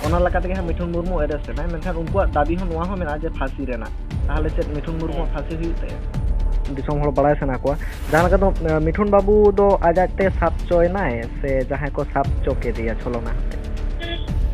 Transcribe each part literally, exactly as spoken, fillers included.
ᱚᱱᱟ ᱞᱮᱠᱟ ᱛᱮᱜᱮ ᱦᱟᱸᱜ ᱢᱤᱴᱷᱩᱱ ᱢᱩᱨᱢᱩ ᱮᱨᱮᱥᱴ ᱮᱱᱟᱭ᱾ ᱢᱮᱱᱠᱷᱟᱱ ᱩᱱᱠᱩᱣᱟᱜ ᱫᱟᱹᱵᱤ ᱦᱚᱸ, ᱱᱚᱣᱟ ᱦᱚᱸ ᱢᱮᱱᱟᱜᱼᱟ ᱡᱮ ᱯᱷᱟᱹᱥᱤ ᱨᱮᱱᱟᱜ᱾ ᱛᱟᱦᱚᱞᱮ ᱪᱮᱫ ᱢᱤᱴᱷᱩᱱ ᱢᱩᱨᱢᱩᱣᱟᱜ ᱯᱷᱟᱹᱥᱤ ᱦᱩᱭᱩᱜ ᱛᱟᱭᱟ? ᱫᱤᱥᱚᱢ ᱦᱚᱲ ᱵᱟᱲᱟᱭ ᱥᱟᱱᱟ ᱠᱚᱣᱟ᱾ ᱡᱟᱦᱟᱸ ᱞᱮᱠᱟ ᱫᱚ, ᱮ, ᱢᱤᱴᱷᱩᱱ ᱵᱟᱹᱵᱩ ᱫᱚ ᱟᱡ ᱟᱡ ᱛᱮ ᱥᱟᱵ ᱪᱚᱭᱱᱟᱭ ᱥᱮ ᱡᱟᱦᱟᱸᱭ ᱠᱚ ᱥᱟᱵ ᱪᱚ ᱠᱮᱫᱮᱭᱟ ᱪᱷᱚᱞᱚᱱᱟ ᱦᱟᱛᱮ?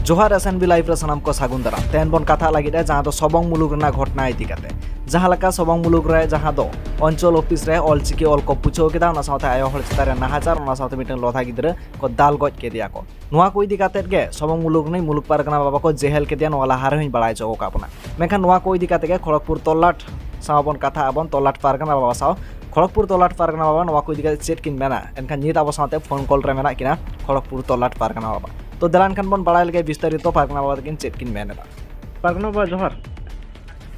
ᱡᱚᱦᱟᱨ S N B Live ᱨᱮ ᱥᱟᱱᱟᱢ ᱠᱚ ᱥᱟᱹᱜᱩᱱ ᱫᱟᱨᱟᱢ᱾ ᱛᱮᱦᱮᱧ ᱵᱚᱱ ᱠᱟᱛᱷᱟ ᱞᱟᱹᱜᱤᱫ ᱡᱟᱦᱟᱸ ᱫᱚ ᱥᱚᱵᱚᱝ ᱢᱩᱞᱩᱠ ᱨᱮᱱᱟᱜ ᱜᱷᱚᱴᱱᱟ ᱤᱫᱤ ᱠᱟᱛᱮ᱾ ᱡᱟᱦᱟᱸ ᱞᱮᱠᱟ ᱥᱚᱵᱚᱝ ᱢᱩᱞᱩᱠ ᱨᱮ ᱡᱟᱦᱟᱸ ᱫᱚ ᱚᱧᱪᱚᱞ ᱚᱯᱷᱤᱥ ᱨᱮ ᱚᱞᱪᱤᱠᱤ ᱚᱞ ᱠᱚ ᱯᱩᱪᱷᱟᱹᱣ ᱠᱮᱫᱟ, ᱚᱱᱟ ᱥᱟᱶᱛᱮ ᱟᱭᱳ ᱦᱚᱲ ᱪᱮᱛᱟᱱ ᱨᱮ ᱱᱟᱦᱟᱪᱟᱨ, ᱚᱱᱟ ᱥᱟᱶᱛᱮ ᱢᱤᱫᱴᱟᱝ ᱞᱚᱫᱷᱟ ᱜᱤᱫᱽᱨᱟᱹ ᱠᱚ ᱫᱟᱞ ᱜᱚᱡ ᱠᱮᱫᱮᱭᱟ ᱠᱚ᱾ ᱱᱚᱣᱟ ᱠᱚ ᱤᱫᱤ ᱠᱟᱛᱮ ᱜᱮ ᱥᱚᱵᱚᱝ ᱢᱩᱞᱩᱠ ᱨᱤᱱᱤᱡ ᱢᱩᱞᱩᱠ ᱯᱟᱨᱜᱟᱱᱟ ᱵᱟᱵᱟ ᱠᱚ ᱡᱮᱦᱮᱞ ᱠᱮᱫᱮᱭᱟ, ᱱᱚᱣᱟ ᱞᱟᱦᱟ ᱨᱮᱦᱚᱸᱧ ᱵᱟᱲᱟᱭ ᱦᱚᱪᱚ ᱟᱠᱟᱫ ᱵᱚᱱᱟ᱾ ᱢᱮᱱᱠᱷᱟᱱ ᱱᱚᱣᱟ ᱠᱚ ᱤᱫᱤ ᱠᱟᱛᱮ ᱜᱮ ᱠᱷᱚᱲᱚᱜᱽᱯᱩᱨ ᱛᱚᱞᱞᱟᱴ ᱥᱟᱶ ᱵᱚᱱ ᱠᱟᱛᱷᱟ ᱟᱵᱚᱱ, ᱛᱚᱞᱞᱟᱴ ᱯᱟᱨᱜᱟᱱᱟ ᱵᱟᱵᱟ ᱥᱟᱶ᱾ ᱠᱷᱚᱲᱚᱜᱽᱯᱩᱨ ᱛᱚᱞᱞᱟᱴ ᱯᱟᱨᱜᱟᱱᱟ ᱵᱟᱵᱟ ᱱᱚᱣᱟ ᱠᱚ ᱤᱫᱤ ᱠᱟᱛᱮ ᱪᱮᱫ ᱠᱤᱱ ᱢᱮᱱᱟ? ᱮᱱᱠᱷᱟᱱ ᱱᱤᱛ ᱟᱵᱚ ᱥᱟᱶᱛᱮ ᱯᱷᱳᱱ ᱠᱚᱞ ᱨᱮ ᱢᱮᱱᱟᱜ ᱠᱤᱱᱟ ᱠᱷᱚᱲᱚᱜᱽᱯᱩᱨ ᱛᱚᱞᱞᱟᱴ ᱯᱟᱨᱜᱟᱱᱟ ᱵᱟᱵᱟ᱾ ᱛᱚ ᱫᱮᱞᱟ ᱮᱱᱠᱷᱟᱱ ᱵᱚᱱ ᱵᱟᱲᱟᱭ ᱞᱮᱜᱮ ᱵᱤᱥᱛᱟᱨᱤᱛᱚ ᱯᱟᱨᱜᱟᱱᱟ ᱵᱟᱵᱟ ᱛᱟᱹᱠᱤᱱ ᱪᱮᱫ ᱠᱤᱱ ᱢᱮᱱ ᱮᱫᱟ᱾ ᱯᱟᱨᱜᱟᱱᱟ ᱵᱟᱵᱟ, ᱡᱚᱦᱟᱨ᱾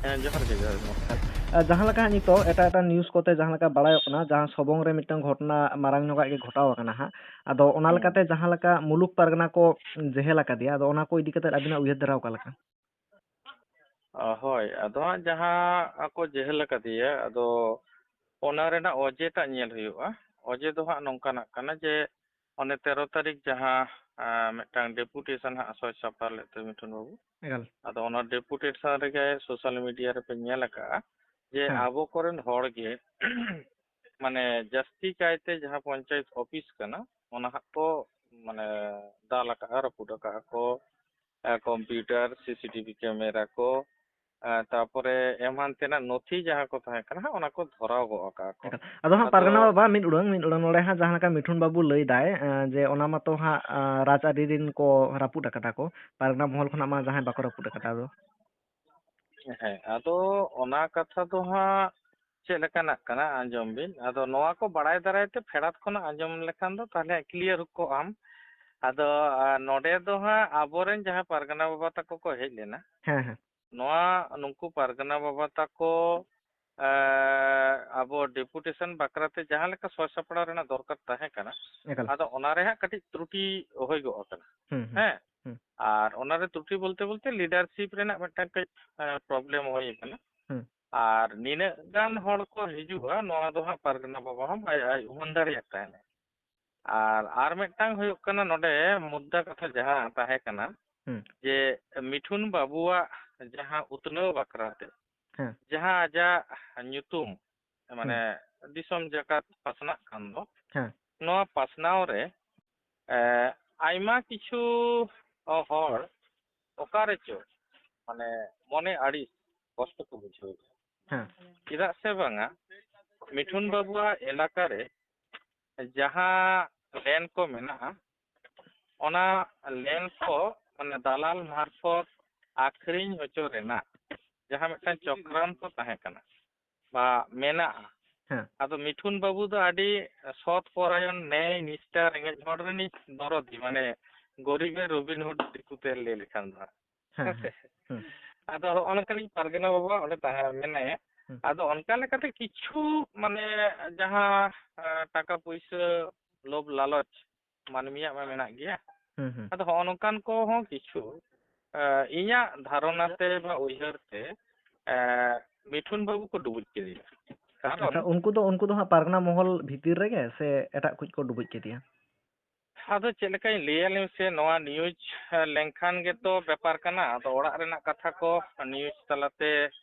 ᱦᱮᱸ, ᱡᱚᱦᱟᱨ ᱜᱮ, ᱡᱚᱦᱟᱨ ᱜᱮ᱾ ᱟᱨ ᱡᱟᱦᱟᱸ ᱞᱮᱠᱟ ᱦᱟᱸᱜ ᱱᱤᱛᱚᱜ ᱮᱴᱟᱜ ᱮᱴᱟᱜ ᱱᱤᱭᱩᱡᱽ ᱠᱚᱛᱮ ᱡᱟᱦᱟᱸ ᱞᱮᱠᱟ ᱵᱟᱲᱟᱭᱚᱜ ᱠᱟᱱᱟ, ᱡᱟᱦᱟᱸ ᱥᱚᱵᱚᱝ ᱨᱮ ᱢᱤᱫᱴᱟᱝ ᱜᱷᱚᱴᱚᱱᱟ ᱢᱟᱨᱟᱝ ᱧᱚᱜᱟᱜ ᱜᱮ ᱜᱷᱚᱴᱟᱣ ᱟᱠᱟᱱᱟ ᱦᱟᱸᱜ᱾ ᱟᱫᱚ ᱚᱱᱟ ᱦᱩᱸ᱾ ᱞᱮᱠᱟᱛᱮ ᱡᱟᱦᱟᱸ ᱞᱮᱠᱟ ᱢᱩᱞᱩᱠ ᱯᱟᱨᱜᱟᱱᱟ ᱠᱚ ᱡᱮᱦᱮᱞ ᱟᱠᱟᱫᱮᱭᱟ, ᱟᱫᱚ ᱚᱱᱟ ᱠᱚ ᱤᱫᱤ ᱠᱟᱛᱮ ᱟᱵᱤᱱᱟᱜ ᱩᱭᱦᱟᱹᱨ ᱫᱷᱟᱨᱟ ᱚᱠᱟ ᱞᱮᱠᱟ? ᱚ, ᱦᱳᱭ, ᱟᱫᱚ ᱦᱟᱸᱜ ᱡᱟᱦᱟᱸ ᱠᱚ ᱡᱮᱦᱮᱞ ᱟᱠᱟᱫᱮᱭᱟ, ᱟᱫᱚ ᱚᱱᱟ ᱨᱮᱱᱟᱜ ᱚᱡᱮᱴᱟᱜ ᱧᱮᱞ ᱦᱩᱭᱩᱜᱼᱟ᱾ ᱚᱡᱮ ᱫᱚ ᱦᱟᱸᱜ ᱱᱚᱝᱠᱟᱱᱟᱜ ᱠᱟᱱᱟ ᱡᱮ, ᱚᱱᱮ ᱛᱮᱨᱚ ᱛᱟᱹᱨᱤᱠᱷ ᱡᱟᱦᱟᱸ, ᱟᱸ, ᱢᱤᱫᱴᱟᱝ ᱰᱮᱯᱩᱴᱮᱥᱚᱱ ᱦᱟᱸᱜ ᱥᱚᱭ ᱥᱟᱯᱲᱟᱣ ᱞᱮᱫ ᱛᱟᱦᱮᱸ ᱢᱤᱴᱷᱩᱱ ᱵᱟᱹᱵᱩ᱾ ᱮᱠᱟᱞ᱾ ᱟᱫᱚ ᱚᱱᱟ ᱰᱮᱯᱩᱴᱮᱥᱚᱱ ᱨᱮᱜᱮ ᱥᱳᱥᱟᱞ ᱢᱤᱰᱤᱭᱟ ᱨᱮᱯᱮ ᱧᱮᱞ ᱟᱠᱟᱜᱼᱟ ᱡᱮ ᱦᱮᱸ᱾ ᱟᱵᱚ ᱠᱚᱨᱮᱱ ᱦᱚᱲ ᱜᱮ ᱢᱟᱱᱮ ᱡᱟᱹᱥᱛᱤ ᱠᱟᱭᱛᱮ ᱡᱟᱦᱟᱸ ᱯᱚᱧᱪᱟᱭᱮᱛ ᱚᱯᱷᱤᱥ ᱠᱟᱱᱟ, ᱚᱱᱟ ᱦᱟᱸᱜ ᱠᱚ ᱢᱟᱱᱮ ᱫᱟᱞ ᱟᱠᱟᱜᱼᱟ, ᱨᱟᱹᱯᱩᱫ ᱟᱠᱟᱜᱼᱟ ᱠᱚ᱾ ᱮ, ᱠᱚᱢᱯᱤᱭᱩᱴᱟᱨ, ᱥᱤ ᱥᱤ ᱴᱤ ᱵᱷᱤ ᱠᱮᱢᱮᱨᱟ ᱠᱚ, ᱮ, ᱛᱟᱯᱚᱨᱮ ᱮᱢᱟᱱ ᱛᱮᱱᱟᱜ ᱱᱚᱛᱷᱤ ᱡᱟᱦᱟᱸ ᱠᱚ ᱛᱟᱦᱮᱸ ᱠᱟᱱᱟ, ᱦᱟᱸᱜ, ᱚᱱᱟ ᱠᱚ ᱫᱷᱚᱨᱟᱣ ᱜᱚᱜ ᱟᱠᱟᱜᱼᱟ ᱠᱚ᱾ ᱮᱠᱟᱞ᱾ ᱟᱫᱚ ᱦᱟᱸᱜ ᱟᱫᱚ ᱯᱟᱨᱜᱟᱱᱟ ᱵᱟᱵᱟ, ᱢᱤᱫ ᱩᱰᱟᱹᱝ, ᱢᱤᱫ ᱩᱰᱟᱹᱝ ᱱᱚᱰᱮ ᱦᱟᱸᱜ ᱡᱟᱦᱟᱸ ᱞᱮᱠᱟ ᱢᱤᱴᱷᱩᱱ ᱵᱟᱹᱵᱩ ᱞᱟᱹᱭ ᱫᱟᱭ, ᱮ, ᱡᱮ ᱚᱱᱟ ᱢᱟᱛᱚ ᱦᱟᱸᱜ, ᱟ, ᱨᱟᱡᱽ ᱟᱹᱨᱤ ᱨᱤᱱ ᱠᱚ ᱨᱟᱹᱯᱩᱫ ᱟᱠᱟᱫᱟ ᱠᱚ, ᱯᱟᱨᱜᱟᱱᱟ ᱢᱚᱦᱚᱞ ᱠᱷᱚᱱᱟᱜ ᱢᱟ ᱡᱟᱦᱟᱸᱭ ᱵᱟᱠᱚ ᱨᱟᱹᱯᱩᱫ ᱟᱠᱟᱫᱟ ᱟᱫᱚ᱾ ᱦᱮᱸ, ᱟᱫᱚ ᱚᱱᱟ ᱠᱟᱛᱷᱟ ᱫᱚ ᱦᱟᱸᱜ ᱪᱮᱫ ᱞᱮᱠᱟᱱᱟᱜ ᱠᱟᱱᱟ, ᱟᱸᱡᱚᱢ ᱵᱤᱱ᱾ ᱟᱫᱚ ᱱᱚᱣᱟ ᱠᱚ ᱵᱟᱲᱟᱭ ᱫᱟᱨᱟᱭ ᱛᱮ ᱯᱷᱮᱰᱟᱛ ᱠᱷᱚᱱᱟᱜ ᱟᱸᱡᱚᱢ ᱞᱮᱠᱷᱟᱱ ᱫᱚ ᱛᱟᱦᱞᱮ ᱠᱞᱤᱭᱟᱨ ᱠᱚᱜ ᱟᱢ᱾ ᱟᱫᱚ, ᱟ, ᱱᱚᱰᱮ ᱫᱚ ᱦᱟᱸᱜ ᱟᱵᱚᱨᱮᱱ ᱡᱟᱦᱟᱸᱭ ᱯᱟᱨᱜᱟᱱᱟ ᱵᱟᱵᱟ ᱛᱟᱠᱚ ᱠᱚ ᱦᱮᱡ ᱞᱮᱱᱟ, ᱦᱮᱸ, ᱦᱮᱸ᱾ ᱱᱚᱣᱟ ᱱᱩᱠᱩ ᱯᱟᱨᱜᱟᱱᱟ ᱵᱟᱵᱟ ᱛᱟᱠᱚ, ᱮ, ᱟᱵᱚ ᱰᱮᱯᱩᱴᱮᱥᱚᱱ ᱵᱟᱠᱷᱨᱟ ᱛᱮ ᱡᱟᱦᱟᱸ ᱞᱮᱠᱟ ᱥᱚᱭ ᱥᱟᱯᱲᱟᱣ ᱨᱮᱱᱟᱜ ᱫᱚᱨᱠᱟᱨ ᱛᱟᱦᱮᱸ ᱠᱟᱱᱟ, ᱮᱠᱟᱞ᱾ ᱟᱫᱚ ᱚᱱᱟ ᱨᱮ ᱦᱟᱸᱜ ᱠᱟᱹᱴᱤᱡ ᱛᱨᱩᱴᱤ ᱦᱩᱭ ᱜᱚᱜ ᱟᱠᱟᱱᱟ᱾ ᱦᱩᱸ, ᱦᱩᱸ, ᱦᱮᱸ? ᱦᱩᱸ᱾ ᱟᱨ ᱚᱱᱟ ᱨᱮ ᱛᱨᱩᱴᱤ ᱵᱚᱞᱛᱮ ᱵᱚᱞᱛᱮ ᱞᱤᱰᱟᱨᱥᱤᱯ ᱨᱮᱱᱟᱜ ᱢᱤᱫᱴᱟᱝ ᱠᱟᱹᱡ, ᱮ, ᱯᱨᱚᱵᱞᱮᱢ ᱦᱩᱭ ᱟᱠᱟᱱᱟ᱾ ᱦᱩᱸ᱾ ᱟᱨ ᱱᱤᱱᱟᱹᱜ ᱜᱟᱱ ᱦᱚᱲ ᱠᱚ ᱦᱤᱡᱩᱜᱼᱟ, ᱱᱚᱣᱟ ᱫᱚ ᱦᱟᱸᱜ ᱯᱟᱨᱜᱟᱱᱟ ᱵᱟᱵᱟ ᱦᱚᱸ ᱵᱟᱭ ᱟᱭ ᱩᱢᱟᱹᱱ ᱫᱟᱲᱮᱭᱟᱜ ᱛᱟᱦᱮᱱᱟ᱾ ᱟᱨ, ᱟᱨ ᱢᱤᱫᱴᱟᱝ ᱦᱩᱭᱩᱜ ᱠᱟᱱᱟ, ᱱᱚᱰᱮ ᱢᱩᱫᱽᱫᱟ ᱠᱟᱛᱷᱟ ᱡᱟᱦᱟᱸ ᱛᱟᱦᱮᱸ ᱠᱟᱱᱟ, ᱦᱩᱸ᱾ ᱡᱮ ᱢᱤᱴᱷᱩᱱ ᱵᱟᱹᱵᱩᱣᱟᱜ ᱡᱟᱦᱟᱸ ᱩᱛᱱᱟᱹᱣ ᱵᱟᱠᱷᱨᱟ ᱛᱮ, ᱦᱮᱸ᱾ ᱡᱟᱦᱟᱸ ᱟᱡᱟᱜ ᱧᱩᱛᱩᱢ, ᱢᱟᱱᱮ, ᱦᱩᱸ᱾ ᱫᱤᱥᱚᱢ ᱡᱟᱠᱟᱛ ᱯᱟᱥᱱᱟᱜ ᱠᱟᱱ ᱫᱚ, ᱦᱮᱸ᱾ ᱱᱚᱣᱟ ᱯᱟᱥᱱᱟᱣ ᱨᱮ, ᱮ, ᱟᱭᱢᱟ ᱠᱤᱪᱷᱩ ᱦᱚᱲ ᱚᱠᱟ ᱨᱮᱪᱚ, ᱢᱟᱱᱮ, ᱢᱚᱱᱮ ᱟᱹᱲᱤᱥ ᱠᱚᱥᱴᱚ ᱠᱚ ᱵᱩᱡᱷᱟᱹᱣ ᱮᱫᱟ᱾ ᱦᱮᱸ᱾ ᱪᱮᱫᱟᱜ ᱥᱮ ᱵᱟᱝᱟ, ᱢᱤᱴᱷᱩᱱ ᱵᱟᱹᱵᱩᱣᱟᱜ ᱮᱞᱟᱠᱟ ᱨᱮ ᱡᱟᱦᱟᱸ ᱞᱮᱱ ᱠᱚ ᱢᱮᱱᱟᱜᱼᱟ, ᱚᱱᱟ ᱞᱮᱱ ᱠᱚ, ᱢᱟᱱᱮ, ᱫᱟᱞᱟᱞ ᱢᱟᱨᱯᱷᱚᱛ ᱟᱠᱷᱨᱤᱧ ᱦᱚᱪᱚ ᱨᱮᱱᱟᱜ ᱡᱟᱦᱟᱸ ᱢᱤᱫᱴᱟᱝ ᱪᱚᱠᱨᱟᱱᱛᱚ ᱛᱟᱦᱮᱸ ᱠᱟᱱᱟ ᱵᱟ ᱢᱮᱱᱟᱜᱼᱟ, ᱦᱮᱸ᱾ ᱟᱫᱚ ᱢᱤᱴᱷᱩᱱ ᱵᱟᱹᱵᱩ ᱫᱚ ᱟᱹᱰᱤ ᱥᱚᱛ ᱯᱚᱨᱟᱭᱚᱱ, ᱱᱮᱭ ᱱᱤᱥᱴᱷᱟ, ᱨᱮᱸᱜᱮᱡ ᱦᱚᱲ ᱨᱤᱱᱤᱡ ᱫᱚᱨᱚᱫᱤ, ᱢᱟᱱᱮ, ᱜᱚᱨᱤᱵᱮᱨ ᱨᱚᱵᱤᱱ ᱦᱩᱰ ᱫᱤᱠᱩᱛᱮ ᱞᱟᱹᱭ ᱞᱮᱠᱷᱟᱱ ᱫᱚ ᱦᱟᱸᱜ᱾ ᱦᱮᱸ, ᱦᱮᱸ ᱥᱮ? ᱦᱮᱸ᱾ ᱦᱩᱸ᱾ ᱟᱫᱚ ᱦᱚᱸᱜᱼᱚ ᱱᱚᱝᱠᱟᱱᱤᱡ ᱯᱟᱨᱜᱟᱱᱟ ᱵᱟᱵᱟ ᱚᱸᱰᱮ ᱛᱟᱦᱮᱸ ᱢᱮᱱᱟᱭᱟ᱾ ᱦᱩᱸ᱾ ᱟᱫᱚ ᱚᱱᱠᱟ ᱞᱮᱠᱟᱛᱮ ᱠᱤᱪᱷᱩ, ᱢᱟᱱᱮ, ᱡᱟᱦᱟᱸ, ᱮ, ᱴᱟᱠᱟ ᱯᱩᱭᱥᱟᱹ ᱞᱳᱵᱷ ᱞᱟᱞᱚᱪ ᱢᱟᱹᱱᱢᱤᱭᱟᱜ ᱢᱟ ᱢᱮᱱᱟᱜ ᱜᱮᱭᱟ᱾ ᱦᱩᱸ, ᱦᱩᱸ᱾ ᱟᱫᱚ ᱦᱚᱸᱜᱼᱚ ᱱᱚᱝᱠᱟᱱ ᱠᱚᱦᱚᱸ ᱠᱤᱪᱷᱩ, ᱮ, ᱤᱧᱟᱹᱜ ᱫᱷᱟᱨᱚᱱᱟ ᱛᱮ ᱵᱟ ᱩᱭᱦᱟᱹᱨ ᱛᱮ, ᱮ, ᱢᱤᱴᱷᱩᱱ ᱵᱟᱹᱵᱩ ᱠᱚ ᱰᱩᱵᱩᱡ ᱠᱮᱫᱮᱭᱟ᱾ ᱠᱟᱨᱚᱱ ᱟᱪᱪᱷᱟ, ᱩᱱᱠᱩ ᱫᱚ, ᱩᱱᱠᱩ ᱫᱚ ᱦᱟᱸᱜ ᱯᱟᱨᱜᱟᱱᱟ ᱢᱚᱦᱚᱞ ᱵᱷᱤᱛᱤᱨ ᱨᱮᱜᱮ ᱥᱮ ᱮᱴᱟᱜ ᱠᱩᱡ ᱠᱚ ᱰᱩᱵᱩᱡ ᱠᱮᱫᱮᱭᱟ? ᱟᱫᱚ ᱪᱮᱫ ᱞᱮᱠᱟᱧ ᱞᱟᱹᱭᱟ ᱞᱟᱹᱭ ᱢᱮᱥᱮ, ᱱᱚᱣᱟ news, ᱮ, ᱞᱮᱱᱠᱷᱟᱱ ᱜᱮᱛᱚ ᱵᱮᱯᱟᱨ ᱠᱟᱱᱟ᱾ ᱟᱫᱚ ᱚᱲᱟᱜ ᱨᱮᱱᱟᱜ ᱠᱟᱛᱷᱟ ᱠᱚ news ᱛᱟᱞᱟᱛᱮ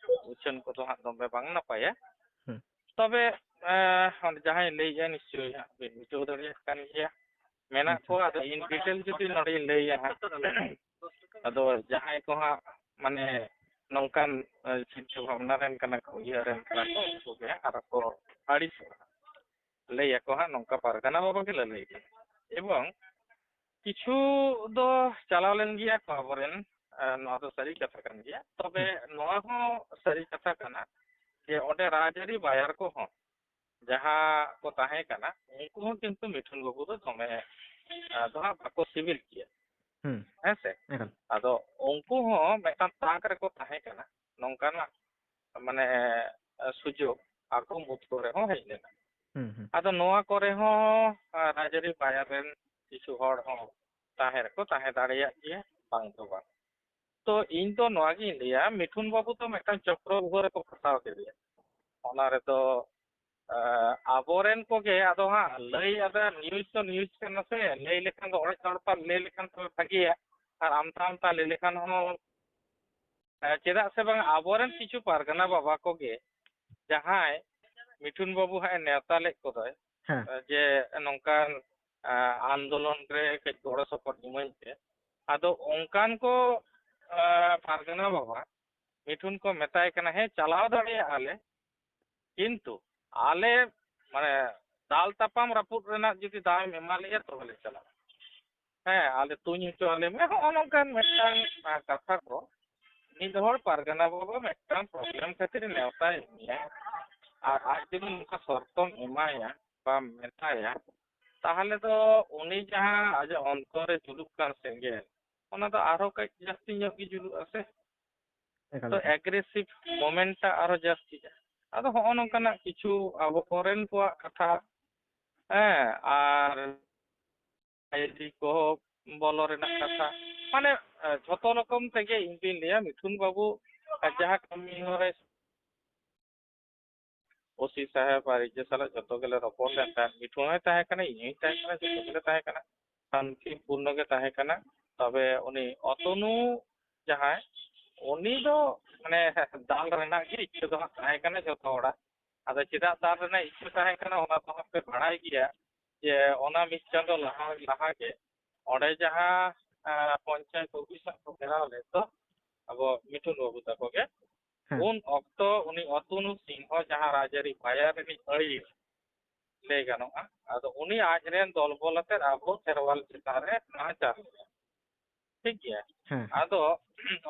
ᱩᱪᱷᱟᱹᱱ ᱠᱚᱫᱚ ᱦᱟᱸᱜ ᱫᱚᱢᱮ ᱵᱟᱝ ᱱᱟᱯᱟᱭᱟ᱾ ᱦᱩᱸ᱾ ᱛᱚᱵᱮ, ᱮ, ᱚᱸᱰᱮ ᱡᱟᱦᱟᱸᱭ ᱞᱟᱹᱭᱮᱜᱼᱟ, ᱱᱤᱥᱪᱳᱭ ᱦᱟᱸᱜ ᱵᱤᱱ ᱵᱩᱡᱷᱟᱹᱣ ᱫᱟᱲᱮᱭᱟᱜ ᱠᱟᱱ ᱜᱮᱭᱟ᱾ ᱢᱮᱱᱟᱜ ᱟᱪᱪᱷᱟ᱾ ᱠᱚᱣᱟ, ᱟᱫᱚ in detail ᱡᱩᱫᱤ ᱱᱚᱰᱮᱧ ᱞᱟᱹᱭᱟ ᱦᱟᱸᱜ, ᱟᱫᱚ ᱡᱟᱦᱟᱸᱭ ᱠᱚ ᱦᱟᱸᱜ, ᱢᱟᱱᱮ, ᱱᱚᱝᱠᱟᱱ, ᱮ, ᱪᱤᱱᱛᱟᱹ ᱵᱷᱟᱵᱽᱱᱟ ᱨᱮᱱ ᱠᱟᱱᱟ ᱠᱚ, ᱩᱭᱦᱟᱹᱨ ᱨᱮᱱ ᱠᱟᱱᱟ ᱠᱚ, ᱩᱱᱠᱩ ᱜᱮ ᱦᱟᱸᱜ ᱟᱨᱚ ᱠᱚ ᱟᱹᱲᱤᱥᱚᱜᱼᱟ᱾ ᱞᱟᱹᱭ ᱟᱠᱚ ᱦᱟᱸᱜ ᱱᱚᱝᱠᱟ ᱯᱟᱨᱜᱟᱱᱟ ᱵᱟᱵᱟ ᱜᱮ ᱞᱟᱹᱞᱟᱹᱭ ᱠᱟᱱᱟ᱾ ᱮᱵᱚᱝ ᱠᱤᱪᱷᱩ ᱫᱚ ᱪᱟᱞᱟᱣ ᱞᱮᱱ ᱜᱮᱭᱟ ᱠᱚ ᱟᱵᱚᱨᱮᱱ, ᱮ, ᱱᱚᱣᱟ ᱫᱚ ᱥᱟᱹᱨᱤ ᱠᱟᱛᱷᱟ ᱠᱟᱱ ᱜᱮᱭᱟ᱾ ᱛᱚᱵᱮ ᱦᱩᱸ᱾ ᱱᱚᱣᱟ ᱦᱚᱸ ᱥᱟᱹᱨᱤ ᱠᱟᱛᱷᱟ ᱠᱟᱱᱟ ᱡᱮ ᱚᱸᱰᱮ ᱨᱟᱡᱽᱟᱹᱨᱤ ᱵᱟᱭᱟᱨ ᱠᱚᱦᱚᱸ ᱡᱟᱦᱟᱸ ᱠᱚ ᱛᱟᱦᱮᱸ ᱠᱟᱱᱟ, ᱩᱱᱠᱩ ᱦᱚᱸ ᱠᱤᱱᱛᱩ ᱢᱤᱴᱷᱩᱱ ᱵᱟᱹᱵᱩ ᱫᱚ ᱫᱚᱢᱮ, ᱮ, ᱫᱚ ᱦᱟᱸᱜ ᱵᱟᱠᱚ ᱥᱤᱵᱤᱞ ᱜᱮᱭᱟ᱾ ᱦᱩᱸ᱾ ᱦᱮᱸ ᱥᱮ? ᱮᱠᱟᱞ᱾ ᱟᱫᱚ ᱩᱱᱠᱩ ᱦᱚᱸ ᱢᱤᱫᱴᱟᱝ ᱛᱟᱠ ᱨᱮᱠᱚ ᱛᱟᱦᱮᱸ ᱠᱟᱱᱟ, ᱱᱚᱝᱠᱟᱱᱟᱜ, ᱢᱟᱱᱮ, ᱮ, ᱥᱩᱡᱳᱜᱽ ᱟᱠᱚ ᱢᱩᱫᱽ ᱠᱚᱨᱮ ᱦᱚᱸ ᱦᱮᱡ ᱞᱮᱱᱟ᱾ ᱦᱩᱸ, ᱦᱩᱸ᱾ ᱟᱫᱚ ᱱᱚᱣᱟ ᱠᱚᱨᱮ ᱦᱚᱸ, ᱮ, ᱨᱟᱡᱽᱟᱹᱨᱤ ᱵᱟᱭᱟᱨ ᱨᱮᱱ ᱠᱤᱪᱷᱩ ᱦᱚᱲ ᱦᱚᱸ ᱛᱟᱦᱮᱸ ᱨᱮᱠᱚ ᱛᱟᱦᱮᱸ ᱫᱟᱲᱮᱭᱟᱜ ᱜᱮᱭᱟ, ᱵᱟᱝ ᱫᱚ ᱵᱟᱝ᱾ ᱛᱚ, ᱤᱧ ᱫᱚ ᱱᱚᱣᱟ ᱜᱤᱧ ᱞᱟᱹᱭᱟ, ᱢᱤᱴᱷᱩᱱ ᱵᱟᱹᱵᱩ ᱫᱚ ᱢᱤᱫᱴᱟᱝ ᱪᱚᱠᱨᱚᱵᱷᱩᱦᱚ ᱨᱮᱠᱚ ᱯᱷᱟᱸᱥᱟᱣ ᱠᱮᱫᱮᱭᱟ᱾ ᱚᱱᱟ ᱨᱮᱫᱚ, ᱮ, ᱟᱵᱚᱨᱮᱱ ᱠᱚᱜᱮ ᱟᱫᱚ ᱦᱟᱸᱜ ᱞᱟᱹᱭ, ᱟᱫᱚ news ᱫᱚ news ᱠᱟᱱᱟ ᱥᱮ, ᱞᱟᱹᱭ ᱞᱮᱠᱷᱟᱱ ᱫᱚ ᱚᱲᱮᱡ ᱫᱚᱲᱯᱟ ᱞᱟᱹᱭ ᱞᱮᱠᱷᱟᱱ ᱛᱚᱵᱮ ᱵᱷᱟᱜᱮᱭᱟ᱾ ᱟᱨ ᱟᱢᱛᱟ ᱟᱢᱛᱟ ᱞᱟᱹᱭ ᱞᱮᱠᱷᱟᱱ ᱦᱚᱸ, ᱮ, ᱪᱮᱫᱟᱜ ᱥᱮ ᱵᱟᱝ ᱟᱵᱚᱨᱮᱱ ᱠᱤᱪᱷᱩ ᱯᱟᱨᱜᱟᱱᱟ ᱵᱟᱵᱟ ᱠᱚᱜᱮ ᱡᱟᱦᱟᱸᱭ ᱢᱤᱴᱷᱩᱱ ᱵᱟᱹᱵᱩ ᱦᱟᱸᱜ ᱮ ᱱᱮᱣᱛᱟ ᱞᱮᱫ ᱠᱚᱫᱚᱭ, ᱦᱮᱸ᱾ ᱮ, ᱡᱮ ᱱᱚᱝᱠᱟᱱ, ᱮ, ᱟᱱᱫᱳᱞᱚᱱ ᱨᱮ ᱠᱟᱹᱡ ᱜᱚᱲᱚ ᱥᱚᱯᱚᱦᱚᱫ ᱤᱢᱟᱹᱧ ᱯᱮ᱾ ᱟᱫᱚ ᱚᱱᱠᱟᱱ ᱠᱚ, ᱮ, ᱯᱟᱨᱜᱟᱱᱟ ᱵᱟᱵᱟ ᱢᱤᱴᱷᱩᱱ ᱠᱚ ᱢᱮᱛᱟᱭ ᱠᱟᱱᱟ, "ᱦᱮᱸ, ᱪᱟᱞᱟᱣ ᱫᱟᱲᱮᱭᱟᱜᱼᱟ ᱞᱮ, ᱠᱤᱱᱛᱩ ᱟᱞᱮ ᱢᱟᱱᱮ ᱫᱟᱞ ᱛᱟᱯᱟᱢ ᱨᱟᱹᱯᱩᱫ ᱨᱮᱱᱟᱜ ᱡᱩᱫᱤ ᱫᱟᱣ ᱮᱢ ᱮᱢᱟ ᱞᱮᱭᱟ ᱛᱚᱵᱮ ᱞᱮ ᱪᱟᱞᱟᱜᱼᱟ᱾ ᱦᱮᱸ, ᱟᱞᱮ ᱛᱩᱧ ᱦᱚᱪᱚ ᱟᱞᱮ ᱢᱮ", ᱦᱚᱸᱜᱼᱚ ᱱᱚᱝᱠᱟᱱ ᱢᱤᱫᱴᱟᱝ, ᱟ, ᱠᱟᱛᱷᱟ ᱠᱚ᱾ ᱢᱤᱫ ᱦᱚᱲ ᱯᱟᱨᱜᱟᱱᱟ ᱵᱟᱵᱟ ᱢᱤᱫᱴᱟᱝ problem ᱠᱷᱟᱹᱛᱤᱨ ᱱᱮᱣᱛᱟᱭᱮᱫ ᱢᱮᱭᱟ, ᱟᱨ ᱟᱡ ᱡᱩᱫᱤ ᱱᱚᱝᱠᱟ ᱥᱚᱨᱛᱚᱢ ᱮᱢᱟᱭᱟ, ᱵᱟᱢ ᱢᱮᱛᱟᱭᱟ, ᱛᱟᱦᱚᱞᱮ ᱫᱚ ᱩᱱᱤ ᱡᱟᱦᱟᱸ ᱟᱡᱟᱜ ᱚᱱᱛᱚᱨ ᱨᱮ ᱡᱩᱞᱩᱜ ᱠᱟᱱ ᱥᱮᱸᱜᱮᱞ, ᱚᱱᱟ ᱫᱚ ᱟᱨᱦᱚᱸ ᱠᱟᱹᱡ ᱡᱟᱹᱥᱛᱤ ᱧᱚᱜ ᱜᱮ ᱡᱩᱞᱩᱜᱼᱟ ᱥᱮ᱾ ᱮᱠᱟᱞ, ᱛᱚ ᱮᱠᱟᱞ᱾ Aggressive movement ᱴᱟᱜ ᱟᱨᱦᱚᱸ ᱡᱟᱹᱥᱛᱤᱜᱼᱟ᱾ ᱟᱫᱚ ᱦᱚᱸᱜᱼᱚ ᱱᱚᱝᱠᱟᱱᱟᱜ ᱠᱤᱪᱷᱩ ᱟᱵᱚ ᱠᱚᱨᱮᱱ ᱠᱚᱣᱟᱜ ᱠᱟᱛᱷᱟ, ᱦᱮᱸ, ᱟᱨ ᱟᱭᱰᱤ ᱠᱚ ᱵᱚᱞᱚ ᱨᱮᱱᱟᱜ ᱠᱟᱛᱷᱟ, ᱢᱟᱱᱮ, ᱮ, ᱡᱷᱚᱛᱚ ᱨᱚᱠᱚᱢ ᱛᱮᱜᱮ ᱤᱧ ᱫᱩᱧ ᱞᱟᱹᱭᱟ ᱢᱤᱴᱷᱩᱱ ᱵᱟᱹᱵᱩ, ᱮ, ᱡᱟᱦᱟᱸ ᱠᱟᱹᱢᱤ ᱦᱚᱨᱟᱭ ᱳᱥᱤ ᱥᱟᱦᱮᱵᱽ ᱟᱨ ᱤᱡᱮ ᱥᱟᱞᱟᱜ ᱡᱚᱛᱚ ᱜᱮᱞᱮ ᱨᱚᱯᱚᱲ ᱞᱮᱱ ᱛᱟᱦᱮᱸᱫ᱾ ᱢᱤᱴᱷᱩ ᱦᱚᱸᱭ ᱛᱟᱦᱮᱸ ᱠᱟᱱᱟ, ᱤᱧ ᱦᱚᱸᱧ ᱛᱟᱦᱮᱸ ᱠᱟᱱᱟ, ᱡᱚᱛᱚ ᱜᱮᱞᱮ ᱛᱟᱦᱮᱸ ᱠᱟᱱᱟ᱾ ᱥᱟᱱᱛᱤᱯᱩᱨᱱᱚ ᱜᱮ ᱛᱟᱦᱮᱸ ᱠᱟᱱᱟ᱾ ᱛᱚᱵᱮ ᱩᱱᱤ ᱚᱛᱚᱱᱩ ᱡᱟᱦᱟᱸᱭ, ᱩᱱᱤ ᱫᱚ ᱢᱟᱱᱮ ᱫᱟᱞ ᱨᱮᱱᱟᱜ ᱜᱮ ᱤᱪᱪᱷᱟᱹ ᱫᱚ ᱦᱟᱸᱜ ᱛᱟᱦᱮᱸ ᱠᱟᱱᱟ ᱡᱚᱛᱚ ᱦᱚᱲᱟᱜ᱾ ᱟᱫᱚ ᱪᱮᱫᱟᱜ ᱫᱟᱞ ᱨᱮᱱᱟᱜ ᱤᱪᱪᱷᱟᱹ ᱛᱟᱦᱮᱸ ᱠᱟᱱᱟ, ᱚᱱᱟ ᱫᱚ ᱦᱟᱸᱜ ᱯᱮ ᱵᱟᱲᱟᱭ ᱜᱮᱭᱟ ᱡᱮ ᱚᱱᱟ ᱢᱤᱫ ᱪᱟᱸᱫᱚ ᱞᱟᱦᱟ, ᱞᱟᱦᱟ ᱜᱮ ᱚᱸᱰᱮ ᱡᱟᱦᱟᱸ, ᱟᱸ, ᱯᱚᱧᱪᱟᱭᱮᱛ ᱚᱯᱷᱤᱥ ᱦᱟᱸᱜ ᱠᱚ ᱜᱷᱮᱨᱟᱣ ᱞᱮᱫ ᱫᱚ ᱟᱵᱚ ᱢᱤᱴᱷᱩᱱ ᱵᱟᱹᱵᱩ ᱛᱟᱠᱚ ᱜᱮ, ᱦᱮᱸ᱾ ᱩᱱ ᱚᱠᱛᱚ ᱩᱱᱤ ᱚᱛᱚᱱᱩ ᱥᱤᱝᱦᱚ ᱡᱟᱦᱟᱸ ᱨᱟᱡᱽᱟᱹᱨᱤ ᱵᱟᱭᱟᱨ ᱨᱤᱱᱤᱡ ᱟᱹᱭᱩᱨ ᱞᱟᱹᱭ ᱜᱟᱱᱚᱜᱼᱟ, ᱟᱫᱚ ᱩᱱᱤ ᱟᱡ ᱨᱮᱱ ᱫᱚᱞ ᱵᱚᱞ ᱟᱛᱮᱫ ᱟᱵᱚ ᱠᱷᱮᱨᱣᱟᱞ ᱪᱮᱛᱟᱱ ᱨᱮ ᱱᱟᱦᱟᱪᱟᱨ ᱞᱮᱫᱟ᱾ ᱴᱷᱤᱠ ᱜᱮᱭᱟ? ᱦᱮᱸ, ᱦᱮᱸ᱾ ᱟᱫᱚ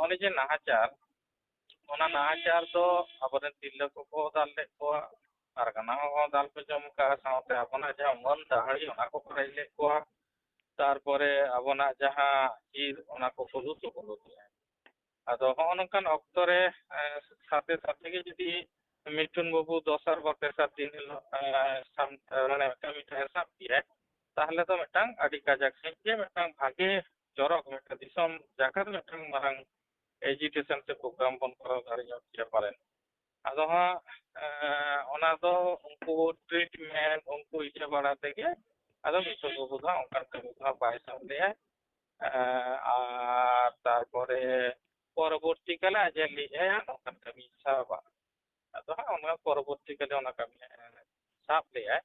ᱚᱱᱮ ᱡᱮ ᱱᱟᱦᱟᱪᱟᱨ, ᱚᱱᱟ ᱱᱟᱦᱟᱪᱟᱨ ᱫᱚ ᱟᱵᱚᱨᱮᱱ ᱛᱤᱨᱞᱟᱹ ᱠᱚᱠᱚ ᱫᱟᱞ ᱞᱮᱫ ᱠᱚᱣᱟ, ᱯᱟᱨᱜᱟᱱᱟ ᱦᱚᱸ ᱫᱟᱞ ᱠᱚ ᱡᱚᱢ ᱠᱟᱜᱼᱟ, ᱥᱟᱶᱛᱮ ᱟᱵᱚᱱᱟᱜ ᱡᱟᱦᱟᱸ ᱢᱟᱹᱱ ᱫᱟᱹᱦᱲᱤ ᱚᱱᱟ ᱠᱚᱠᱚ ᱨᱮᱡ ᱞᱮᱫ ᱠᱚᱣᱟ, ᱛᱟᱨᱯᱚᱨᱮ ᱟᱵᱚᱱᱟᱜ ᱡᱟᱦᱟᱸ ᱪᱤᱨ ᱚᱱᱟ ᱠᱚᱠᱚ ᱞᱩᱴ ᱦᱚᱸᱠᱚ ᱞᱩᱴ ᱞᱮᱫᱼᱟ᱾ ᱟᱫᱚ ᱦᱚᱸᱜᱼᱚ ᱱᱚᱝᱠᱟᱱ ᱚᱠᱛᱚ ᱨᱮ, ᱮᱸ, ᱥᱟᱛᱮ ᱥᱟᱛᱮ ᱜᱮ ᱡᱩᱫᱤ ᱢᱤᱴᱷᱩᱱ ᱵᱟᱹᱵᱩ ᱫᱚᱥᱟᱨ ᱵᱟ ᱛᱮᱥᱟᱨ ᱫᱤᱱ ᱦᱤᱞᱳᱜ, ᱮᱸ, ᱥᱟᱢ-, ᱮᱸ, ᱢᱟᱱᱮ ᱠᱟᱹᱢᱤ ᱴᱟᱜ ᱮ ᱥᱟᱵ ᱠᱮᱭᱟ, ᱛᱟᱦᱚᱞᱮ ᱫᱚ ᱢᱤᱫᱴᱟᱝ ᱟᱹᱰᱤ ᱠᱟᱡᱟᱠ ᱥᱟᱺᱦᱤᱡ ᱜᱮ ᱢᱤᱫᱴᱟᱝ ᱵᱷᱟᱜᱮ ᱪᱚᱨᱚᱠ ᱢᱤᱫᱴᱟᱝ ᱫᱤᱥᱚᱢ ᱡᱟᱠᱟᱛ ᱢᱤᱫᱴᱟᱝ ᱢᱟᱨᱟᱝ agitation ᱥᱮ program ᱵᱚᱱ ᱠᱚᱨᱟᱣ ᱫᱟᱲᱮ ᱧᱚᱜ ᱠᱮᱭᱟ ᱯᱟᱞᱮᱱ᱾ ᱟᱫᱚ ᱦᱟᱸᱜ, ᱮᱸ, ᱚᱱᱟ ᱫᱚ ᱩᱱᱠᱩ treatment, ᱩᱱᱠᱩ ᱤᱭᱟᱹ ᱵᱟᱲᱟ ᱛᱮᱜᱮ ᱟᱫᱚ ᱢᱤᱴᱷᱩᱱ ᱵᱟᱹᱵᱩ ᱫᱚ ᱦᱟᱸᱜ ᱚᱱᱠᱟᱱ ᱠᱟᱹᱢᱤ ᱫᱚ ᱦᱟᱸᱜ ᱵᱟᱭ ᱥᱟᱵ ᱞᱮᱜᱼᱟ᱾ ᱟᱨ ᱛᱟᱨᱯᱚᱨᱮ ᱯᱚᱨᱚᱵᱚᱨᱛᱤ ᱠᱟᱞᱮ ᱟᱡ ᱮ ᱞᱟᱹᱭᱮᱫᱼᱟ ᱱᱚᱝᱠᱟᱱ ᱠᱟᱹᱢᱤ ᱥᱟᱵᱟ᱾ ᱟᱫᱚ ᱦᱟᱸᱜ ᱚᱱᱟ ᱯᱚᱨᱚᱵᱚᱨᱛᱤ ᱠᱟᱞᱮ ᱚᱱᱟ ᱠᱟᱹᱢᱤ ᱥᱟᱵ ᱞᱮᱜᱼᱟᱭ᱾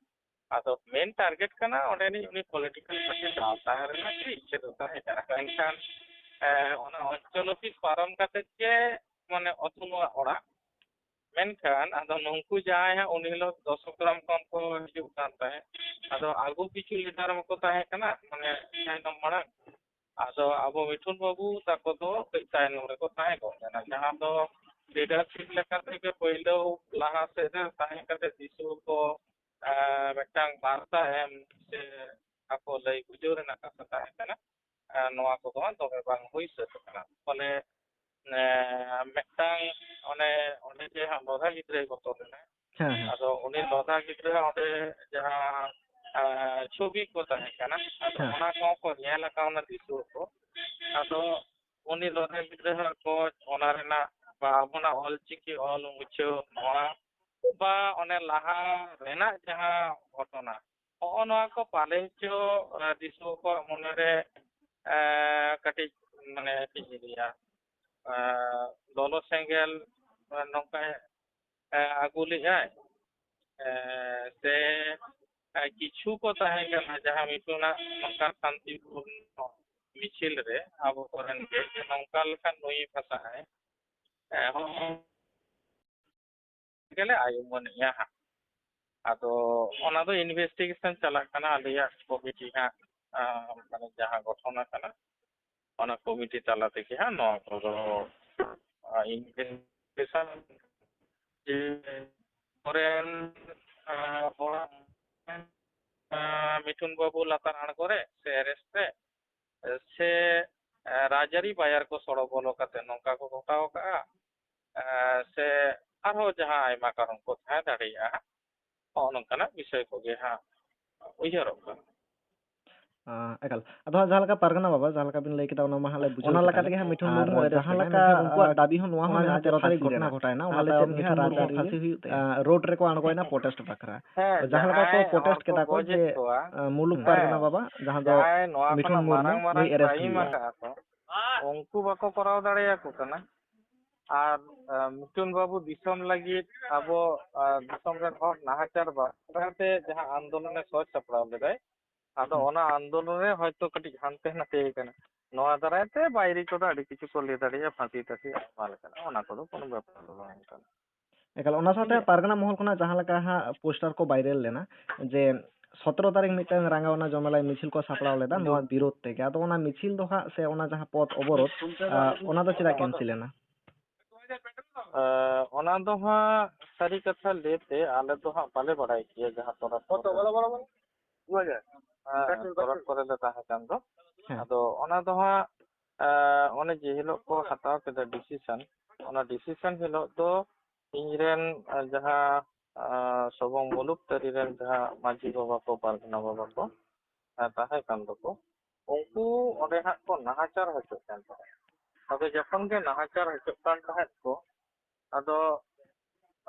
ᱟᱫᱚ ᱢᱮᱱ ᱴᱟᱨᱜᱮᱴ ᱠᱟᱱᱟ ᱚᱸᱰᱮᱱᱤᱡ ᱩᱱᱤ ᱯᱚᱞᱤᱴᱤᱠᱟᱞ ᱯᱟᱨᱴᱤ ᱫᱟᱣ ᱛᱟᱦᱮᱸ ᱨᱮᱱᱟᱜ ᱜᱮ ᱤᱪᱪᱷᱟᱹ ᱫᱚ ᱛᱟᱦᱮᱸ ᱠᱟᱱᱟ᱾ ᱢᱮᱱᱠᱷᱟᱱ ᱚᱱᱟ ᱚᱧᱪᱚᱞ ᱚᱯᱷᱤᱥ ᱯᱟᱨᱚᱢ ᱠᱟᱛᱮ ᱜᱮ ᱢᱟᱱᱮ ᱚᱛᱩᱞ ᱚᱲᱟᱜ ᱚᱲᱟᱜ᱾ ᱢᱮᱱᱠᱷᱟᱱ ᱟᱫᱚ ᱱᱩᱠᱩ ᱡᱟᱦᱟᱸᱭ ᱦᱟᱸᱜ ᱩᱱ ᱦᱤᱞᱳᱜ ᱫᱚᱥᱚᱜᱨᱟᱢ ᱠᱷᱚᱱ ᱠᱚ ᱦᱤᱡᱩᱜ ᱠᱟᱱ ᱛᱟᱦᱮᱸᱫ, ᱟᱫᱚ ᱟᱹᱜᱩ ᱠᱤᱪᱷᱩ ᱞᱤᱰᱟᱨ ᱢᱟᱠᱚ ᱛᱟᱦᱮᱸ ᱠᱟᱱᱟ ᱢᱟᱱᱮ ᱛᱟᱭᱱᱚᱢ ᱢᱟᱲᱟᱝ᱾ ᱟᱫᱚ ᱟᱵᱚ ᱢᱤᱴᱷᱩᱱ ᱵᱟᱹᱵᱩ ᱛᱟᱠᱚ ᱫᱚ ᱠᱟᱹᱡ ᱛᱟᱭᱱᱚᱢ ᱨᱮᱠᱚ ᱛᱟᱦᱮᱸ ᱠᱚᱜ ᱠᱟᱱᱟ, ᱡᱟᱦᱟᱸ ᱫᱚ ᱞᱤᱰᱟᱨᱥᱤᱯ ᱞᱮᱠᱟ ᱛᱮᱜᱮ ᱯᱳᱭᱞᱳ ᱞᱟᱦᱟ ᱥᱮᱫ ᱨᱮ ᱛᱟᱦᱮᱸ ᱠᱟᱛᱮ ᱫᱤᱥᱩᱣᱟᱹ ᱠᱚ ᱢᱤᱫᱴᱟᱝ ᱵᱟᱨᱛᱟ ᱮᱢ ᱥᱮ ᱟᱠᱚ ᱞᱟᱹᱭ ᱵᱩᱡᱷᱟᱹᱣ ᱨᱮᱱᱟᱜ ᱠᱟᱛᱷᱟ ᱛᱟᱦᱮᱸ ᱠᱟᱱᱟ᱾ ᱱᱚᱣᱟ ᱠᱚᱫᱚ ᱫᱚᱢᱮ ᱵᱟᱝ ᱦᱩᱭ ᱥᱟᱹᱛ ᱟᱠᱟᱱᱟ᱾ ᱯᱷᱚᱞᱮ ᱢᱤᱫᱴᱟᱝ ᱚᱱᱮ ᱚᱸᱰᱮ ᱡᱮ ᱞᱚᱫᱷᱟ ᱜᱤᱫᱽᱨᱟᱹᱭ ᱵᱚᱛᱚᱨ ᱞᱮᱱᱟ, ᱟᱫᱚ ᱩᱱᱤ ᱞᱚᱫᱷᱟ ᱜᱤᱫᱽᱨᱟᱹ ᱚᱸᱰᱮ ᱡᱟᱦᱟᱸ ᱪᱷᱚᱵᱤ ᱠᱚ ᱛᱟᱦᱮᱸ ᱠᱟᱱᱟ, ᱟᱫᱚ ᱚᱱᱟ ᱠᱚᱦᱚᱸ ᱠᱚ ᱧᱮᱞ ᱟᱠᱟᱣᱱᱟ ᱫᱤᱥᱩᱣᱟᱹ ᱠᱚ᱾ ᱟᱫᱚ ᱩᱱᱤ ᱞᱚᱫᱷᱟ ᱜᱤᱫᱽᱨᱟᱹ ᱦᱟᱸᱜ ᱠᱚ ᱚᱱᱟ ᱨᱮᱱᱟᱜ ᱵᱟ ᱟᱵᱚᱱᱟᱜ ᱚᱞᱪᱤᱠᱤ ᱚᱞ ᱢᱩᱪᱷᱟᱹᱣ ᱱᱚᱣᱟ ᱵᱟ ᱚᱱᱮ ᱞᱟᱦᱟ ᱨᱮᱱᱟᱜ ᱡᱟᱦᱟᱸ ᱜᱷᱚᱴᱚᱱᱟ, ᱦᱚᱸᱜᱼᱚ ᱱᱚᱣᱟ ᱠᱚ ᱯᱟᱞᱮ ᱦᱚᱪᱚ ᱫᱤᱥᱩᱣᱟᱹ ᱠᱚᱣᱟᱜ ᱢᱚᱱᱮᱨᱮ ᱠᱟᱹᱴᱤᱡ ᱢᱟᱱᱮ ᱪᱮᱫ ᱤᱧ ᱞᱟᱹᱭᱟ, ᱞᱚᱞᱚ ᱥᱮᱸᱜᱮᱞ ᱱᱚᱝᱠᱟᱭ ᱟᱹᱜᱩ ᱞᱮᱫᱟᱭ᱾ ᱥᱮ ᱠᱤᱪᱷᱩ ᱠᱚ ᱛᱟᱦᱮᱸ ᱠᱟᱱᱟ ᱡᱟᱦᱟᱸ ᱢᱤᱴᱩᱱᱟᱜ ᱱᱚᱝᱠᱟ ᱥᱟᱱᱛᱤᱯᱩᱨᱱᱚ ᱢᱤᱪᱷᱤᱞ ᱨᱮ ᱟᱵᱚ ᱠᱚᱨᱮᱱ ᱜᱮ ᱱᱚᱝᱠᱟ ᱞᱮᱠᱟᱱ ᱱᱩᱭ ᱯᱷᱟᱥᱟᱜᱼᱟᱭ, ᱦᱚᱸ ᱜᱮᱞᱮ ᱟᱭᱩᱢᱟᱹᱱᱮᱜᱼᱟ ᱦᱟᱸᱜ᱾ ᱟᱫᱚ ᱚᱱᱟ ᱫᱚ ᱤᱱᱵᱷᱮᱥᱴᱤᱜᱮᱥᱚᱱ ᱪᱟᱞᱟᱜ ᱠᱟᱱᱟ, ᱟᱞᱮᱭᱟᱜ ᱠᱚᱢᱤᱴᱤ ᱦᱟᱸᱜ ᱢᱟᱱᱮ ᱡᱟᱦᱟᱸ ᱜᱚᱴᱷᱚᱱ ᱟᱠᱟᱱᱟ ᱚᱱᱟ ᱠᱚᱢᱤᱴᱤ ᱛᱟᱞᱟ ᱛᱮᱜᱮ ᱦᱟᱸᱜ ᱱᱚᱣᱟ ᱠᱚᱫᱚ ᱤᱱᱵᱷᱮᱥᱴᱤᱜᱮᱥᱚᱱ ᱡᱮ ᱠᱚᱨᱮᱱ ᱦᱚᱲ ᱢᱤᱴᱷᱩᱱ ᱵᱟᱹᱵᱩ ᱞᱟᱛᱟᱨ ᱟᱬᱜᱚ ᱨᱮ ᱥᱮ ᱮᱨᱮᱥᱴ ᱨᱮ ᱥᱮ ᱨᱟᱡᱽᱟᱹᱨᱤ ᱵᱟᱭᱟᱨ ᱠᱚ ᱥᱚᱲᱚ ᱵᱚᱞᱚ ᱠᱟᱛᱮ ᱱᱚᱝᱠᱟ ᱠᱚ ᱜᱷᱚᱴᱟᱣ ᱠᱟᱜᱼᱟ, ᱥᱮ ᱟᱨᱦᱚᱸ ᱡᱟᱦᱟᱸ ᱟᱭᱢᱟ ᱠᱟᱨᱚᱱ ᱠᱚ ᱛᱟᱦᱮᱸ ᱫᱟᱲᱮᱭᱟᱜᱼᱟ, ᱱᱚᱜᱼᱚ ᱱᱚᱝᱠᱟᱱᱟᱜ ᱵᱤᱥᱚᱭ ᱠᱚᱜᱮ ᱦᱟᱸᱜ ᱩᱭᱦᱟᱹᱨᱚᱜ ᱠᱟᱱᱟ᱾ ᱟᱸ, ᱮᱠᱟᱞ᱾ ᱟᱫᱚ ᱦᱟᱸᱜ ᱡᱟᱦᱟᱸ ᱞᱮᱠᱟ ᱯᱟᱨᱜᱟᱱᱟ ᱵᱟᱵᱟ, ᱡᱟᱦᱟᱸ ᱞᱮᱠᱟ ᱵᱤᱱ ᱞᱟᱹᱭ ᱠᱮᱫᱟ, ᱚᱱᱟ ᱢᱟ ᱦᱟᱸᱜ ᱞᱮ ᱵᱩᱡᱷᱟᱹᱣ ᱚᱱᱟ ᱠᱮᱫ ᱞᱮᱠᱟ ᱜᱮ᱾ ᱛᱮᱜᱮ ᱦᱟᱸᱜ ᱢᱤᱴᱷᱩᱱ ᱟᱨ ᱢᱩᱨᱢᱩ arrest ᱡᱟᱦᱟᱸ ᱞᱮᱠᱟ, ᱢᱮᱱᱠᱷᱟᱱ ᱩᱱᱠᱩᱣᱟᱜ ᱟᱸ, ᱫᱟᱵᱤ ᱦᱚᱸ ᱱᱚᱣᱟ ᱚᱱᱟ ᱢᱮᱱᱟᱜᱼᱟ ᱡᱮ ᱛᱮᱨᱚ ᱛᱟᱹᱨᱤᱠᱷ ᱜᱷᱚᱴᱚᱱᱟ ᱜᱷᱚᱴᱟᱣᱮᱱᱟ, ᱚᱱᱟ ᱞᱮ ᱪᱮᱫ ᱢᱤᱴᱷᱩᱱ ᱢᱩᱨᱢᱩ ᱯᱷᱟᱹᱥᱤ ᱦᱩᱭᱩᱜ ᱛᱟᱭᱟ? ᱟᱸ, road ᱨᱮᱠᱚ ᱟᱬᱜᱚᱭᱮᱱᱟ protest ᱵᱟᱠᱷᱨᱟ᱾ ᱦᱮᱸ, ᱛᱚ ᱡᱟᱦᱟᱸ ᱞᱮᱠᱟ ᱠᱚ ᱡᱟᱦᱟᱸᱭ ᱦᱚᱲ protest ᱠᱚ ᱠᱮᱫᱟ ᱠᱚ ᱜᱚᱡᱮᱫ ᱡᱮ, ᱠᱚᱣᱟ, ᱟᱸ, ᱢᱩᱞᱩᱠ ᱦᱮᱸ, ᱯᱟᱨᱜᱟᱱᱟ ᱵᱟᱵᱟ, ᱡᱟᱦᱟᱸ ᱫᱚ ᱡᱟᱦᱟᱸᱭ ᱱᱚᱣᱟ ᱢᱤᱴᱷᱩᱱ ᱠᱷᱚᱱᱟᱜ ᱢᱩᱨᱢᱩ, ᱢᱟᱨᱟᱝ ᱢᱟᱨᱟᱝ ᱱᱩᱭ arrest crime ᱦᱩᱭᱩᱜᱼᱟ᱾ ᱟᱠᱟᱫᱼᱟ ᱠᱚ, ᱩᱱᱠᱩ ᱵᱟᱠᱚ ᱠᱚᱨᱟᱣ ᱫᱟᱲᱮᱭᱟᱠᱚ ᱠᱟᱱᱟ᱾ ᱟᱨ, ᱟᱸ, ᱢᱤᱴᱷᱩᱱ ᱵᱟᱹᱵᱩ ᱫᱤᱥᱚᱢ ᱞᱟᱹᱜᱤᱫ ᱟᱵᱚ, ᱟᱸ, ᱫᱤᱥᱚᱢ ᱨᱮᱱ ᱦᱚᱲ ᱱᱟᱦᱟᱪᱟᱨ ᱵᱟᱠᱷᱨᱟ ᱛᱮ ᱡᱟᱦᱟᱸ ᱟᱱᱫᱳᱞᱚᱱᱮ ᱥᱚᱦᱚᱡ ᱥᱟᱯᱲᱟᱣ ᱞᱮᱫᱟᱭ, ᱟᱫᱚ ᱦᱩᱸ᱾ ᱚᱱᱟ ᱟᱱᱫᱳᱞᱚᱱ ᱨᱮ ᱦᱚᱭᱛᱳ ᱠᱟᱹᱴᱤᱡ ᱦᱟᱱᱛᱮ ᱱᱟᱛᱮ ᱠᱟᱱᱟ᱾ ᱱᱚᱣᱟ ᱫᱟᱨᱟᱭ ᱛᱮ ᱵᱟᱭᱨᱤ ᱠᱚᱫᱚ ᱟᱹᱰᱤ ᱠᱤᱪᱷᱩ ᱠᱚ ᱞᱟᱹᱭ ᱫᱟᱲᱮᱭᱟᱜᱼᱟ, ᱯᱷᱟᱹᱥᱤ ᱴᱟᱹᱥᱤ ᱟᱭᱢᱟ ᱞᱮᱠᱟᱱᱟᱜ, ᱚᱱᱟ ᱠᱚᱫᱚ ᱠᱳᱱᱳ ᱵᱮᱯᱟᱨ ᱫᱚ ᱵᱟᱝ ᱠᱟᱱᱟ᱾ ᱮᱠᱟᱞ, ᱚᱱᱟ ᱥᱟᱶᱛᱮ ᱴᱷᱤᱠ ᱜᱮᱭᱟ᱾ ᱯᱟᱨᱜᱟᱱᱟ ᱢᱚᱦᱚᱞ ᱠᱷᱚᱱᱟᱜ ᱡᱟᱦᱟᱸ ᱞᱮᱠᱟ ᱦᱟᱸᱜ poster ᱠᱚ viral ᱞᱮᱱᱟ ᱡᱮ ᱥᱚᱛᱨᱚ ᱛᱟᱹᱨᱤᱠᱷ ᱢᱤᱫᱴᱟᱝ ᱨᱟᱸᱜᱟᱣᱱᱟ ᱡᱚᱢᱮᱞᱟᱭ ᱢᱤᱪᱷᱤᱞ ᱠᱚ ᱥᱟᱯᱲᱟᱣ ᱞᱮᱫᱟ ᱱᱚᱣᱟ ᱵᱤᱨᱳᱫᱷ ᱛᱮᱜᱮ, ᱟᱫᱚ ᱚᱱᱟ ᱢᱤᱪᱷᱤᱞ ᱫᱚ ᱦᱟᱸᱜ ᱥᱮ ᱚᱱᱟ ᱡᱟᱦᱟᱸ ᱯᱚᱛᱷ ᱚᱵᱚᱨᱳᱫᱷ, ᱟᱸ, ᱚᱱᱟ ᱫᱚ ᱪᱮᱫᱟᱜ cancel ᱮᱱᱟ? ᱟᱸ, ᱚᱱᱟ ᱫᱚ ᱦᱟᱸᱜ ᱥᱟᱹᱨᱤ ᱠᱟᱛᱷᱟ ᱞᱟᱹᱭᱛᱮ ᱟᱞᱮ ᱫᱚ ᱦᱟᱸᱜ ᱵᱟᱞᱮ ᱵᱟᱲᱟᱭ ᱠᱮᱭᱟ ᱡᱟᱦᱟᱸ ᱛᱚᱨᱟ ᱠᱚ᱾ ᱦᱮᱸ, ᱛᱚᱨᱟ ᱠᱚᱨᱮ ᱞᱮ ᱛᱟᱦᱮᱸ ᱠᱟᱱ ᱫᱚ᱾ ᱦᱮᱸ᱾ ᱟᱫᱚ ᱚᱱᱟ ᱫᱚ ᱦᱟᱸᱜ, ᱟᱸ, ᱚᱱᱮ ᱡᱮ ᱦᱤᱞᱳᱜ ᱠᱚ ᱦᱟᱛᱟᱣ ᱠᱮᱫᱟ decision, ᱚᱱᱟ decision ᱦᱤᱞᱳᱜ ᱫᱚ ᱤᱧ ᱨᱮᱱ, ᱟᱸ, ᱡᱟᱦᱟᱸ, ᱟᱸ, ᱥᱚᱵᱚᱝ ᱢᱩᱞᱩᱠ ᱛᱟᱹᱨᱤ ᱨᱮᱱ ᱡᱟᱦᱟᱸ ᱢᱟᱹᱡᱷᱤ ᱵᱟᱵᱟ ᱠᱚ, ᱯᱟᱨᱜᱟᱱᱟ ᱵᱟᱵᱟ ᱠᱚ, ᱟᱸ, ᱛᱟᱦᱮᱸ ᱠᱟᱱ ᱫᱚᱠᱚ, ᱩᱱᱠᱩ ᱚᱸᱰᱮ ᱦᱟᱸᱜ ᱠᱚ ᱱᱟᱦᱟᱪᱟᱨ ᱦᱚᱪᱚᱜ ᱠᱟᱱ ᱛᱟᱦᱮᱸᱫ᱾ ᱟᱫᱚ ᱡᱚᱠᱷᱚᱱ ᱜᱮ ᱱᱟᱦᱟᱪᱟᱨ ᱦᱚᱪᱚᱜ ᱠᱟᱱ ᱛᱟᱦᱮᱸᱫ ᱠᱚ, ᱟᱫᱚ,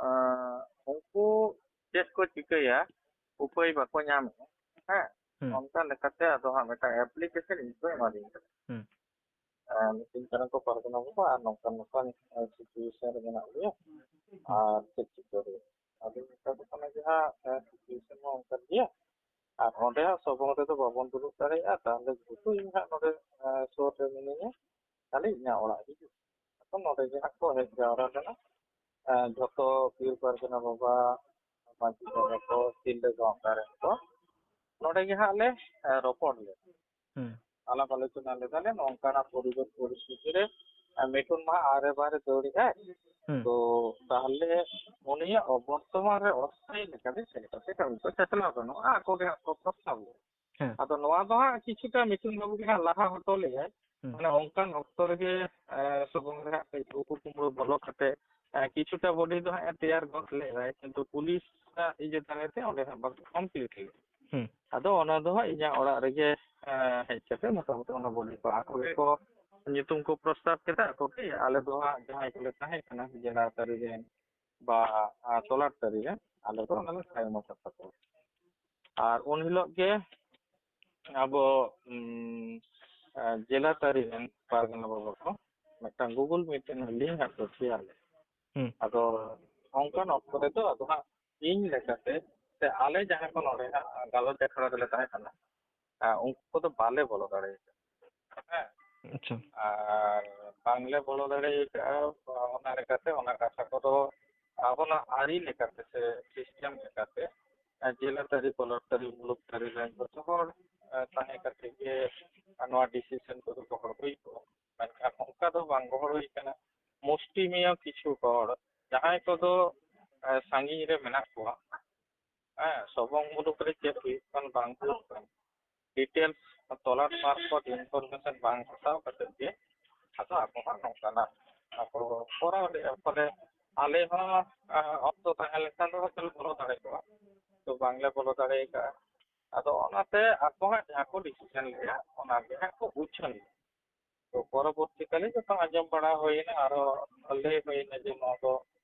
ᱟᱸ, ᱩᱱᱠᱩ ᱪᱮᱫ ᱠᱚ ᱪᱤᱠᱟᱹᱭᱟ, ᱩᱯᱟᱹᱭ ᱵᱟᱠᱚ ᱧᱟᱢᱮᱫᱼᱟ᱾ ᱦᱮᱸ, ᱦᱩᱸ᱾ ᱚᱱᱠᱟ ᱞᱮᱠᱟᱛᱮ ᱟᱫᱚ ᱦᱟᱸᱜ ᱢᱤᱫᱴᱟᱝ application ᱤᱧ ᱠᱚ ᱮᱢᱟᱫᱤᱧ ᱠᱟᱱᱟ᱾ ᱦᱩᱸ᱾ ᱟᱸ, ᱢᱤᱛᱟᱹᱧ ᱠᱟᱱᱟ ᱠᱚ, "ᱯᱟᱨᱜᱟᱱᱟ ᱵᱟᱵᱟ, ᱟᱨ ᱱᱚᱝᱠᱟᱱ ᱱᱚᱝᱠᱟᱱ, ᱟᱸ, situation ᱨᱮ ᱢᱮᱱᱟᱜ ᱞᱮᱭᱟ, ᱦᱩᱸ᱾ ᱟᱨ ᱪᱮᱫ ᱪᱤᱠᱟᱹ ᱦᱩᱭᱩᱜᱼᱟ?" ᱟᱫᱚ ᱢᱮᱛᱟ ᱠᱚ ᱠᱟᱱᱟ ᱡᱮ, "ᱦᱟᱸᱜ, ᱟᱸ, situation ᱢᱟ ᱚᱱᱠᱟ ᱜᱮᱭᱟ, ᱟᱨ ᱚᱸᱰᱮ ᱦᱟᱸᱜ ᱥᱚᱵᱚᱝ ᱨᱮᱫᱚ ᱵᱟᱵᱚᱱ ᱫᱩᱲᱩᱵ ᱫᱟᱲᱮᱭᱟᱜᱼᱟ, ᱛᱟᱦᱞᱮ ᱡᱮᱦᱮᱛᱩ ᱤᱧ ᱦᱟᱸᱜ ᱱᱚᱰᱮ, ᱟᱸ, ᱥᱩᱨ ᱨᱮ ᱢᱤᱱᱟᱹᱧᱟ, ᱛᱟᱦᱞᱮ ᱤᱧᱟᱹᱜ ᱚᱲᱟᱜ ᱦᱤᱡᱩᱜ ᱢᱮ᱾" ᱟᱫᱚ ᱱᱚᱰᱮ ᱜᱮ ᱦᱟᱸᱜ ᱠᱚ ᱦᱮᱡ ᱡᱟᱣᱨᱟ ᱞᱮᱱᱟ᱾ ᱮᱸ, ᱡᱷᱚᱛᱚ ᱯᱤᱲ ᱯᱟᱨᱜᱟᱱᱟ ᱵᱟᱵᱟ, ᱢᱟᱹᱡᱷᱤ ᱵᱟᱵᱟ ᱠᱚ, ᱛᱤᱨᱞᱟᱹ ᱜᱟᱶᱛᱟ ᱨᱮᱱ ᱠᱚ ᱱᱚᱰᱮ ᱜᱮ ᱦᱟᱸᱜ ᱞᱮ, ᱮᱸ, ᱨᱚᱯᱚᱲ ᱞᱮᱱᱟ᱾ ᱦᱩᱸ᱾ ᱟᱞᱟᱯ ᱟᱞᱳᱪᱚᱱᱟ ᱞᱮᱫᱟᱞᱮ, ᱱᱚᱝᱠᱟᱱᱟᱜ ᱯᱚᱨᱤᱵᱮᱥ ᱯᱚᱨᱤᱥᱛᱷᱤᱛᱤ ᱨᱮ, ᱮᱸ, ᱢᱤᱴᱷᱩᱱ ᱢᱟ ᱟᱨᱮ ᱵᱟᱨᱮ ᱫᱟᱹᱲᱮᱜᱼᱟᱭ᱾ ᱦᱩᱸ᱾ ᱛᱚ ᱛᱟᱦᱞᱮ ᱩᱱᱤᱭᱟᱜ ᱚᱵᱚᱨᱛᱚᱢᱟᱱ ᱨᱮ ᱚᱥᱛᱷᱟᱭᱤ ᱞᱮᱠᱟᱛᱮ ᱪᱮᱫ ᱞᱮᱠᱟᱛᱮ ᱠᱟᱹᱢᱤ ᱠᱚ ᱪᱟᱪᱞᱟᱣ ᱜᱟᱱᱚᱜᱼᱟ, ᱟᱠᱚ ᱜᱮ ᱦᱟᱸᱜ ᱠᱚ ᱯᱨᱚᱥᱛᱟᱵ ᱞᱮᱫᱟ᱾ ᱦᱮᱸ᱾ ᱟᱫᱚ ᱱᱚᱣᱟ ᱫᱚ ᱦᱟᱸᱜ ᱠᱤᱪᱷᱩᱴᱟ ᱢᱤᱴᱷᱩᱱ ᱵᱟᱹᱵᱩ ᱜᱮ ᱦᱟᱸᱜ ᱞᱟᱦᱟ ᱦᱚᱴᱚ ᱞᱮᱫᱟᱭ᱾ ᱦᱩᱸ᱾ ᱢᱟᱱᱮ ᱚᱱᱠᱟᱱ ᱚᱠᱛᱚ ᱨᱮᱜᱮ, ᱮ, ᱥᱚᱵᱚᱝ ᱨᱮ ᱦᱟᱸᱜ ᱠᱟᱹᱡ ᱩᱠᱩ ᱠᱩᱢᱵᱽᱲᱩ ᱵᱚᱞᱚ ᱠᱟᱛᱮ, ᱮ, ᱠᱤᱪᱷᱩᱴᱟ body ᱫᱚ ᱦᱟᱸᱜ ᱮ ᱛᱮᱭᱟᱨ ᱜᱚᱫ ᱞᱮᱫᱟᱭ, ᱠᱤᱱᱛᱩ ᱯᱩᱞᱤᱥ ᱟᱜ ᱤᱭᱟᱹ ᱫᱟᱨᱟᱭ ᱛᱮ ᱚᱸᱰᱮ ᱦᱟᱸᱜ ᱵᱟᱠᱚ complete ᱞᱮᱫᱟ᱾ ᱦᱩᱸ᱾ ᱟᱫᱚ ᱚᱱᱟ ᱫᱚ ᱦᱟᱸᱜ ᱤᱧᱟᱹᱜ ᱚᱲᱟᱜ ᱨᱮᱜᱮ, ᱮᱸ, ᱦᱮᱡ ᱠᱟᱛᱮ ᱢᱚᱴᱟᱢᱩᱴᱤ ᱚᱱᱟ ᱵᱚᱰᱤ ᱠᱚ ᱟᱠᱚ ᱜᱮᱠᱚ ᱧᱩᱛᱩᱢ ᱠᱚ ᱯᱨᱚᱥᱛᱟᱵ ᱠᱮᱫᱟ ᱟᱠᱚ ᱜᱮ᱾ ᱟᱞᱮ ᱫᱚ ᱦᱟᱸᱜ ᱡᱟᱦᱟᱸᱭ ᱠᱚᱞᱮ ᱛᱟᱦᱮᱸ ᱠᱟᱱᱟ, ᱡᱮᱞᱟ ᱛᱟᱹᱨᱤ ᱨᱮᱱ ᱵᱟ, ᱟ, ᱛᱚᱞᱟᱴ ᱛᱟᱹᱨᱤ ᱨᱮᱱ, ᱟᱞᱮ ᱫᱚ ᱚᱱᱟ ᱞᱮ ᱛᱟᱭᱚᱢ ᱟᱠᱟᱫ ᱛᱟᱠᱚᱣᱟ᱾ ᱟᱨ ᱩᱱ ᱦᱤᱞᱳᱜ ᱜᱮ ᱟᱵᱚ, ᱩᱢ, ᱟ, ᱡᱮᱞᱟ ᱛᱟᱹᱨᱤ ᱨᱮᱱ ᱯᱟᱨᱜᱟᱱᱟ ᱵᱟᱵᱟ ᱠᱚ ᱢᱤᱫᱴᱟᱝ Google Meet ᱨᱮᱱᱟᱜ link ᱦᱟᱸᱜ ᱠᱚ share ᱞᱮᱫᱟ᱾ ᱦᱩᱸ᱾ ᱟᱫᱚ ᱚᱱᱠᱟᱱ ᱚᱠᱛᱚ ᱨᱮᱫᱚ ᱟᱫᱚ ᱦᱟᱸᱜ ᱤᱧ ᱞᱮᱠᱟᱛᱮ ᱥᱮ ᱟᱞᱮ ᱡᱟᱦᱟᱸ ᱠᱚ ᱱᱚᱰᱮ ᱦᱟᱸᱜ ᱜᱟᱞᱚᱪ ᱟᱠᱷᱲᱟ ᱨᱮᱞᱮ ᱛᱟᱦᱮᱸ ᱠᱟᱱᱟ, ᱟ, ᱩᱱᱠᱩ ᱠᱚᱫᱚ ᱵᱟᱞᱮ ᱵᱚᱞᱚ ᱫᱟᱲᱮ ᱟᱠᱟᱫᱟ᱾ ᱦᱮᱸ᱾ ᱟᱪᱪᱷᱟ᱾ ᱟᱨ ᱵᱟᱝᱞᱮ ᱵᱚᱞᱚ ᱫᱟᱲᱮ ᱟᱠᱟᱫᱼᱟ, ᱚᱱᱟ ᱞᱮᱠᱟᱛᱮ ᱚᱱᱟ ᱠᱟᱛᱷᱟ ᱠᱚᱫᱚ ᱟᱵᱚᱱᱟᱜ ᱟᱹᱨᱤ ᱞᱮᱠᱟᱛᱮ ᱥᱮ system ᱞᱮᱠᱟᱛᱮ, ᱟ, ᱡᱮᱞᱟ ᱛᱟᱹᱨᱤ, ᱯᱚᱞᱚᱴ ᱛᱟᱹᱨᱤ, ᱢᱩᱞᱩᱠ ᱛᱟᱹᱨᱤ ᱨᱮᱱ ᱡᱚᱛᱚ ᱦᱚᱲ, ᱟ, ᱛᱟᱦᱮᱸ ᱠᱟᱛᱮ ᱜᱮ ᱱᱚᱣᱟ decision ᱠᱚᱫᱚ ᱜᱚᱦᱚᱲ ᱦᱩᱭ ᱠᱚᱜᱼᱟ᱾ ᱢᱮᱱᱠᱷᱟᱱ ᱚᱱᱠᱟ ᱫᱚ ᱵᱟᱝ ᱜᱚᱦᱚᱲ ᱦᱩᱭ ᱠᱟᱱᱟ᱾ ᱢᱩᱥᱴᱤᱢᱮᱭᱚ ᱠᱤᱪᱷᱩ ᱦᱚᱲ, ᱡᱟᱦᱟᱸᱭ ᱠᱚᱫᱚ, ᱮ, ᱥᱟᱺᱜᱤᱧ ᱨᱮ ᱢᱮᱱᱟᱜ ᱠᱚᱣᱟ, ᱦᱮᱸ, ᱥᱚᱵᱚᱝ ᱢᱩᱞᱩᱠ ᱨᱮ ᱪᱮᱫ ᱦᱩᱭᱩᱜ ᱠᱟᱱ ᱵᱟᱝ ᱦᱩᱭᱩᱜ ᱠᱟᱱ, details ᱛᱚᱞᱟᱥ ᱢᱟᱨᱯᱷᱚᱛ information ᱵᱟᱝ ᱦᱟᱛᱟᱣ ᱠᱟᱛᱮ ᱜᱮ ᱟᱫᱚ ᱟᱠᱚ ᱦᱚᱸ ᱱᱚᱝᱠᱟᱱᱟᱜ ᱟᱠᱚ ᱠᱚᱨᱟᱣ ᱞᱮᱫᱼᱟ᱾ ᱯᱷᱚᱞᱮ ᱟᱞᱮ ᱦᱚᱸ, ᱟ, ᱚᱠᱛᱚ ᱛᱟᱦᱮᱸ ᱞᱮᱱᱠᱷᱟᱱ ᱫᱚ ᱦᱚᱭᱛᱚ ᱞᱮ ᱵᱚᱞᱚ ᱫᱟᱲᱮ ᱠᱚᱜᱼᱟ, ᱛᱚ ᱵᱟᱝᱞᱮ ᱵᱚᱞᱚ ᱫᱟᱲᱮ ᱟᱠᱟᱫᱼᱟ᱾ ᱟᱫᱚ ᱚᱱᱟᱛᱮ ᱟᱠᱚ ᱦᱟᱸᱜ ᱡᱟᱦᱟᱸ ᱠᱚ decision ᱞᱮᱫᱼᱟ, ᱚᱱᱟ ᱜᱮ ᱦᱟᱸᱜ ᱠᱚ ᱩᱪᱷᱟᱹᱱ ᱞᱮᱫᱼᱟ᱾ ᱛᱚ ᱯᱚᱨᱚᱵᱚᱨᱛᱤ ᱠᱟᱞᱮ ᱡᱚᱠᱷᱚᱱ ᱟᱸᱡᱚᱢ ᱵᱟᱲᱟ ᱦᱩᱭᱱᱟ, ᱟᱨᱚ ᱞᱟᱹᱭ ᱦᱩᱭᱱᱟ ᱡᱮ ᱱᱚᱣᱟ ᱫᱚ,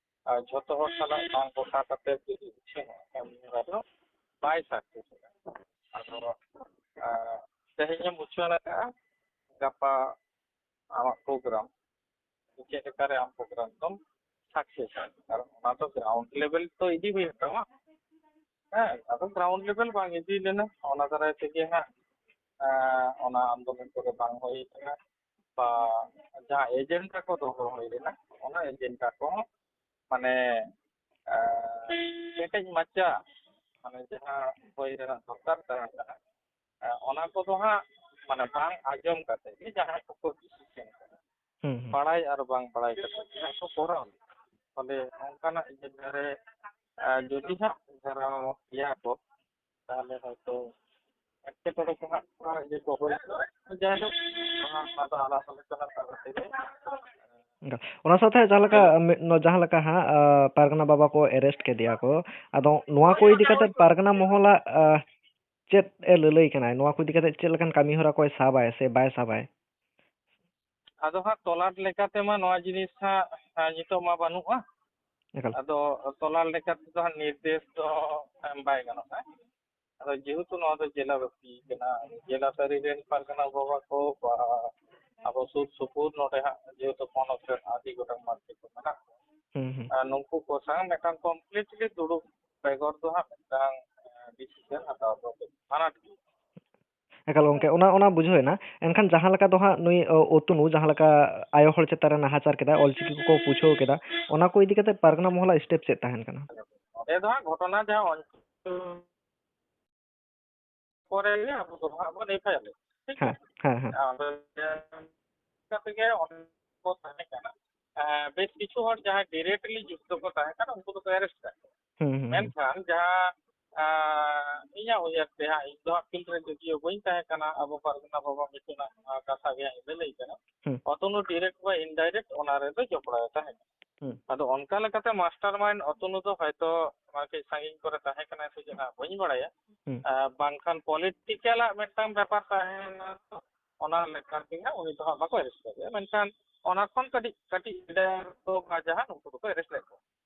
ᱟᱨ ᱡᱷᱚᱛᱚ ᱦᱚᱲ ᱥᱟᱞᱟᱜ ᱵᱟᱝ ᱜᱚᱴᱟ ᱠᱟᱛᱮ ᱡᱩᱫᱤ ᱩᱪᱷᱟᱹᱱᱚᱜᱼᱟ, ᱠᱟᱹᱢᱤ ᱦᱚᱨᱟ ᱫᱚ ᱵᱟᱭ successᱚᱜᱼᱟ᱾ ᱟᱫᱚ, ᱟᱨ ᱛᱮᱦᱮᱧ ᱮᱢ ᱩᱪᱷᱟᱹᱱ ᱟᱠᱟᱫᱼᱟ, ᱜᱟᱯᱟ ᱟᱢᱟᱜ program ᱪᱮᱫ ᱞᱮᱠᱟᱨᱮ ᱟᱢ program ᱫᱚᱢ successᱟ, ᱠᱟᱨᱚᱱ ᱚᱱᱟ ᱫᱚ ground level ᱛᱚ ᱤᱫᱤ ᱦᱩᱭᱩᱜ ᱛᱟᱢᱟ᱾ ᱦᱮᱸ, ᱟᱫᱚ ground level ᱵᱟᱝ ᱤᱫᱤ ᱞᱮᱱᱟ, ᱚᱱᱟ ᱫᱟᱨᱟᱭ ᱛᱮᱜᱮ ᱦᱟᱸᱜ, ᱮᱸ, ᱚᱱᱟ ᱟᱱᱫᱳᱞᱚᱱ ᱠᱚᱫᱚ ᱵᱟᱝ ᱦᱩᱭ ᱠᱟᱱᱟ᱾ ᱵᱟ ᱡᱟᱦᱟᱸ agenda ᱠᱚ ᱫᱚᱦᱚ ᱦᱩᱭ ᱞᱮᱱᱟ, ᱚᱱᱟ agenda ᱠᱚᱦᱚᱸ ᱢᱟᱱᱮ, ᱮᱸ, ᱠᱮᱴᱮᱡ ᱢᱟᱪᱟ, ᱢᱟᱱᱮ ᱡᱟᱦᱟᱸ ᱦᱩᱭ ᱨᱮᱱᱟᱜ ᱫᱚᱨᱠᱟᱨ ᱛᱟᱦᱮᱸ ᱠᱟᱱᱟ, ᱮᱸ, ᱚᱱᱟ ᱠᱚᱫᱚ ᱦᱟᱸᱜ ᱢᱟᱱᱮ ᱵᱟᱝ ᱟᱸᱡᱚᱢ ᱠᱟᱛᱮ ᱜᱮ ᱡᱟᱦᱟᱸᱭ ᱠᱚᱠᱚ decision ᱠᱟᱱᱟ, ᱦᱩᱸ, ᱦᱩᱸ᱾ ᱵᱟᱲᱟᱭ ᱟᱨ ᱵᱟᱝ ᱵᱟᱲᱟᱭ ᱠᱟᱛᱮ ᱡᱟᱦᱟᱸᱭ ᱠᱚ ᱠᱚᱨᱟᱣ ᱞᱮᱫᱟ, ᱛᱟᱦᱞᱮ ᱚᱱᱠᱟᱱᱟᱜ ᱡᱟᱭᱜᱟ ᱨᱮ, ᱮᱸ, ᱡᱩᱫᱤ ᱦᱟᱸᱜ ᱜᱷᱮᱨᱟᱣ ᱜᱮᱭᱟ ᱠᱚ, ᱛᱟᱦᱞᱮ ᱦᱚᱭᱛᱳ ᱮᱴᱠᱮᱴᱚᱬᱮ ᱠᱚ ᱦᱟᱸᱜ ᱛᱷᱚᱲᱟ ᱤᱭᱟᱹ ᱠᱚ ᱦᱩᱭ ᱠᱚᱜᱼᱟ᱾ ᱡᱟᱭᱦᱳᱠ, ᱚᱱᱟ, ᱚᱱᱟ ᱫᱚ ᱟᱞᱟᱯ ᱟᱞᱳᱪᱚᱱᱟ ᱛᱟᱞᱟ ᱛᱮᱜᱮ᱾ ᱚᱱᱟ ᱥᱟᱶᱛᱮ ᱡᱟᱦᱟᱸ ᱞᱮᱠᱟ, ᱡᱟᱭᱦᱳᱠ᱾ ᱢᱤᱫ, ᱱᱚ-, ᱡᱟᱦᱟᱸ ᱞᱮᱠᱟ ᱦᱟᱸᱜ, ᱟ, ᱯᱟᱨᱜᱟᱱᱟ ᱵᱟᱵᱟ ᱠᱚ arrest ᱠᱮᱫᱮᱭᱟ ᱠᱚ, ᱟᱫᱚ ᱱᱚᱣᱟ ᱠᱚ ᱤᱫᱤ ᱠᱟᱛᱮ ᱯᱟᱨᱜᱟᱱᱟ ᱢᱚᱦᱚᱞᱟᱜ, ᱟ, ᱪᱮᱫ ᱮ ᱞᱟᱹᱞᱟᱹᱭ ᱠᱟᱱᱟᱭ, ᱱᱚᱣᱟ ᱠᱚ ᱤᱫᱤ ᱠᱟᱛᱮ ᱪᱮᱫ ᱞᱮᱠᱟᱱ ᱠᱟᱹᱢᱤ ᱦᱚᱨᱟ ᱠᱚᱭ ᱥᱟᱵᱟᱭ ᱥᱮ ᱵᱟᱭ ᱥᱟᱵᱟᱭ? ᱟᱫᱚ ᱦᱟᱸᱜ ᱛᱚᱞᱟᱴ ᱞᱮᱠᱟᱛᱮᱢᱟ ᱱᱚᱣᱟ ᱡᱤᱱᱤᱥ ᱦᱟᱸᱜ, ᱟᱸ, ᱱᱤᱛᱚᱜ ᱢᱟ ᱵᱟᱹᱱᱩᱜᱼᱟ᱾ ᱮᱠᱟᱞ᱾ ᱟᱫᱚ ᱛᱚᱞᱟᱴ ᱞᱮᱠᱟ ᱛᱮᱫᱚ ᱦᱟᱸᱜ ᱱᱤᱨᱫᱮᱥ ᱫᱚ ᱮᱢ ᱵᱟᱭ ᱜᱟᱱᱚᱜᱼᱟ᱾ ᱟᱫᱚ ᱡᱮᱦᱮᱛᱩ ᱱᱚᱣᱟ ᱫᱚ ᱡᱮᱞᱟ ᱵᱟᱹᱯᱤ ᱠᱟᱱᱟ, ᱡᱮᱞᱟ ᱛᱟᱹᱨᱤ ᱨᱮᱱ ᱯᱟᱨᱜᱟᱱᱟ ᱵᱟᱵᱟ ᱠᱚ ᱵᱟ ᱟᱵᱚ ᱥᱩᱨ ᱥᱩᱯᱩᱨ ᱱᱚᱰᱮ ᱦᱟᱸᱜ ᱡᱮᱦᱮᱛᱩ ᱯᱚᱱᱚᱛ ᱨᱮᱱ ᱟᱹᱰᱤ ᱜᱚᱴᱟᱝ ᱢᱟᱹᱱᱢᱤ ᱠᱚ ᱢᱮᱱᱟᱜ ᱠᱚᱣᱟ, ᱦᱩᱸ, ᱦᱩᱸ᱾ ᱟᱨ ᱱᱩᱠᱩ ᱠᱚ ᱥᱟᱶ ᱢᱤᱫᱴᱟᱝ completely ᱫᱩᱲᱩᱵ ᱵᱮᱜᱚᱨ ᱫᱚ ᱦᱟᱸᱜ ᱢᱤᱫᱴᱟᱝ, ᱮ, decision ᱦᱟᱛᱟᱣ ᱫᱚ ᱠᱟᱹᱡ ᱟᱱᱟᱴ ᱜᱮᱭᱟ᱾ ᱮᱠᱟᱞ ᱜᱚᱝᱠᱮ, ᱚᱱᱟ, ᱚᱱᱟ ᱵᱩᱡᱷᱟᱹᱣ ᱮᱱᱟ᱾ ᱮᱱᱠᱷᱟᱱ ᱡᱟᱦᱟᱸ ᱞᱮᱠᱟ ᱫᱚ ᱦᱟᱸᱜ ᱱᱩᱭ, ᱚ, ᱚᱛᱱᱩ ᱡᱟᱦᱟᱸ ᱞᱮᱠᱟ ᱟᱭᱳ ᱦᱚᱲ ᱪᱮᱛᱟᱱ ᱨᱮ ᱱᱟᱦᱟᱪᱟᱨ ᱠᱮᱫᱟ, ᱚᱞᱪᱤᱠᱤ ᱠᱚᱠᱚ ᱯᱩᱪᱷᱟᱹᱣ ᱠᱮᱫᱟ, ᱚᱱᱟ ᱠᱚ ᱤᱫᱤ ᱠᱟᱛᱮ ᱯᱟᱨᱜᱟᱱᱟ ᱢᱚᱦᱚᱞᱟᱜ step ᱪᱮᱫ ᱛᱟᱦᱮᱱ ᱠᱟᱱᱟ? ᱱᱚᱰᱮ ᱫᱚ ᱦᱟᱸᱜ ᱜᱷᱚᱴᱚᱱᱟ ᱡᱟᱦᱟᱸ ᱚᱞᱪᱤᱠᱤ ᱯᱚᱨᱮ ᱜᱮ ᱟᱵᱚ ᱫᱚ ᱦᱟᱸᱜ ᱵᱚᱱ FIR ᱞᱮᱫᱟ᱾ ᱴᱷᱤᱠ ᱦᱮᱸ, ᱜᱮᱭᱟ? ᱦᱮᱸ, ᱦᱮᱸ᱾ ᱟᱫᱚ ᱠᱟᱛᱮ ᱜᱮ ᱚᱸᱰᱮ ᱠᱚ ᱛᱟᱦᱮᱸ ᱠᱟᱱᱟ᱾ ᱮᱸ, ᱵᱮᱥ ᱠᱤᱪᱷᱩ ᱦᱚᱲ ᱡᱟᱦᱟᱸᱭ directly ᱡᱩᱠᱛᱚ ᱠᱚ ᱛᱟᱦᱮᱸ ᱠᱟᱱᱟ, ᱩᱱᱠᱩ ᱫᱚᱠᱚ arrest ᱠᱟᱜ ᱠᱚᱣᱟ᱾ ᱦᱩᱸ, ᱦᱩᱸ, ᱦᱩᱸ᱾ ᱢᱮᱱᱠᱷᱟᱱ ᱡᱟᱦᱟᱸ, ᱟᱸ, ᱤᱧᱟᱹᱜ ᱩᱭᱦᱟᱹᱨ ᱛᱮ ᱦᱟᱸᱜ, ᱤᱧ ᱫᱚ ᱦᱟᱸᱜ field ᱨᱮ ᱡᱩᱫᱤᱭᱳ ᱵᱟᱹᱧ ᱛᱟᱦᱮᱸ ᱠᱟᱱᱟ, ᱟᱵᱚ ᱯᱟᱨᱜᱟᱱᱟ ᱵᱟᱵᱟ ᱢᱤᱥᱚᱱᱟᱜ, ᱟᱸ, ᱠᱟᱛᱷᱟ ᱜᱮ ᱦᱟᱸᱜ ᱤᱧ ᱞᱟᱹᱞᱟᱹᱭ ᱠᱟᱱᱟ᱾ ᱦᱩᱸ᱾ ᱚᱛᱱᱩ direct ᱵᱟ indirect ᱚᱱᱟ ᱨᱮᱫᱚ ᱡᱚᱯᱲᱟᱣ ᱮ ᱛᱟᱦᱮᱸ ᱠᱟᱱᱟ᱾ ᱦᱩᱸ᱾ ᱟᱫᱚ ᱚᱱᱠᱟ ᱞᱮᱠᱟᱛᱮ mastermind ᱚᱛᱱᱩ ᱫᱚ ᱦᱚᱭᱛᱚ ᱚᱱᱟ ᱠᱟᱹᱡ ᱥᱟᱺᱜᱤᱧ ᱠᱚᱨᱮ ᱛᱟᱦᱮᱸ ᱠᱟᱱᱟᱭ ᱥᱮ ᱪᱮᱫ ᱦᱟᱸᱜ ᱵᱟᱹᱧ ᱵᱟᱲᱟᱭᱟ᱾ ᱦᱩᱸ᱾ ᱟᱸ, ᱵᱟᱝᱠᱷᱟᱱ political ᱟᱜ ᱢᱤᱫᱴᱟᱝ ᱵᱮᱯᱟᱨ ᱛᱟᱦᱮᱸ ᱞᱮᱱᱟ ᱛᱚ, ᱚᱱᱟ ᱞᱮᱠᱟ ᱛᱮᱜᱮ ᱦᱟᱸᱜ ᱩᱱᱤ ᱫᱚ ᱦᱟᱸᱜ ᱵᱟᱠᱚ arrest ᱞᱮᱫᱮᱭᱟ, ᱢᱮᱱᱠᱷᱟᱱ ᱚᱱᱟ ᱠᱷᱚᱱ ᱠᱟᱹᱴᱤᱡ, ᱠᱟᱹᱴᱤᱡ leader ᱠᱚ ᱵᱟ ᱡᱟᱦᱟᱸ ᱱᱩᱠᱩ ᱫᱚᱠᱚ arrest ᱞᱮᱫ ᱠᱚᱣᱟ᱾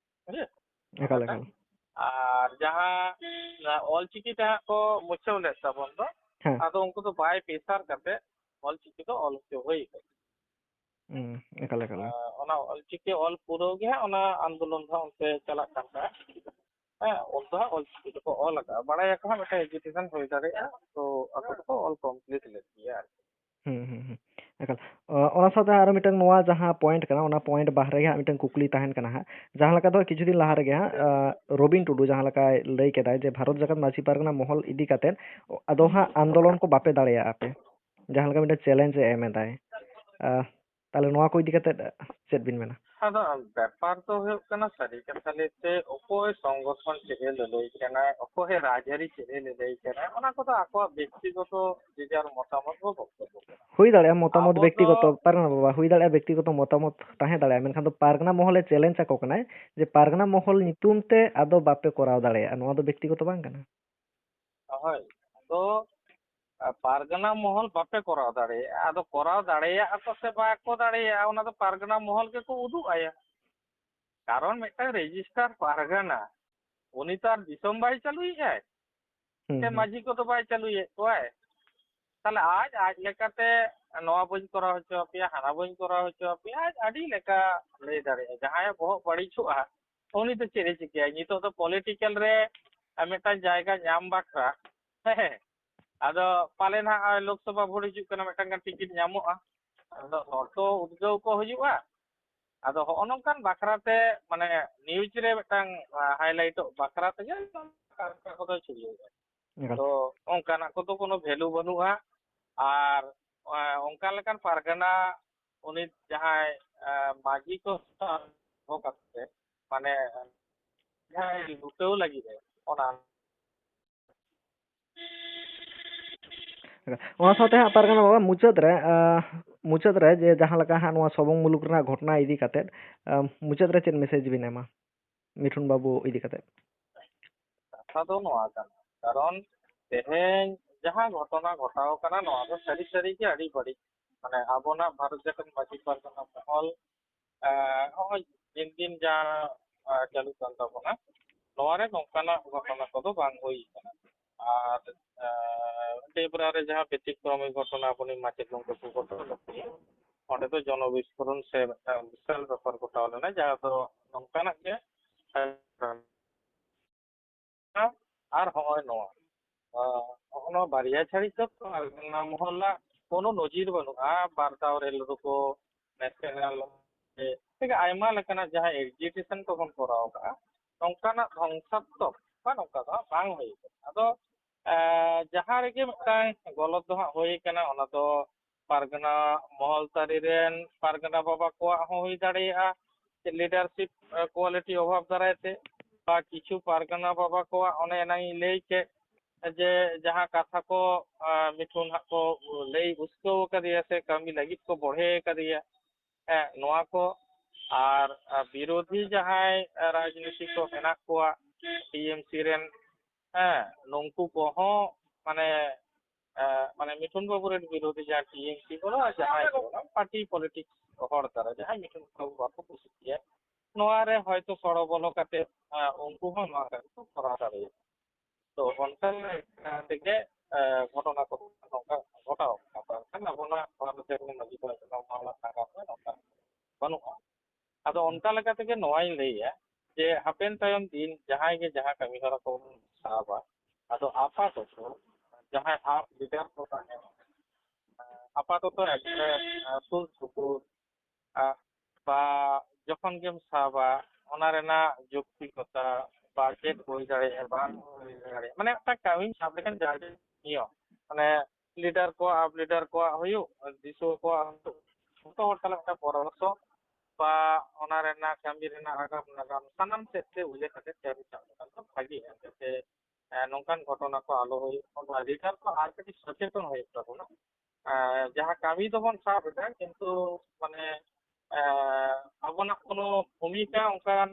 ᱵᱩᱡᱷᱟᱹᱣ? ᱮᱠᱟᱞ, ᱮᱠᱟᱞ᱾ ᱟᱨ ᱡᱟᱦᱟᱸ ᱚᱞᱪᱤᱠᱤ ᱛᱮ ᱦᱟᱸᱜ ᱠᱚ ᱢᱩᱪᱷᱟᱹᱣ ᱞᱮᱫ ᱛᱟᱵᱚᱱ ᱫᱚ, ᱦᱮᱸ᱾ ᱟᱫᱚ ᱩᱱᱠᱩ ᱫᱚ by pressure ᱠᱟᱛᱮ ᱚᱞᱪᱤᱠᱤ ᱫᱚ ᱚᱞ ᱦᱚᱪᱚ ᱦᱩᱭ ᱟᱠᱟᱱᱟ᱾ ᱦᱩᱸ, ᱮᱠᱟᱞ, ᱮᱠᱟᱞ᱾ ᱟᱨ ᱚᱱᱟ ᱚᱞᱪᱤᱠᱤ ᱚᱞ ᱯᱩᱨᱟᱹᱣ ᱜᱮ ᱦᱟᱸᱜ ᱚᱱᱟ ᱟᱱᱫᱳᱞᱚᱱ ᱫᱚ ᱦᱟᱸᱜ ᱚᱱᱛᱮ ᱪᱟᱞᱟᱜ ᱠᱟᱱ ᱛᱟᱦᱮᱸᱫ᱾ ᱦᱮᱸ, ᱚᱞ ᱫᱚ ᱦᱟᱸᱜ ᱚᱞᱪᱤᱠᱤ ᱛᱮᱠᱚ ᱚᱞ ᱟᱠᱟᱫᱼᱟ᱾ ᱵᱟᱲᱟᱭᱟᱠᱚ ᱦᱟᱸᱜ ᱢᱤᱫᱴᱮᱱ agitation ᱦᱩᱭ ᱫᱟᱲᱮᱭᱟᱜᱼᱟ, ᱛᱚ ᱟᱠᱚ ᱫᱚᱠᱚ ᱚᱞ complete ᱞᱮᱫ ᱜᱮᱭᱟ ᱟᱨᱠᱤ᱾ ᱦᱩᱸ, ᱦᱩᱸ, ᱦᱩᱸ᱾ ᱮᱠᱟᱞ᱾ ᱚ, ᱚᱱᱟ ᱥᱟᱶᱛᱮ ᱟᱨᱚ ᱢᱤᱫᱴᱟᱝ ᱱᱚᱣᱟ ᱡᱟᱦᱟᱸ point ᱠᱟᱱᱟ, ᱚᱱᱟ point ᱵᱟᱦᱨᱮ ᱜᱮ ᱦᱟᱸᱜ ᱢᱤᱫᱴᱟᱝ ᱠᱩᱠᱞᱤ ᱛᱟᱦᱮᱱ ᱠᱟᱱᱟ ᱦᱟᱸᱜ᱾ ᱡᱟᱦᱟᱸ ᱞᱮᱠᱟ ᱫᱚ ᱠᱤᱪᱷᱩ ᱫᱤᱱ ᱞᱟᱦᱟ ᱨᱮᱜᱮ ᱦᱟᱸᱜ, ᱟᱸ, ᱨᱚᱵᱤᱱ ᱴᱩᱰᱩ ᱡᱟᱦᱟᱸ ᱞᱮᱠᱟᱭ ᱞᱟᱹᱭ ᱠᱮᱫᱟᱭ ᱡᱮ ᱵᱷᱟᱨᱚᱛ ᱡᱟᱠᱟᱛ ᱢᱟᱹᱡᱷᱤ ᱯᱟᱨᱜᱟᱱᱟ ᱢᱚᱦᱚᱞ ᱤᱫᱤ ᱠᱟᱛᱮᱫ ᱟᱫᱚ ᱦᱟᱸᱜ ᱟᱱᱫᱳᱞᱚᱱ ᱠᱚ ᱵᱟᱯᱮ ᱫᱟᱲᱮᱭᱟᱜᱼᱟ ᱟᱯᱮ, ᱡᱟᱦᱟᱸ ᱞᱮᱠᱟ ᱢᱤᱫᱴᱟᱝ challenge ᱮ ᱮᱢ ᱮᱫᱟᱭ᱾ ᱟᱸ, ᱛᱟᱦᱞᱮ ᱱᱚᱣᱟ ᱠᱚ ᱤᱫᱤ ᱠᱟᱛᱮᱫ ᱪᱮᱫ ᱵᱤᱱ ᱢᱮᱱᱟ? ᱟᱫᱚ ᱵᱮᱯᱟᱨ ᱫᱚ ᱦᱩᱭᱩᱜ ᱠᱟᱱᱟ, ᱥᱟᱹᱨᱤ ᱠᱟᱛᱷᱟ ᱞᱟᱹᱭᱛᱮ, ᱚᱠᱚᱭ ᱥᱚᱝᱜᱚᱴᱷᱚᱱ ᱪᱮᱫ ᱮ ᱞᱟᱹᱞᱟᱹᱭ ᱠᱟᱱᱟ, ᱚᱠᱚᱭ ᱨᱟᱡᱽᱟᱹᱨᱤ ᱪᱮᱫ ᱮ ᱞᱟᱹᱞᱟᱹᱭ ᱠᱟᱱᱟ, ᱚᱱᱟ ᱠᱚᱫᱚ ᱟᱠᱚᱣᱟᱜ ᱵᱮᱠᱛᱤᱜᱚᱛᱚ ᱡᱮ ᱡᱟᱨ ᱢᱚᱛᱟᱢᱚᱛ ᱵᱚ ᱵᱚᱠᱛᱚᱵᱵᱚ ᱠᱟᱱᱟ᱾ ᱦᱩᱭ ᱫᱟᱲᱮᱭᱟᱜᱼᱟ ᱢᱚᱛᱟᱢᱚᱛ ᱟᱵᱚ ᱫᱚ ᱵᱮᱠᱛᱤᱜᱚᱛᱚ, ᱯᱟᱨᱜᱟᱱᱟ ᱵᱟᱵᱟ, ᱦᱩᱭ ᱫᱟᱲᱮᱭᱟᱜᱼᱟ ᱵᱮᱠᱛᱤᱜᱚᱛᱚ ᱢᱚᱛᱟᱢᱚᱛ ᱛᱟᱦᱮᱸ ᱫᱟᱲᱮᱭᱟᱜᱼᱟ, ᱢᱮᱱᱠᱷᱟᱱ ᱫᱚ ᱯᱟᱨᱜᱟᱱᱟ ᱢᱚᱦᱚᱞᱮ challenge ᱟᱠᱚ ᱠᱟᱱᱟᱭ ᱡᱮ ᱯᱟᱨᱜᱟᱱᱟ ᱢᱚᱦᱚᱞ ᱧᱩᱛᱩᱢ ᱛᱮ ᱟᱫᱚ ᱵᱟᱯᱮ ᱠᱚᱨᱟᱣ ᱫᱟᱲᱮᱭᱟᱜᱼᱟ, ᱱᱚᱣᱟ ᱫᱚ ᱵᱮᱠᱛᱤᱜᱚᱛᱚ ᱵᱟᱝ ᱠᱟᱱᱟ? ᱦᱳᱭ, ᱫᱚ ᱯᱟᱨᱜᱟᱱᱟ ᱢᱚᱦᱚᱞ ᱵᱟᱯᱮ ᱠᱚᱨᱟᱣ ᱫᱟᱲᱮᱭᱟᱜᱼᱟ᱾ ᱟᱫᱚ ᱠᱚᱨᱟᱣ ᱫᱟᱲᱮᱭᱟᱜᱼᱟ ᱠᱚ ᱥᱮ ᱵᱟᱠᱚ ᱫᱟᱲᱮᱭᱟᱜᱼᱟ, ᱚᱱᱟ ᱫᱚ ᱯᱟᱨᱜᱟᱱᱟ ᱢᱚᱦᱚᱞ ᱜᱮᱠᱚ ᱩᱫᱩᱜ ᱟᱭᱟ᱾ ᱠᱟᱨᱚᱱ ᱢᱤᱫᱴᱟᱝ ᱨᱮᱡᱤᱥᱴᱟᱨ ᱯᱟᱨᱜᱟᱱᱟ, ᱩᱱᱤ ᱛᱚ ᱟᱨ ᱫᱤᱥᱚᱢ ᱵᱟᱭ ᱪᱟᱹᱞᱩᱭᱮᱫᱼᱟᱭ, ᱥᱮ ᱢᱟᱹᱡᱷᱤ ᱠᱚᱫᱚ ᱵᱟᱭ ᱪᱟᱹᱞᱩᱭᱮᱫ ᱠᱚᱣᱟᱭ᱾ ᱛᱟᱦᱞᱮ ᱟᱡ ᱟᱡ ᱞᱮᱠᱟᱛᱮ ᱱᱚᱣᱟ ᱵᱟᱹᱧ ᱠᱚᱨᱟᱣ ᱦᱚᱪᱚ ᱟᱯᱮᱭᱟ, ᱦᱟᱱᱟ ᱵᱟᱹᱧ ᱠᱚᱨᱟᱣ ᱦᱚᱪᱚ ᱟᱯᱮᱭᱟ, ᱟᱡ ᱟᱹᱰᱤ ᱞᱮᱠᱟ ᱞᱟᱹᱭ ᱫᱟᱲᱮᱭᱟᱜᱼᱟ᱾ ᱡᱟᱦᱟᱸᱭᱟᱜ ᱵᱚᱦᱚᱜ ᱵᱟᱹᱲᱤᱡᱚᱜᱼᱟ, ᱩᱱᱤ ᱫᱚ ᱪᱮᱫ ᱮ ᱪᱤᱠᱟᱹᱭᱟ? ᱱᱤᱛᱚᱜ ᱫᱚ ᱯᱚᱞᱤᱴᱤᱠᱮᱞ ᱨᱮ ᱢᱤᱫᱴᱟᱝ ᱡᱟᱭᱜᱟ ᱧᱟᱢ ᱵᱟᱠᱷᱨᱟ, ᱦᱮᱸ, ᱟᱫᱚ ᱯᱟᱞᱮ ᱱᱟᱦᱟᱜ ᱞᱳᱠᱥᱚᱵᱷᱟ ᱵᱷᱳᱴ ᱦᱤᱡᱩᱜ ᱠᱟᱱᱟ, ᱢᱤᱫᱴᱟᱝ ᱜᱟᱱ ᱴᱤᱠᱤᱴ ᱧᱟᱢᱚᱜᱼᱟ᱾ ᱟᱫᱚ ᱦᱚᱲ ᱛᱚ ᱩᱫᱽᱜᱟᱹᱣ ᱠᱚ ᱦᱩᱭᱩᱜᱼᱟ᱾ ᱟᱫᱚ ᱦᱚᱸᱜᱼᱚ ᱱᱚᱝᱠᱟᱱ ᱵᱟᱠᱷᱨᱟ ᱛᱮ, ᱢᱟᱱᱮ, ᱱᱤᱭᱩᱡᱽ ᱨᱮ ᱢᱤᱫᱴᱟᱝ, ᱟ, ᱦᱟᱭᱞᱟᱭᱤᱴᱚᱜ ᱵᱟᱠᱷᱨᱟ ᱛᱮᱜᱮ ᱠᱟᱨᱠᱟ ᱠᱚᱫᱚ ᱪᱷᱩᱲᱭᱟᱹᱣ ᱮᱫᱟ᱾ ᱮᱠᱟᱞ᱾ ᱛᱚ ᱚᱱᱠᱟᱱᱟᱜ ᱠᱚᱫᱚ ᱠᱳᱱᱳ ᱵᱷᱮᱞᱩ ᱵᱟᱹᱱᱩᱜᱼᱟ᱾ ᱟᱨ, ᱟ, ᱚᱱᱠᱟ ᱞᱮᱠᱟᱱ ᱯᱟᱨᱜᱟᱱᱟ ᱩᱱᱤ ᱡᱟᱦᱟᱸᱭ, ᱟ, ᱢᱟᱹᱡᱷᱤ ᱠᱚ ᱥᱟᱶ ᱫᱚᱦᱚ ᱠᱟᱛᱮ, ᱢᱟᱱᱮ, ᱡᱟᱦᱟᱸᱭ ᱞᱩᱴᱟᱹᱣ ᱞᱟᱹᱜᱤᱫ ᱮ, ᱚᱱᱟ ᱚᱱᱟ ᱥᱟᱶᱛᱮ ᱦᱟᱸᱜ ᱯᱟᱨᱜᱟᱱᱟ ᱵᱟᱵᱟ, ᱢᱩᱪᱟᱹᱫ ᱨᱮ, ᱟᱸ, ᱢᱩᱪᱟᱹᱫ ᱨᱮ ᱡᱮ ᱡᱟᱦᱟᱸ ᱞᱮᱠᱟ ᱦᱟᱸᱜ ᱱᱚᱣᱟ ᱥᱚᱵᱚᱝ ᱢᱩᱞᱩᱠ ᱨᱮᱱᱟᱜ ᱜᱷᱚᱴᱚᱱᱟ ᱤᱫᱤ ᱠᱟᱛᱮᱫ, ᱟᱸ, ᱢᱩᱪᱟᱹᱫ ᱨᱮ ᱪᱮᱫ ᱢᱮᱥᱮᱡᱽ ᱵᱤᱱ ᱮᱢᱟ ᱢᱤᱴᱷᱩᱱ ᱵᱟᱹᱵᱩ ᱤᱫᱤ ᱠᱟᱛᱮᱫ? ᱠᱟᱛᱷᱟ ᱫᱚ ᱱᱚᱣᱟ ᱠᱟᱱᱟ, ᱠᱟᱨᱚᱱ ᱛᱮᱦᱮᱧ ᱡᱟᱦᱟᱸ ᱜᱷᱚᱴᱚᱱᱟ ᱜᱷᱚᱴᱟᱣ ᱠᱟᱱᱟ, ᱱᱚᱣᱟ ᱫᱚ ᱥᱟᱹᱨᱤ ᱥᱟᱹᱨᱤ ᱜᱮ ᱟᱹᱰᱤ ᱵᱟᱹᱲᱤᱡ᱾ ᱢᱟᱱᱮ, ᱟᱵᱚᱱᱟᱜ ᱵᱷᱟᱨᱚᱛ ᱡᱟᱠᱟᱛ ᱢᱟᱹᱡᱷᱤ ᱯᱟᱨᱜᱟᱱᱟ ᱢᱚᱦᱚᱞ, ᱮᱸ, ᱱᱚᱜᱼᱚᱭ ᱫᱤᱱ ᱫᱤᱱ ᱡᱟᱦᱟᱸ, ᱮᱸ, ᱪᱟᱹᱞᱩᱜ ᱠᱟᱱ ᱛᱟᱵᱚᱱᱟ, ᱱᱚᱣᱟ ᱨᱮ ᱱᱚᱝᱠᱟᱱᱟᱜ ᱜᱷᱚᱴᱚᱱᱟ ᱠᱚᱫᱚ ᱵᱟᱝ ᱦᱩᱭ ᱠᱟᱱᱟ᱾ ᱟᱨ, ᱮᱸ, ᱰᱮᱵᱽᱨᱟ ᱨᱮ ᱡᱟᱦᱟᱸ ᱵᱮᱛᱤᱠᱨᱚᱢᱤ ᱜᱷᱚᱴᱚᱱᱟ ᱟᱵᱚᱨᱮᱱ ᱢᱟᱪᱮᱫ ᱜᱚᱢᱠᱮ ᱠᱚ ᱜᱷᱚᱴᱚᱱᱟ ᱞᱮᱫ ᱛᱟᱵᱚᱱᱟ, ᱚᱸᱰᱮ ᱫᱚ ᱡᱚᱱᱚ ᱵᱤᱥᱯᱷᱳᱨᱚᱱ ᱥᱮ ᱢᱤᱫᱴᱟᱝ ᱵᱤᱥᱟᱞ ᱵᱮᱯᱟᱨ ᱜᱷᱚᱴᱟᱣ ᱞᱮᱱᱟ, ᱡᱟᱦᱟᱸ ᱫᱚ ᱱᱚᱝᱠᱟᱱᱟᱜ ᱜᱮ, ᱮᱸ, ᱟᱨ ᱦᱚᱸᱜᱼᱚᱭ ᱱᱚᱣᱟ, ᱟᱸ, ᱦᱚᱸᱜᱼᱚ ᱱᱚᱣᱟ ᱵᱟᱨᱭᱟ ᱪᱷᱟᱹᱲᱤ ᱫᱚ ᱯᱟᱨᱜᱟᱱᱟ ᱢᱚᱦᱚᱞᱟᱜ ᱠᱳᱱᱳ ᱱᱚᱡᱤᱨ ᱵᱟᱹᱱᱩᱜᱼᱟ᱾ ᱵᱟᱨ ᱫᱷᱟᱣ ᱨᱮᱞ ᱨᱳᱠᱳ, ᱱᱮᱥᱱᱟᱞ, ᱮ, ᱟᱭᱢᱟ ᱞᱮᱠᱟᱱᱟᱜ ᱡᱟᱦᱟᱸ ᱮᱡᱤᱴᱮᱥᱚᱱ ᱠᱚᱵᱚᱱ ᱠᱚᱨᱟᱣ ᱠᱟᱜᱼᱟ, ᱱᱚᱝᱠᱟᱱᱟᱜ ᱫᱷᱚᱝᱥᱟᱛᱢᱚᱠ ᱵᱟ ᱱᱚᱝᱠᱟ ᱫᱚ ᱦᱟᱸᱜ ᱵᱟᱝ ᱦᱩᱭ ᱠᱟᱱᱟ᱾ ᱟᱫᱚ, ᱮ, ᱡᱟᱦᱟᱸ ᱨᱮᱜᱮ ᱢᱤᱫᱴᱟᱝ ᱜᱚᱞᱚᱛ ᱫᱚ ᱦᱟᱸᱜ ᱦᱩᱭ ᱠᱟᱱᱟ, ᱚᱱᱟ ᱫᱚ ᱯᱟᱨᱜᱟᱱᱟ ᱢᱚᱦᱚᱞ ᱛᱟᱹᱨᱤ ᱨᱮᱱ ᱯᱟᱨᱜᱟᱱᱟ ᱵᱟᱵᱟ ᱠᱚᱣᱟᱜ ᱦᱚᱸ ᱦᱩᱭ ᱫᱟᱲᱮᱭᱟᱜᱼᱟ, ᱞᱤᱰᱟᱨᱥᱤᱯ ᱠᱳᱣᱟᱞᱤᱴᱤ ᱚᱵᱷᱟᱵᱽ ᱫᱟᱨᱟᱭ ᱛᱮ, ᱵᱟ ᱠᱤᱪᱷᱩ ᱯᱟᱨᱜᱟᱱᱟ ᱵᱟᱵᱟ ᱠᱚᱣᱟᱜ ᱚᱱᱮ ᱮᱱᱟᱝ ᱤᱧ ᱞᱟᱹᱭ ᱠᱮᱫ ᱡᱮ ᱡᱟᱦᱟᱸ ᱠᱟᱛᱷᱟ ᱠᱚ, ᱟ, ᱢᱤᱴᱷᱩᱱ ᱦᱟᱸᱜ ᱠᱚ ᱞᱟᱹᱭ ᱩᱥᱠᱟᱹᱣ ᱟᱠᱟᱫᱮᱭᱟ ᱥᱮ ᱠᱟᱹᱢᱤ ᱞᱟᱹᱜᱤᱫ ᱠᱚ ᱵᱚᱲᱦᱮ ᱟᱠᱟᱫᱮᱭᱟ, ᱦᱮᱸ, ᱱᱚᱣᱟ ᱠᱚ᱾ ᱟᱨ, ᱟ, ᱵᱤᱨᱳᱫᱷᱤ ᱡᱟᱦᱟᱸᱭ, ᱟ, ᱨᱟᱡᱽᱱᱤᱛᱤ ᱠᱚ ᱢᱮᱱᱟᱜ ᱠᱚᱣᱟ ᱴᱤ ᱮᱢ ᱥᱤ ᱨᱮᱱ, ᱦᱮᱸ, ᱱᱩᱝᱠᱩ ᱠᱚᱦᱚᱸ ᱢᱟᱱᱮ ᱮ, ᱢᱟᱱᱮ ᱢᱤᱴᱷᱩᱱ ᱵᱟᱹᱵᱩ ᱨᱮᱱ ᱵᱤᱨᱳᱫᱷᱤ ᱡᱟᱦᱟᱸ ᱴᱤ ᱮᱢ ᱥᱤ ᱠᱚ ᱡᱟᱦᱟᱸᱭ ᱠᱚ ᱯᱟᱨᱴᱤ ᱯᱚᱞᱤᱴᱤᱠᱥ ᱦᱚᱲ ᱫᱟᱨᱟ ᱡᱟᱦᱟᱸᱭ ᱢᱤᱴᱷᱩᱱ ᱵᱟᱹᱵᱩ ᱵᱟᱠᱚ ᱠᱩᱥᱤᱭᱟᱭᱟ, ᱱᱚᱣᱟ ᱨᱮ ᱦᱚᱭᱛᱚ ᱥᱚᱲᱚ ᱵᱚᱞᱚ ᱠᱟᱛᱮ ᱮ, ᱩᱱᱠᱩ ᱦᱚᱸ ᱱᱚᱣᱟ ᱠᱟᱹᱢᱤ ᱠᱚ ᱠᱚᱨᱟᱣ ᱫᱟᱲᱮᱭᱟᱜᱼᱟ᱾ ᱛᱚ ᱚᱱᱠᱟ ᱞᱮᱠᱟ ᱛᱮᱜᱮ ᱮ, ᱜᱷᱚᱴᱚᱱᱟ ᱠᱚ ᱱᱚᱝᱠᱟ ᱜᱷᱚᱴᱟᱣ ᱠᱟᱱᱟ᱾ ᱵᱟᱝᱠᱷᱟᱱ ᱟᱵᱚᱱᱟᱜ ᱵᱷᱟᱨᱚᱛ ᱡᱟᱹᱛᱤ ᱢᱟᱹᱡᱷᱤ ᱯᱟᱨᱜᱟᱱᱟ ᱱᱚᱣᱟ ᱨᱮᱱᱟᱜ ᱱᱟᱜᱟᱢ ᱨᱮ ᱱᱚᱝᱠᱟ ᱵᱟᱹᱱᱩᱜᱼᱟ᱾ ᱟᱫᱚ ᱚᱱᱠᱟ ᱞᱮᱠᱟ ᱛᱮᱜᱮ ᱱᱚᱣᱟᱧ ᱞᱟᱹᱭᱟ ᱡᱮ ᱦᱟᱯᱮᱱ ᱛᱟᱭᱚᱢ ᱫᱤᱱ ᱡᱟᱦᱟᱸᱭ ᱜᱮ ᱡᱟᱦᱟᱸ ᱠᱟᱹᱢᱤ ᱦᱚᱨᱟ ᱠᱚᱵᱚᱱ ᱥᱟᱵᱟ, ᱟᱫᱚ ᱟᱯᱟᱛᱚᱛᱚ ᱡᱟᱦᱟᱸᱭ ᱟᱯ ᱞᱤᱰᱟᱨ ᱠᱚ ᱛᱟᱦᱮᱱᱟ, ᱟᱯᱟᱛᱚᱛᱚ ᱮᱠᱵᱟᱨᱮ, ᱟᱸ, ᱥᱩᱨ ᱥᱩᱯᱩᱨ, ᱟᱸ, ᱵᱟ ᱡᱚᱠᱷᱚᱱ ᱜᱮᱢ ᱥᱟᱵᱟ ᱚᱱᱟ ᱨᱮᱱᱟᱜ ᱡᱩᱠᱛᱤᱠᱚᱛᱟ ᱵᱟ ᱪᱮᱫ ᱦᱩᱭ ᱫᱟᱲᱮᱭᱟᱜᱼᱟ, ᱵᱟᱝ ᱦᱩᱭ ᱫᱟᱲᱮᱭᱟᱜᱼᱟ, ᱢᱟᱱᱮ ᱢᱤᱫᱴᱟᱝ ᱠᱟᱹᱢᱤᱢ ᱥᱟᱵ ᱞᱮᱠᱷᱟᱱ ᱡᱟᱜᱮ ᱱᱤᱭᱚᱢ, ᱢᱟᱱᱮ ᱞᱤᱰᱟᱨ ᱠᱚᱣᱟᱜ, ᱟᱯ ᱞᱤᱰᱟᱨ ᱠᱚᱣᱟᱜ ᱦᱩᱭᱩᱜ, ᱫᱤᱥᱩᱣᱟᱹ ᱠᱚᱣᱟᱜ ᱦᱩᱭᱩᱜ, ᱡᱚᱛᱚ ᱦᱚᱲ ᱛᱟᱞᱟ ᱢᱤᱫᱴᱟᱝ ᱯᱚᱨᱟᱢᱚᱨᱥᱚ ᱵᱟ ᱚᱱᱟ ᱨᱮᱱᱟᱜ ᱠᱟᱹᱢᱤ ᱨᱮᱱᱟᱜ ᱟᱜᱟᱢ ᱱᱟᱜᱟᱢ ᱥᱟᱱᱟᱢ ᱥᱮᱫ ᱛᱮ ᱩᱭᱦᱟᱹᱨ ᱠᱟᱛᱮ ᱠᱟᱹᱢᱤ ᱪᱟᱞᱟᱣ ᱞᱮᱠᱷᱟᱱ ᱫᱚ ᱵᱷᱟᱜᱤᱜᱼᱟ, ᱡᱟᱛᱮ, ᱮ, ᱱᱚᱝᱠᱟᱱ ᱜᱷᱚᱴᱚᱱᱟ ᱠᱚ ᱟᱞᱚ ᱦᱩᱭᱩᱜ ᱢᱟ, ᱞᱤᱰᱟᱨ ᱠᱚ ᱟᱨ ᱠᱟᱹᱴᱤᱡ ᱥᱚᱪᱮᱛᱚᱱ ᱦᱩᱭᱩᱜ ᱛᱟᱵᱚᱱᱟ᱾ ᱮ, ᱡᱟᱦᱟᱸ ᱠᱟᱹᱢᱤ ᱫᱚᱵᱚᱱ ᱥᱟᱵ ᱮᱫᱟ, ᱠᱤᱱᱛᱩ ᱢᱟᱱᱮ, ᱮ, ᱟᱵᱚᱱᱟᱜ ᱠᱳᱱᱳ ᱵᱷᱩᱢᱤᱠᱟ ᱚᱱᱠᱟᱱ,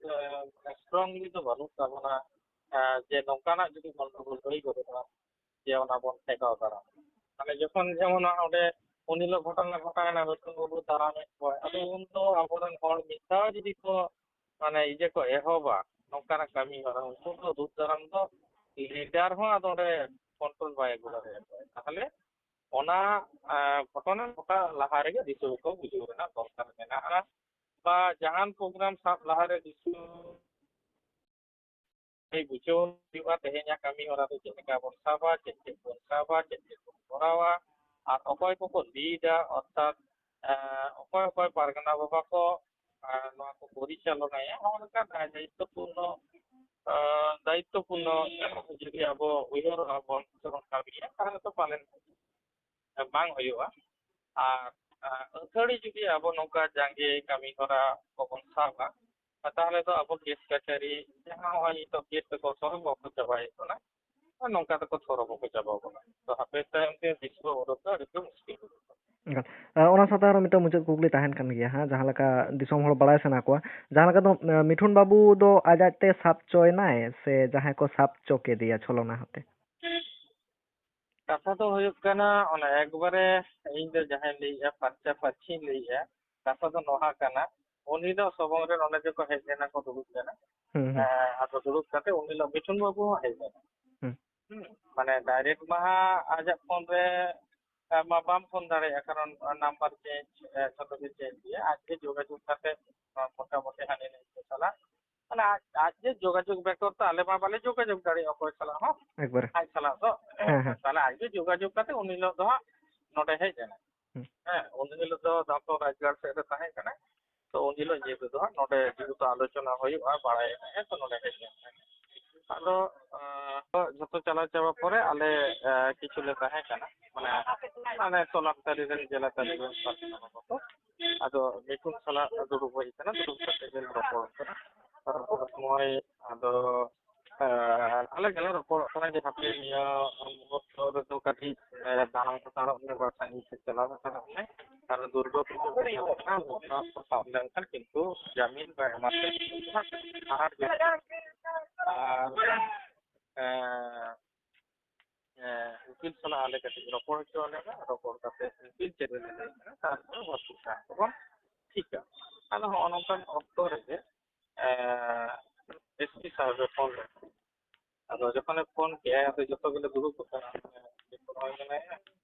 ᱮ, ᱥᱴᱨᱚᱝᱞᱤ ᱫᱚ ᱵᱟᱹᱱᱩᱜ ᱛᱟᱵᱚᱱᱟ, ᱮ, ᱡᱮ ᱱᱚᱝᱠᱟᱱᱟᱜ ᱡᱩᱫᱤ ᱜᱚᱱᱰᱚᱜᱳᱞ ᱦᱩᱭ ᱜᱚᱫᱚᱜᱼᱟ, ᱡᱮ ᱚᱱᱟ ᱵᱚᱱ ᱴᱮᱠᱟᱣ ᱫᱟᱨᱟᱢ᱾ ᱢᱟᱱᱮ ᱡᱚᱠᱷᱚᱱ ᱡᱮᱢᱚᱱ ᱚᱸᱰᱮ ᱩᱱ ᱦᱤᱞᱳᱜ ᱜᱷᱚᱴᱚᱱᱟ ᱜᱷᱚᱴᱟᱣᱮᱱᱟ, ᱢᱤᱴᱷᱩᱱ ᱵᱟᱹᱵᱩ ᱫᱟᱨᱟᱢᱮᱫ ᱠᱚᱣᱟᱭ, ᱟᱫᱚ ᱩᱱ ᱫᱚ ᱟᱵᱚᱨᱮᱱ ᱦᱚᱲ ᱢᱤᱫ ᱫᱷᱟᱣ ᱡᱩᱫᱤ ᱠᱚ ᱢᱟᱱᱮ ᱤᱭᱟᱹ ᱠᱚ ᱮᱦᱚᱵᱟ ᱱᱚᱝᱠᱟᱱᱟᱜ ᱠᱟᱹᱢᱤ ᱦᱚᱨᱟ, ᱩᱱᱠᱩ ᱫᱚ ᱫᱩᱜ ᱫᱟᱨᱟᱢ ᱫᱚ ᱞᱤᱰᱟᱨ ᱦᱚᱸ ᱟᱫᱚ ᱚᱸᱰᱮ ᱠᱚᱱᱴᱨᱳᱞ ᱵᱟᱭ ᱟᱹᱜᱩ ᱫᱟᱲᱮᱭᱟᱠᱚᱣᱟ᱾ ᱛᱟᱦᱚᱞᱮ ᱚᱱᱟ, ᱮᱸ, ᱜᱷᱚᱴᱚᱱᱟ ᱜᱷᱚᱴᱟᱣ ᱞᱟᱦᱟ ᱨᱮᱜᱮ ᱫᱤᱥᱩᱣᱟᱹ ᱠᱚ ᱵᱩᱡᱷᱟᱹᱣ ᱨᱮᱱᱟᱜ ᱫᱚᱨᱠᱟᱨ ᱢᱮᱱᱟᱜᱼᱟ, ᱵᱟ ᱡᱟᱦᱟᱱ ᱯᱨᱳᱜᱨᱟᱢ ᱥᱟᱵ ᱞᱟᱦᱟᱨᱮ ᱫᱤᱥᱩᱣᱟᱹ ᱵᱩᱡᱷᱟᱹᱣ ᱦᱩᱭᱩᱜᱼᱟ, ᱛᱮᱦᱮᱧᱟᱜ ᱠᱟᱹᱢᱤ ᱦᱚᱨᱟ ᱫᱚ ᱪᱮᱫ ᱞᱮᱠᱟ ᱵᱚᱱ ᱥᱟᱵᱟ, ᱪᱮᱫ ᱪᱮᱫ ᱵᱚᱱ ᱥᱟᱵᱟ, ᱪᱮᱫ ᱪᱮᱫ ᱵᱚᱱ ᱠᱚᱨᱟᱣᱟ, ᱟᱨ ᱚᱠᱚᱭ ᱠᱚᱠᱚ ᱞᱤᱰᱟ, ᱚᱨᱛᱷᱟᱛ, ᱮᱸ, ᱚᱠᱚᱭ ᱚᱠᱚᱭ ᱯᱟᱨᱜᱟᱱᱟ ᱵᱟᱵᱟ ᱠᱚ, ᱮᱸ, ᱱᱚᱣᱟ ᱠᱚ ᱯᱚᱨᱤᱪᱟᱞᱚᱱᱟᱭᱟ, ᱱᱚᱣᱟ ᱞᱮᱠᱟᱱ, ᱮᱸ, ᱫᱟᱭᱤᱛᱛᱚᱯᱩᱨᱱᱚ, ᱮᱸ, ᱫᱟᱭᱤᱛᱛᱚᱯᱩᱨᱱᱚ ᱡᱩᱫᱤ ᱟᱵᱚ ᱩᱭᱦᱟᱹᱨᱚᱜᱼᱟ ᱵᱚᱱ ᱥᱮᱵᱚᱱ ᱠᱟᱹᱢᱤᱭᱟ, ᱛᱟᱦᱚᱞᱮ ᱛᱚ ᱯᱟᱞᱮᱱ ᱵᱟᱝ ᱦᱩᱭᱩᱜᱼᱟ᱾ ᱟᱨ, ᱟᱨ ᱟᱹᱛᱷᱟᱹᱲᱤ ᱡᱩᱫᱤ ᱟᱵᱚ ᱱᱚᱝᱠᱟ ᱡᱟᱸᱜᱮ ᱠᱟᱹᱢᱤ ᱦᱚᱨᱟ ᱠᱚᱵᱚᱱ ᱥᱟᱵᱟ, ᱛᱟᱦᱚᱞᱮ ᱫᱚ ᱟᱵᱚ ᱠᱮᱥ ᱠᱟᱪᱷᱟᱹᱨᱤ ᱡᱟᱦᱟᱸ ᱱᱚᱜᱼᱚᱭ ᱱᱤᱛᱚᱜ ᱠᱮᱥ ᱛᱮᱠᱚ ᱥᱚᱞᱵᱷ ᱵᱟᱠᱚ ᱪᱟᱵᱟᱭᱮᱫ ᱵᱚᱱᱟ, ᱟᱨ ᱱᱚᱝᱠᱟ ᱛᱮᱠᱚ ᱥᱚᱞᱵᱷ ᱵᱟᱠᱚ ᱪᱟᱵᱟ ᱵᱚᱱᱟ᱾ ᱛᱚ ᱦᱟᱯᱮ ᱛᱟᱭᱚᱢ ᱛᱮ ᱫᱤᱥᱩᱣᱟᱹ ᱩᱰᱩᱠ ᱫᱚ ᱟᱹᱰᱤ ᱜᱮ ᱢᱩᱥᱠᱤᱞ ᱜᱮᱭᱟ᱾ ᱮᱱᱠᱷᱟᱱ, ᱟᱨ ᱚᱱᱟ ᱥᱟᱶᱛᱮ ᱟᱨᱚ ᱢᱤᱫᱴᱟᱝ ᱢᱩᱪᱟᱹᱫ ᱠᱩᱠᱞᱤ ᱛᱟᱦᱮᱱ ᱠᱟᱱ ᱜᱮᱭᱟ ᱦᱟᱸᱜ, ᱡᱟᱦᱟᱸ ᱞᱮᱠᱟ ᱫᱤᱥᱚᱢ ᱦᱚᱲ ᱵᱟᱲᱟᱭ ᱥᱟᱱᱟ ᱠᱚᱣᱟ, ᱡᱟᱦᱟᱸ ᱞᱮᱠᱟ ᱫᱚ, ᱮ, ᱢᱤᱴᱷᱩᱱ ᱵᱟᱹᱵᱩ ᱫᱚ ᱟᱡ ᱟᱡᱛᱮ ᱥᱟᱵ ᱪᱚᱭᱮᱱᱟᱭ ᱥᱮ ᱡᱟᱦᱟᱸᱭ ᱠᱚ ᱥᱟᱵ ᱪᱚ ᱠᱮᱫᱮᱭᱟ ᱪᱷᱚᱞᱚᱱᱟ ᱦᱚᱛᱮ? ᱠᱟᱛᱷᱟ ᱫᱚ ᱦᱩᱭᱩᱜ ᱠᱟᱱᱟ, ᱚᱱᱟ ᱮᱠᱵᱟᱨᱮ ᱤᱧ ᱫᱚ ᱡᱟᱦᱟᱸᱧ ᱞᱟᱹᱭᱮᱜᱼᱟ, ᱯᱷᱟᱨᱪᱟ ᱯᱷᱟᱹᱨᱪᱤᱧ ᱞᱟᱹᱭᱮᱜᱼᱟ, ᱠᱟᱛᱷᱟ ᱫᱚ ᱱᱚᱣᱟ ᱠᱟᱱᱟ, ᱩᱱ ᱦᱤᱞᱳᱜ ᱥᱚᱵᱚᱝ ᱨᱮ ᱱᱚᱰᱮ ᱡᱚᱠᱷᱚᱱ ᱦᱮᱡ ᱞᱮᱱᱟ ᱠᱚ, ᱫᱩᱲᱩᱵ ᱞᱮᱱᱟ, ᱦᱩᱸ, ᱦᱩᱸ᱾ ᱮᱸ, ᱟᱫᱚ ᱫᱩᱲᱩᱵ ᱠᱟᱛᱮ ᱩᱱ ᱦᱤᱞᱳᱜ ᱢᱤᱴᱷᱩᱱ ᱵᱟᱹᱵᱩ ᱦᱚᱸ ᱦᱮᱡ ᱞᱮᱱᱟ᱾ ᱦᱩᱸ᱾ ᱦᱩᱸ, ᱢᱟᱱᱮ ᱰᱟᱭᱨᱮᱠᱴ ᱢᱟ ᱦᱟᱸᱜ ᱟᱡᱟᱜ ᱯᱷᱳᱱ ᱨᱮ, ᱮᱸ, ᱢᱟ ᱵᱟᱢ ᱯᱷᱳᱱ ᱫᱟᱲᱮᱭᱟᱜᱼᱟ, ᱠᱟᱨᱚᱱ ᱱᱟᱢᱵᱟᱨ ᱪᱮᱧᱡᱽ, ᱮᱸ, ᱡᱷᱚᱛᱚ ᱜᱮ ᱪᱮᱧᱡᱽ ᱜᱮᱭᱟ᱾ ᱟᱡ ᱜᱮ ᱡᱳᱜᱟᱡᱳᱜᱽ ᱠᱟᱛᱮ, ᱮᱸ, ᱢᱚᱴᱟᱢᱩᱴᱤ ᱦᱟᱹᱱᱤ ᱱᱟᱹᱭ ᱠᱚ ᱥᱟᱞᱟᱜ, ᱢᱟᱱᱮ ᱟᱡ, ᱟᱡ ᱜᱮ ᱡᱳᱜᱟᱡᱳᱜᱽ ᱵᱮᱜᱚᱨ ᱛᱚ ᱟᱞᱮ ᱢᱟ ᱵᱟᱞᱮ ᱡᱳᱜᱟᱡᱳᱜᱽ ᱫᱟᱲᱮᱭᱟᱜᱼᱟ ᱚᱠᱚᱭ ᱥᱟᱞᱟᱜ ᱦᱚᱸ᱾ ᱮᱠᱵᱟᱨᱮ᱾ ᱟᱡ ᱥᱟᱞᱟᱜ ᱫᱚ, ᱦᱮᱸ, ᱦᱮᱸ᱾ ᱛᱟᱦᱞᱮ ᱟᱡ ᱜᱮ ᱡᱳᱜᱟᱡᱳᱜᱽ ᱠᱟᱛᱮ ᱩᱱ ᱦᱤᱞᱳᱜ ᱫᱚ ᱦᱟᱸᱜ ᱱᱚᱰᱮ ᱦᱮᱡ ᱮᱱᱟ᱾ ᱦᱩᱸ᱾ ᱦᱮᱸ, ᱩᱱ ᱦᱤᱞᱳᱜ ᱫᱚ ᱫᱟᱢᱯᱚ ᱨᱟᱡᱽᱜᱟᱲ ᱥᱮᱫ ᱨᱮ ᱛᱟᱦᱮᱸ ᱠᱟᱱᱟ᱾ ᱛᱚ ᱩᱱ ᱦᱤᱞᱳᱜ ᱧᱤᱫᱟᱹ ᱫᱚ ᱦᱟᱸᱜ ᱱᱚᱰᱮ ᱡᱮᱦᱮᱛᱩ ᱟᱞᱳᱪᱚᱱᱟ ᱦᱩᱭᱩᱜᱼᱟ, ᱵᱟᱲᱟᱭ ᱦᱮᱸ ᱛᱚ ᱱᱚᱰᱮ ᱦᱮᱡ ᱞᱮᱱ ᱛᱟᱦᱮᱸ᱾ ᱟᱫᱚ, ᱟᱸ, ᱡᱷᱚᱛᱚ ᱪᱟᱞᱟᱣ ᱪᱟᱵᱟ ᱯᱚᱨᱮ ᱟᱞᱮ, ᱟᱸ, ᱠᱤᱪᱷᱩ ᱞᱮ ᱛᱟᱦᱮᱸ ᱠᱟᱱᱟ, ᱢᱟᱱᱮ, ᱢᱟᱱᱮ ᱛᱚᱞᱟᱠ ᱛᱟᱹᱨᱤ ᱨᱮᱱ, ᱡᱮᱞᱟ ᱛᱟᱹᱨᱤ ᱨᱮᱱ ᱯᱟᱨᱥᱚᱱᱟᱞ ᱠᱚ᱾ ᱟᱫᱚ ᱢᱤᱴᱷᱩᱱ ᱥᱟᱞᱟᱜ ᱫᱩᱲᱩᱵ ᱦᱩᱭ ᱠᱟᱱᱟ, ᱫᱩᱲᱩᱵ ᱠᱟᱛᱮ ᱜᱮ ᱨᱚᱯᱚᱲ ᱠᱟᱱᱟ᱾ ᱨᱚᱯᱚᱲ ᱥᱚᱢᱚᱭ ᱟᱫᱚ, ᱟᱸ, ᱟᱞᱮ ᱜᱮᱞᱮ ᱨᱚᱯᱚᱲᱚᱜ ᱠᱟᱱᱟ ᱡᱮ ᱦᱟᱯᱮ ᱱᱤᱭᱟᱹ ᱢᱩᱦᱩᱨᱛᱚ ᱨᱮᱫᱚ ᱠᱟᱹᱴᱤᱡ, ᱮᱸ, ᱫᱟᱬᱟᱱ ᱦᱟᱛᱟᱲᱚᱜ ᱢᱮ, ᱵᱟᱠᱷᱟᱱ ᱤᱧ ᱥᱮᱫ ᱪᱟᱞᱟᱣ ᱦᱟᱛᱟᱲᱚᱜ ᱢᱮ᱾ ᱟᱨ ᱫᱩᱨᱜᱟᱹ ᱯᱩᱡᱟᱹ ᱠᱚ ᱦᱩᱭᱩᱜ ᱠᱟᱱᱟ, ᱱᱚᱣᱟ ᱠᱚ ᱥᱟᱵ ᱞᱮᱱᱠᱷᱟᱱ ᱠᱤᱱᱛᱩ ᱡᱟᱢᱤᱱ ᱵᱟᱭ ᱮᱢᱟ ᱯᱮ᱾ ᱟᱨ ᱟᱨ, ᱮᱸ, ᱮᱸ, ᱩᱠᱤᱞ ᱥᱟᱞᱟᱜ ᱟᱞᱮ ᱠᱟᱹᱴᱤᱡ ᱨᱚᱯᱚᱲ ᱦᱚᱪᱚ ᱟᱞᱮ ᱢᱮ, ᱨᱚᱯᱚᱲ ᱠᱟᱛᱮ ᱩᱠᱤᱞ ᱪᱮᱫ ᱮ ᱞᱟᱹᱭ ᱠᱟᱱᱟ, ᱛᱟᱨᱯᱚᱨᱮ ᱦᱚᱥᱯᱤᱴᱟᱞ ᱠᱚᱵᱚᱱ ᱴᱷᱤᱠᱟ᱾ ᱟᱫᱚ ᱦᱚᱸᱜᱼᱚ ᱱᱚᱝᱠᱟᱱ ᱚᱠᱛᱚ ᱨᱮᱜᱮ, ᱮᱸ, ᱮᱥ ᱯᱤ ᱥᱟᱦᱮᱵ ᱮ ᱯᱷᱳᱱ ᱞᱮᱫᱟ᱾ ᱟᱫᱚ ᱡᱚᱠᱷᱚᱱᱮ ᱯᱷᱳᱱ ᱠᱮᱜᱼᱟᱭ, ᱟᱫᱚ ᱡᱚᱛᱚ ᱜᱮᱞᱮ ᱫᱩᱲᱩᱵ ᱟᱠᱟᱱᱟ, ᱢᱟᱱᱮ, ᱢᱤᱫ ᱦᱚᱲ ᱢᱮᱱᱟᱭᱟ,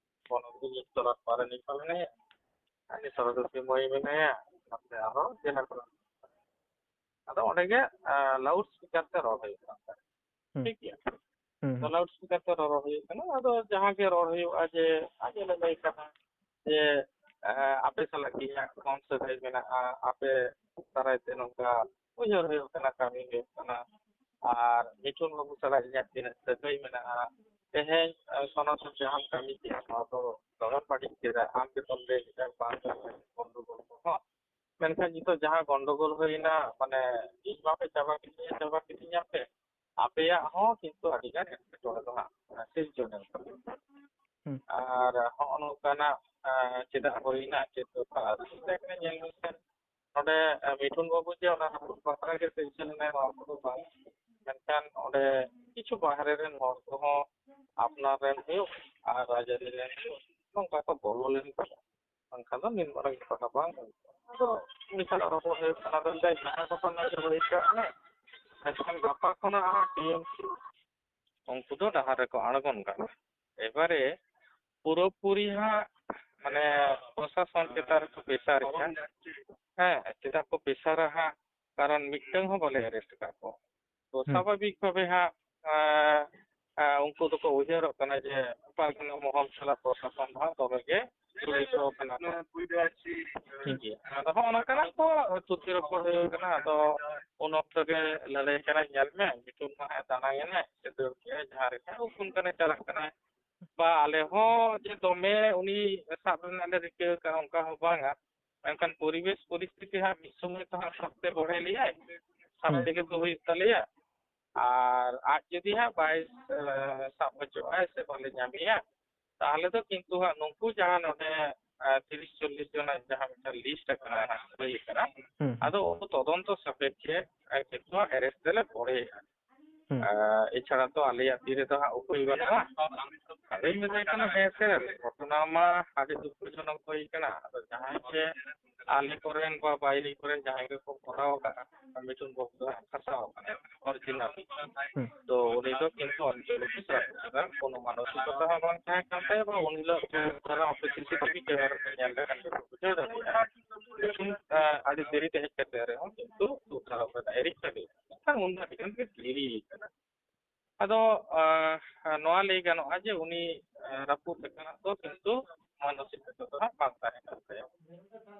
ᱯᱷᱳᱱ ᱩᱱᱠᱩ ᱢᱤᱫ ᱛᱚᱞᱟ ᱯᱟᱨᱮ ᱱᱤᱯᱟ ᱢᱮᱱᱟᱭᱟ, ᱟᱨ ᱱᱤᱛ ᱥᱚᱨᱚᱥᱚᱛᱤ ᱢᱟᱹᱭ ᱢᱮᱱᱟᱭᱟ, ᱱᱚᱛᱮ ᱟᱨᱦᱚᱸ ᱡᱮᱞᱟ ᱠᱚᱨᱮᱱ᱾ ᱟᱫᱚ ᱚᱸᱰᱮ ᱜᱮ, ᱟᱸ, ᱞᱟᱣᱩᱰ ᱥᱯᱤᱠᱟᱨ ᱛᱮ ᱨᱚᱲ ᱦᱩᱭᱩᱜ ᱠᱟᱱ ᱛᱟᱦᱮᱸᱫ᱾ ᱦᱩᱸ᱾ ᱴᱷᱤᱠ ᱜᱮᱭᱟ? ᱦᱩᱸ, ᱛᱚ, ᱦᱩᱸ᱾ ᱞᱟᱣᱩᱰ ᱥᱯᱤᱠᱟᱨ ᱛᱮ ᱨᱚᱲ ᱦᱩᱭᱩᱜ ᱠᱟᱱᱟ᱾ ᱟᱫᱚ ᱡᱟᱦᱟᱸ ᱜᱮ ᱨᱚᱲ ᱦᱩᱭᱩᱜᱼᱟ, ᱡᱮ ᱟᱡ ᱮ ᱞᱟᱹᱭ ᱠᱟᱱᱟ ᱡᱮ, ᱟᱸ, ᱟᱯᱮ ᱥᱟᱞᱟᱜ ᱜᱮ ᱤᱧᱟᱹᱜ ᱠᱚᱢ ᱥᱟᱹᱜᱟᱹᱭ ᱢᱮᱱᱟᱜᱼᱟ, ᱟᱯᱮ ᱫᱟᱨᱟᱭ ᱛᱮ ᱱᱚᱝᱠᱟ ᱩᱭᱦᱟᱹᱨ ᱦᱩᱭᱩᱜ ᱠᱟᱱᱟ, ᱠᱟᱹᱢᱤ ᱦᱩᱭᱩᱜ ᱠᱟᱱᱟ, ᱟᱨ ᱢᱤᱴᱷᱩᱱ ᱵᱟᱹᱵᱩ ᱥᱟᱞᱟᱜ ᱤᱧᱟᱹᱜ ᱛᱤᱱᱟᱹᱜ ᱥᱟᱹᱜᱟᱹᱭ ᱢᱮᱱᱟᱜᱼᱟ᱾ ᱛᱮᱦᱮᱧ, ᱟᱸ, ᱥᱚᱱᱟᱛᱚᱱ ᱡᱟᱦᱟᱸᱢ ᱠᱟᱹᱢᱤ ᱠᱮᱫᱟ, ᱱᱚᱣᱟ ᱫᱚ ᱫᱚᱢᱮᱢ ᱵᱟᱹᱲᱤᱡ ᱠᱮᱫᱟ, ᱟᱢ ᱜᱮᱛᱚᱢ ᱞᱟᱹᱭ ᱠᱮᱫᱟ ᱵᱟᱝ ᱜᱚᱱᱰᱚᱜᱳᱞ ᱠᱚᱦᱚᱸ᱾ ᱢᱮᱱᱠᱷᱟᱱ ᱱᱤᱛᱚᱜ ᱡᱟᱦᱟᱸ ᱜᱚᱱᱰᱚᱜᱳᱞ ᱦᱩᱭᱱᱟ, ᱢᱟᱱᱮ, ᱤᱧ ᱵᱟᱯᱮ ᱪᱟᱵᱟ ᱠᱤᱫᱤᱧᱟ, ᱪᱟᱵᱟ ᱠᱤᱫᱤᱧᱟ ᱯᱮ, ᱟᱯᱮᱭᱟᱜ ᱦᱚᱸ ᱠᱤᱱᱛᱩ ᱟᱹᱰᱤ ᱜᱟᱱ ᱮᱴᱠᱮᱴᱚᱬᱮ ᱫᱚ ᱦᱟᱸᱜ, ᱮᱸ, ᱥᱤᱨᱡᱚᱱ ᱮᱱ ᱛᱟᱯᱮᱭᱟ᱾ ᱦᱩᱸ᱾ ᱟᱨ ᱦᱚᱸᱜᱼᱚ ᱱᱚᱝᱠᱟᱱᱟᱜ, ᱮᱸ, ᱪᱮᱫᱟᱜ ᱦᱩᱭᱱᱟ, ᱪᱮᱫ ᱵᱮᱯᱟᱨ? ᱟᱫᱚ ᱧᱮᱞ ᱞᱮᱠᱷᱟᱱ ᱱᱚᱰᱮ, ᱮᱸ, ᱢᱤᱴᱷᱩᱱ ᱵᱟᱹᱵᱩ ᱡᱮ ᱚᱱᱟ ᱨᱟᱹᱯᱩᱫ ᱵᱟᱠᱷᱨᱟ ᱜᱮ ᱥᱤᱨᱡᱚᱱ ᱮᱱᱟᱭ, ᱱᱚᱣᱟ ᱠᱚᱫᱚ ᱵᱟᱝ᱾ ᱢᱮᱱᱠᱷᱟᱱ ᱚᱸᱰᱮ ᱠᱤᱪᱷᱩ ᱵᱟᱦᱨᱮ ᱨᱮᱱ ᱦᱚᱲ ᱠᱚᱦᱚᱸ ᱟᱯᱱᱟᱨ ᱨᱮᱱ ᱦᱩᱭᱩᱜ, ᱟᱨ ᱨᱟᱡᱽᱟᱹᱨᱤ ᱨᱮᱱ ᱱᱚᱝᱠᱟ ᱠᱚ ᱵᱚᱞᱚ ᱞᱮᱱ ᱠᱷᱟᱱ, ᱵᱟᱝᱠᱷᱟᱱ ᱫᱚ ᱱᱤᱱ ᱢᱟᱨᱟᱝ ᱜᱷᱚᱴᱚᱱᱟ ᱵᱟᱝ ᱦᱩᱭ ᱠᱚᱜᱼᱟ᱾ ᱟᱫᱚ ᱩᱱᱤ ᱥᱟᱞᱟᱜ ᱨᱚᱯᱚᱲ ᱦᱩᱭᱩᱜ ᱠᱟᱱᱟ, ᱟᱫᱚ ᱡᱟᱭ ᱡᱟᱦᱟᱸ ᱜᱷᱚᱴᱚᱱᱟ ᱜᱮ ᱦᱩᱭ ᱠᱟᱜ ᱢᱮ, ᱢᱮᱱᱠᱷᱟᱱ ᱜᱟᱯᱟ ᱠᱷᱚᱱᱟᱜ ᱦᱟᱸᱜ ᱴᱤ ᱮᱢ ᱥᱤ ᱩᱱᱠᱩ ᱫᱚ ᱰᱟᱦᱟᱨ ᱨᱮᱠᱚ ᱟᱬᱜᱚᱱ ᱠᱟᱱᱟ᱾ ᱮᱵᱟᱨᱮ ᱯᱩᱨᱟᱹᱯᱩᱨᱤ ᱦᱟᱸᱜ ᱢᱟᱱᱮ ᱯᱨᱚᱥᱟᱥᱚᱱ ᱪᱮᱛᱟᱱ ᱨᱮᱠᱚ ᱯᱮᱥᱟᱨᱮᱫᱼᱟ᱾ ᱦᱮᱸ, ᱪᱮᱫᱟᱜ ᱠᱚ ᱯᱮᱥᱟᱨᱟ ᱦᱟᱸᱜ? ᱠᱟᱨᱚᱱ ᱢᱤᱫᱴᱟᱝ ᱦᱚᱸ ᱵᱟᱞᱮ ᱟᱨᱮᱥᱴ ᱟᱠᱟᱫ ᱠᱚᱣᱟ᱾ ᱛᱚ ᱦᱩᱸ᱾ ᱥᱟᱵᱷᱟᱵᱤᱠ ᱵᱷᱟᱵᱮ ᱦᱟᱸᱜ, ᱮᱸ, ᱮᱸ, ᱩᱱᱠᱩ ᱫᱚᱠᱚ ᱩᱭᱦᱟᱹᱨᱚᱜ ᱠᱟᱱᱟ ᱡᱮ ᱯᱟᱨᱜᱟᱱᱟ ᱢᱚᱦᱚᱞ ᱥᱟᱞᱟᱜ ᱯᱨᱚᱥᱟᱥᱚᱱ ᱫᱚ ᱦᱟᱸᱜ ᱫᱚᱢᱮ ᱜᱮ ᱡᱚᱲᱤᱛᱚ ᱠᱟᱱᱟ ᱠᱚ᱾ ᱴᱷᱤᱠ ᱜᱮᱭᱟ᱾ ᱟᱫᱚ ᱦᱚᱸᱜᱼᱚ ᱱᱚᱝᱠᱟᱱᱟᱜ ᱠᱚ ᱛᱷᱩᱛᱤ ᱨᱚᱯᱚᱲ ᱦᱩᱭ ᱠᱟᱱᱟ᱾ ᱟᱫᱚ ᱩᱱ ᱚᱠᱛᱚ ᱜᱮ ᱞᱟᱹᱞᱟᱹᱭ ᱠᱟᱱᱟ, "ᱧᱮᱞ ᱢᱮ, ᱢᱤᱴᱩᱱ ᱢᱟ ᱦᱟᱸᱜ ᱮ ᱫᱟᱬᱟᱭᱮᱱᱟᱭ, ᱥᱮ ᱫᱟᱹᱲ ᱠᱮᱜᱼᱟᱭ, ᱡᱟᱦᱟᱸ ᱨᱮᱜᱮ ᱩᱠᱩᱱ ᱠᱟᱱᱮ ᱪᱟᱞᱟᱜ ᱠᱟᱱᱟᱭ᱾ ᱵᱟ, ᱟᱞᱮ ᱦᱚᱸ ᱡᱮ ᱫᱚᱢᱮ ᱩᱱᱤ ᱥᱟᱵ ᱨᱮᱱᱟᱜ ᱞᱮ ᱨᱤᱠᱟᱹ ᱠᱟᱜᱼᱟ, ᱚᱱᱠᱟ ᱦᱚᱸ ᱵᱟᱝᱟ᱾ ᱢᱮᱱᱠᱷᱟᱱ ᱯᱚᱨᱤᱵᱮᱥ ᱯᱚᱨᱤᱥᱛᱷᱤᱛᱤ ᱦᱟᱸᱜ ᱢᱤᱫ ᱥᱚᱢᱚᱭ ᱛᱚ ᱦᱟᱸᱜ ᱥᱟᱵᱛᱮ ᱵᱚᱲᱦᱮ ᱞᱮᱭᱟᱭ, ᱥᱟᱵ ᱦᱩᱸ᱾ ᱛᱮᱜᱮ ᱛᱚ ᱦᱩᱭᱩᱜ ᱛᱟᱞᱮᱭᱟ᱾ ᱟᱨ ᱟᱡ ᱡᱩᱫᱤ ᱦᱟᱸᱜ ᱵᱟᱭ, ᱮ, ᱥᱟᱵ ᱦᱚᱪᱚᱜᱼᱟᱭ ᱥᱮ ᱵᱟᱞᱮ ᱧᱟᱢᱮᱭᱟ, ᱛᱟᱦᱚᱞᱮ ᱫᱚ ᱠᱤᱱᱛᱩ ᱦᱟᱸᱜ ᱱᱩᱠᱩ ᱡᱟᱦᱟᱸ ᱱᱚᱰᱮ, ᱮ, ᱛᱤᱨᱤᱥ ᱪᱚᱞᱞᱤᱥ ᱡᱚᱱᱟᱜ ᱡᱟᱦᱟᱸ ᱢᱤᱫᱴᱟᱝ ᱞᱤᱥᱴ ᱟᱠᱟᱱᱟ ᱦᱟᱸᱜ, ᱦᱩᱭ ᱟᱠᱟᱱᱟ, ᱦᱩᱸ, ᱦᱩᱸ᱾ ᱟᱫᱚ ᱩᱱᱠᱩ ᱛᱚᱫᱚᱱᱛᱚ ᱥᱟᱯᱮᱠᱷᱮ, ᱮ, ᱠᱤᱱᱛᱩ ᱦᱟᱸᱜ ᱮᱨᱮᱥᱴ ᱫᱚᱞᱮ ᱵᱚᱲᱦᱮᱭᱟ᱾ ᱦᱩᱸ᱾ ᱮ, ᱮᱪᱷᱟᱲᱟ ᱛᱚ ᱟᱞᱮᱭᱟᱜ ᱛᱤ ᱨᱮᱫᱚ ᱦᱟᱸᱜ ᱩᱯᱟᱹᱭ ᱵᱟᱹᱱᱩᱜᱼᱟ᱾ ᱟᱫᱚᱧ ᱢᱮᱛᱟᱭ ᱠᱟᱱᱟ, ᱦᱮᱸ ᱥᱮ, ᱜᱷᱚᱴᱚᱱᱟ ᱢᱟ ᱟᱹᱰᱤ ᱫᱩᱠᱷᱚᱡᱚᱱᱚᱠ ᱦᱩᱭ ᱠᱟᱱᱟ, ᱟᱫᱚ ᱡᱟᱦᱟᱸᱭ ᱡᱮ ᱟᱞᱮ ᱠᱚᱨᱮᱱ ᱵᱟ ᱵᱟᱭᱨᱮ ᱠᱚᱨᱮᱱ ᱡᱟᱦᱟᱸᱭ ᱜᱮᱠᱚ ᱠᱚᱨᱟᱣ ᱟᱠᱟᱫᱼᱟ, ᱢᱤᱴᱩᱱ ᱵᱟᱹᱵᱩ ᱫᱚ ᱦᱟᱸᱜ ᱯᱷᱟᱸᱥᱟᱣ ᱟᱠᱟᱱᱟᱭ original᱾ ᱦᱩᱸ᱾ ᱛᱚ ᱩᱱᱤ ᱫᱚ ᱠᱤᱱᱛᱩ ᱚᱱᱠᱟ ᱠᱚ ᱥᱟᱵ ᱟᱠᱟᱫᱟ, ᱠᱳᱱᱳ ᱢᱟᱱᱚᱥᱤᱠᱚᱛᱟ ᱦᱚᱸ ᱵᱟᱝ ᱛᱟᱦᱮᱸ ᱠᱟᱱ ᱛᱟᱭᱟ, ᱵᱟ ᱩᱱ ᱦᱤᱞᱳᱜ ᱫᱷᱟᱨᱟ ᱚᱯᱷᱤᱥ ᱥᱤ ᱥᱤ ᱴᱤ ᱵᱷᱤ ᱠᱮᱢᱮᱨᱟ ᱨᱮ ᱧᱮᱞ ᱞᱮᱠᱷᱟᱱ ᱜᱮ ᱵᱩᱡᱷᱟᱹᱣ ᱫᱟᱲᱮᱭᱟᱜᱼᱟ᱾ ᱞᱮᱠᱤᱱ, ᱟ, ᱟᱹᱰᱤ ᱫᱮᱨᱤ ᱛᱮ ᱦᱮᱡ ᱠᱟᱛᱮ ᱨᱮᱦᱚᱸ ᱠᱤᱱᱛᱩ ᱩᱫᱽᱫᱷᱟᱨ ᱟᱠᱟᱫᱟ, ᱮᱨᱤᱠ ᱠᱟᱫᱮ᱾ ᱢᱮᱱᱠᱷᱟᱱ ᱩᱱ ᱫᱚ ᱟᱹᱰᱤ ᱜᱟᱱ ᱜᱮ ᱫᱮᱨᱤ ᱟᱠᱟᱱᱟ᱾ ᱟᱫᱚ, ᱟ, ᱱᱚᱣᱟ ᱞᱟᱹᱭ ᱜᱟᱱᱚᱜᱼᱟ ᱡᱮ ᱩᱱᱤ, ᱟ, ᱨᱟᱹᱯᱩᱫ ᱞᱮᱠᱟᱱᱟᱜ ᱫᱚ ᱠᱤᱱᱛᱩ ᱢᱟᱱᱚᱥᱤᱠ ᱫᱚ ᱦᱟᱸᱜ ᱵᱟᱝ ᱛᱟᱦᱮᱸ ᱠᱟᱱ ᱛᱟᱭᱟ᱾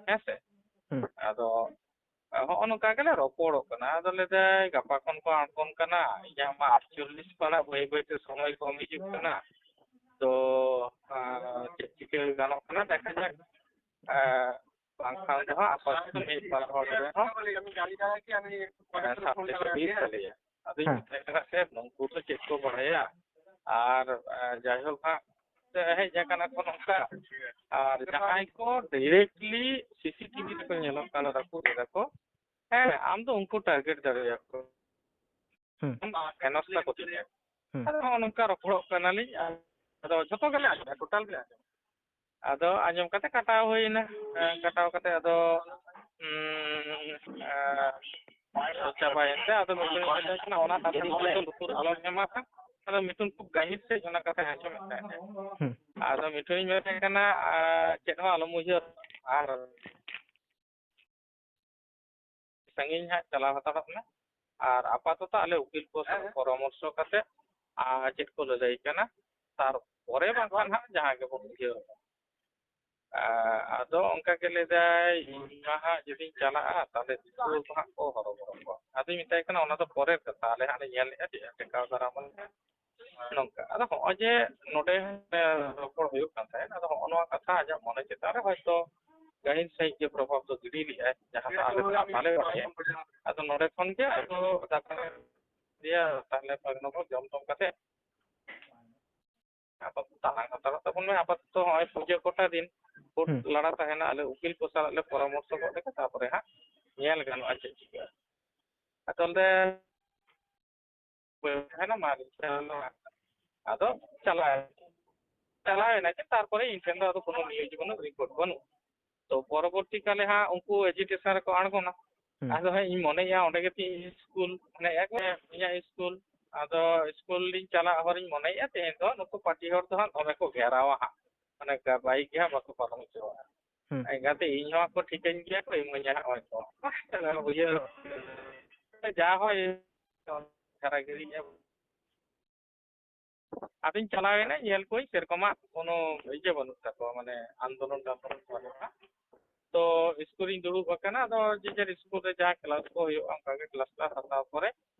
ᱦᱮᱸ ᱥᱮ? ᱦᱩᱸ᱾ ᱟᱫᱚ ᱦᱚᱸᱜᱼᱚ ᱱᱚᱝᱠᱟ ᱜᱮᱞᱮ ᱨᱚᱯᱚᱲᱚᱜ ᱠᱟᱱᱟ᱾ ᱟᱫᱚ ᱞᱟᱹᱭᱫᱟᱭ, "ᱜᱟᱯᱟ ᱠᱷᱚᱱ ᱠᱚ ᱟᱬᱜᱚᱱ ᱠᱟᱱᱟ, ᱤᱧᱟᱹᱜ ᱢᱟ ᱟᱴᱪᱚᱞᱞᱤᱥ ᱯᱟᱲᱟᱜ, ᱵᱟᱹᱭ ᱵᱟᱹᱭ ᱛᱮ ᱥᱚᱢᱚᱭ ᱠᱚᱢ ᱦᱤᱡᱩᱜ ᱠᱟᱱᱟ, ᱛᱚ, ᱟᱸ, ᱪᱮᱫ ᱪᱤᱠᱟᱹ ᱜᱟᱱᱚᱜ ᱠᱟᱱᱟ ᱫᱮᱠᱷᱟ ᱡᱟᱠ, ᱟᱸ, ᱵᱟᱝᱠᱷᱟᱱ ᱫᱚ ᱦᱟᱸᱜ ᱟᱯᱟᱛᱚᱛᱚ ᱢᱤᱫ ᱵᱟᱨ ᱦᱚᱲ ᱨᱮ ᱦᱚᱸ, ᱟᱸ, ᱥᱟᱵ ᱛᱮᱯᱮ ᱦᱩᱭᱩᱜ ᱛᱟᱞᱮᱭᱟ᱾" ᱟᱫᱚᱧ ᱦᱮᱸ᱾ ᱢᱮᱛᱟᱭ ᱠᱟᱱᱟ, "ᱥᱮ ᱱᱩᱠᱩ ᱫᱚ ᱪᱮᱫ ᱠᱚ ᱵᱟᱲᱟᱭᱟ?" ᱟᱨ, ᱟᱸ, ᱡᱟᱭᱦᱳᱠ ᱦᱟᱸᱜ, ᱦᱮᱡ ᱟᱠᱟᱱᱟ ᱠᱚ ᱱᱚᱝᱠᱟ᱾ ᱟᱨ ᱡᱟᱦᱟᱸᱭ ᱠᱚ directly ᱥᱤ ᱥᱤ ᱴᱤ ᱵᱷᱤ ᱨᱮᱠᱚ ᱧᱮᱞᱚᱜ ᱠᱟᱱᱟ, ᱨᱟᱹᱯᱩᱫ ᱮᱫᱟ ᱠᱚ, ᱦᱮᱸ, ᱟᱢ ᱫᱚ ᱩᱱᱠᱩ target ᱫᱟᱲᱮᱭᱟᱠᱚ᱾ ᱦᱩᱸ᱾ ᱦᱮᱱᱚᱥᱛᱟ ᱠᱚ ᱛᱤᱧᱟ᱾ ᱦᱩᱸ᱾ ᱟᱫᱚ ᱱᱚᱜᱼᱚ ᱱᱚᱝᱠᱟ ᱨᱚᱯᱚᱲᱚᱜ ᱠᱟᱱᱟᱞᱤᱧ, ᱟᱨ ᱟᱫᱚ ᱡᱷᱚᱛᱚ ᱜᱮᱞᱮ ᱟᱸᱡᱚᱢᱟ, ᱴᱳᱴᱟᱞ ᱜᱮᱞᱮ ᱟᱸᱡᱚᱢᱟ᱾ ᱟᱫᱚ ᱟᱸᱡᱚᱢ ᱠᱟᱛᱮ ᱠᱟᱴᱟᱣ ᱦᱩᱭᱱᱟ᱾ ᱮᱸ, ᱠᱟᱴᱟᱣ ᱠᱟᱛᱮ ᱟᱫᱚ, ᱩᱸ, ᱮᱸ, ᱪᱟᱵᱟᱭᱮᱱ ᱛᱮ ᱟᱫᱚ ᱢᱤᱴᱷᱩᱱ ᱢᱮᱛᱟᱭ ᱠᱟᱱᱟ, "ᱚᱱᱟ ᱠᱟᱛᱷᱟ ᱫᱚ ᱞᱩᱛᱩᱨ ᱟᱞᱚᱢ ᱮᱢᱟ ᱠᱷᱟᱱ." ᱟᱫᱚ ᱢᱤᱴᱷᱩᱱ ᱠᱷᱩᱵ ᱜᱟᱹᱦᱤᱨ ᱥᱮᱫ ᱚᱱᱟ ᱠᱟᱛᱷᱟᱭ ᱟᱸᱡᱚᱢᱮᱫ ᱛᱟᱦᱮᱸᱫ᱾ ᱦᱩᱸ᱾ ᱟᱫᱚ ᱢᱤᱴᱷᱩᱱᱤᱧ ᱢᱮᱛᱟᱭ ᱠᱟᱱᱟ, "ᱟᱨ ᱪᱮᱫ ᱦᱚᱸ ᱟᱞᱚᱢ ᱩᱭᱦᱟᱹᱨ, ᱟᱨ ᱥᱟᱺᱜᱤᱧ ᱦᱟᱸᱜ ᱪᱟᱞᱟᱣ ᱦᱟᱛᱟᱲᱚᱜ ᱢᱮ, ᱟᱨ ᱟᱯᱟᱛᱚᱛᱚ ᱟᱞᱮ ᱩᱠᱤᱞ ᱠᱚ ᱥᱟᱶ ᱦᱮᱸ, ᱦᱮᱸ᱾ ᱯᱚᱨᱟᱢᱚᱨᱥᱚ ᱠᱟᱛᱮ, ᱟᱨ ᱪᱮᱫ ᱠᱚ ᱞᱟᱹᱞᱟᱹᱭ ᱠᱟᱱᱟ, ᱛᱟᱨᱯᱚᱨᱮ ᱵᱟᱝᱠᱷᱟᱱ ᱦᱟᱸᱜ ᱡᱟᱦᱟᱸ ᱜᱮᱵᱚᱱ ᱵᱩᱡᱷᱟᱹᱣ ᱟᱵᱚᱱ᱾ ᱟᱨ ᱟᱫᱚ ᱚᱱᱠᱟ ᱜᱮ ᱞᱟᱹᱭᱫᱟᱭ, "ᱤᱧ ᱢᱟ ᱦᱟᱸᱜ ᱡᱩᱫᱤᱧ ᱪᱟᱞᱟᱜᱼᱟ, ᱛᱟᱦᱞᱮ ᱫᱤᱠᱩ ᱠᱚ ᱦᱟᱸᱜ ᱠᱚ ᱦᱚᱨᱚᱵᱚᱨᱚ ᱠᱚᱣᱟ᱾" ᱟᱫᱚᱧ ᱢᱮᱛᱟᱭ ᱠᱟᱱᱟ, "ᱚᱱᱟ ᱫᱚ ᱯᱚᱨᱮᱨ ᱠᱟᱛᱷᱟ, ᱟᱞᱮ ᱦᱟᱸᱜ ᱞᱮ ᱧᱮᱞᱮᱫᱼᱟ ᱪᱮᱫ ᱮ ᱴᱮᱠᱟᱣ ᱫᱟᱨᱟᱢ ᱵᱚᱱᱟ᱾" ᱱᱚᱝᱠᱟ᱾ ᱟᱫᱚ ᱦᱚᱸᱜᱼᱚᱭ ᱡᱮ ᱱᱚᱰᱮ, ᱮ, ᱨᱚᱯᱚᱲ ᱦᱩᱭᱩᱜ ᱠᱟᱱ ᱛᱟᱦᱮᱸᱫ, ᱟᱫᱚ ᱦᱚᱸᱜᱼᱚ ᱱᱚᱣᱟ ᱠᱟᱛᱷᱟ ᱟᱡᱟᱜ ᱢᱚᱱᱮ ᱪᱮᱛᱟᱱ ᱨᱮ ᱦᱚᱭᱛᱳ ᱜᱟᱹᱦᱤᱨ ᱥᱟᱺᱦᱤᱡ ᱜᱮ ᱯᱨᱚᱵᱷᱟᱵᱽ ᱫᱚ ᱜᱤᱰᱤ ᱞᱮᱫᱼᱟᱭ, ᱡᱟᱦᱟᱸ ᱫᱚ ᱟᱞᱮ ᱫᱚ ᱵᱟᱞᱮ ᱵᱟᱲᱟᱭᱟ᱾ ᱟᱫᱚ ᱱᱚᱰᱮ ᱠᱷᱚᱱ ᱜᱮ ᱟᱫᱚ ᱫᱟᱠᱟ ᱫᱤᱭᱟ ᱛᱟᱦᱞᱮ ᱯᱟᱜᱽᱱᱚ ᱠᱚ ᱡᱚᱢ ᱴᱚᱢ ᱠᱟᱛᱮ ᱟᱯᱟᱛᱚᱛᱚ ᱛᱟᱞᱟᱝ ᱦᱟᱛᱟᱲᱚᱜ ᱛᱟᱵᱚᱱ ᱢᱮ᱾ ᱟᱯᱟᱛᱚᱛᱚ ᱦᱚᱸᱜᱼᱚᱭ ᱯᱩᱡᱟᱹ ᱠᱚᱴᱟ ᱫᱤᱱ ᱠᱳᱨᱴ ᱦᱩᱸ᱾ ᱞᱟᱲᱟ ᱛᱟᱦᱮᱱᱟ, ᱟᱞᱮ ᱩᱠᱤᱞ ᱠᱚ ᱥᱟᱞᱟᱜ ᱞᱮ ᱯᱚᱨᱟᱢᱚᱨᱥᱚ ᱜᱚᱫ ᱞᱮᱜᱮ, ᱛᱟᱯᱚᱨᱮ ᱦᱟᱸᱜ ᱧᱮᱞ ᱜᱟᱱᱚᱜᱼᱟ ᱪᱮᱫ ᱪᱤᱠᱟᱹᱜᱼᱟ᱾ ᱟᱫᱚ ᱚᱸᱰᱮ ᱛᱟᱦᱮᱱᱟ, ᱢᱟ ᱟᱫᱚ ᱪᱟᱞᱟᱣ ᱪᱟᱞᱟᱣ ᱮᱱᱟ ᱠᱤᱱ, ᱛᱟᱨᱯᱚᱨᱮ ᱤᱧ ᱴᱷᱮᱱ ᱫᱚ ᱟᱫᱚ ᱠᱳᱱᱳ ᱱᱤᱭᱩᱡᱽ ᱵᱟᱹᱱᱩᱜ, ᱨᱤᱯᱳᱨᱴ ᱵᱟᱹᱱᱩᱜ᱾ ᱛᱚ ᱯᱚᱨᱚᱵᱚᱨᱛᱤ ᱠᱟᱞᱮ ᱦᱟᱸᱜ ᱩᱱᱠᱩ ᱮᱡᱤᱴᱮᱥᱚᱱ ᱨᱮᱠᱚ ᱟᱬᱜᱚᱱᱟ᱾ ᱦᱩᱸ᱾ ᱟᱫᱚ ᱦᱟᱸᱜ ᱤᱧ ᱢᱚᱱᱮᱭᱮᱜᱼᱟ ᱚᱸᱰᱮ ᱜᱮ ᱛᱤᱧ ᱥᱠᱩᱞ, ᱢᱟᱱᱮ ᱮᱠ ᱤᱧᱟᱹᱜ ᱥᱠᱩᱞ᱾ ᱟᱫᱚ ᱥᱠᱩᱞ ᱞᱤᱧ ᱪᱟᱞᱟᱜ ᱦᱚᱨᱤᱧ ᱢᱚᱱᱮᱭᱮᱜᱼᱟ ᱛᱮᱦᱮᱧ ᱫᱚ ᱱᱩᱠᱩ ᱯᱟᱹᱴᱤ ᱦᱚᱲ ᱫᱚ ᱦᱟᱸᱜ ᱫᱚᱢᱮ ᱠᱚ ᱜᱷᱮᱨᱟᱣᱟ ᱦᱟᱸᱜ, ᱢᱟᱱᱮ ᱵᱟᱭᱤᱠ ᱜᱮ ᱦᱟᱸᱜ ᱵᱟᱠᱚ ᱯᱟᱨᱚᱢ ᱦᱚᱪᱚᱣᱟᱜᱼᱟ᱾ ᱦᱩᱸ᱾ ᱮᱸᱜᱟᱛᱮ ᱤᱧ ᱦᱚᱸ ᱠᱚ ᱴᱷᱤᱠᱟᱹᱧ ᱜᱮᱭᱟ ᱠᱚ, ᱤᱢᱟᱹᱧᱟ ᱦᱟᱸᱜ ᱦᱚᱭᱛᱚ᱾ ᱩᱭᱦᱟᱹᱨ ᱡᱟ ᱦᱚᱭ ᱫᱷᱟᱨᱟ ᱜᱤᱨᱤᱧ ᱮᱢ᱾ ᱟᱫᱚᱧ ᱪᱟᱞᱟᱣᱮᱱᱟ, ᱧᱮᱞ ᱠᱚᱣᱟᱧ ᱥᱮᱨᱚᱠᱚᱢᱟᱜ ᱠᱳᱱᱳ ᱤᱭᱟᱹ ᱵᱟᱹᱱᱩᱜ ᱛᱟᱠᱚᱣᱟ, ᱢᱟᱱᱮ ᱟᱱᱫᱳᱞᱚᱱ ᱴᱟᱱᱫᱳᱞᱚᱱ ᱵᱟᱹᱱᱩᱜᱼᱟ᱾ ᱛᱚ ᱥᱠᱩᱞ ᱨᱤᱧ ᱫᱩᱲᱩᱵ ᱟᱠᱟᱱᱟ, ᱟᱫᱚ ᱡᱮ ᱡᱟᱨ ᱥᱠᱩᱞ ᱨᱮ ᱡᱟᱦᱟᱸ ᱠᱞᱟᱥ ᱠᱚ ᱦᱩᱭᱩᱜᱼᱟ ᱚᱱᱠᱟ ᱜᱮ ᱠᱞᱟᱥ ᱠᱞᱟᱥ ᱦᱟᱛᱟᱣ ᱯᱚᱨᱮ,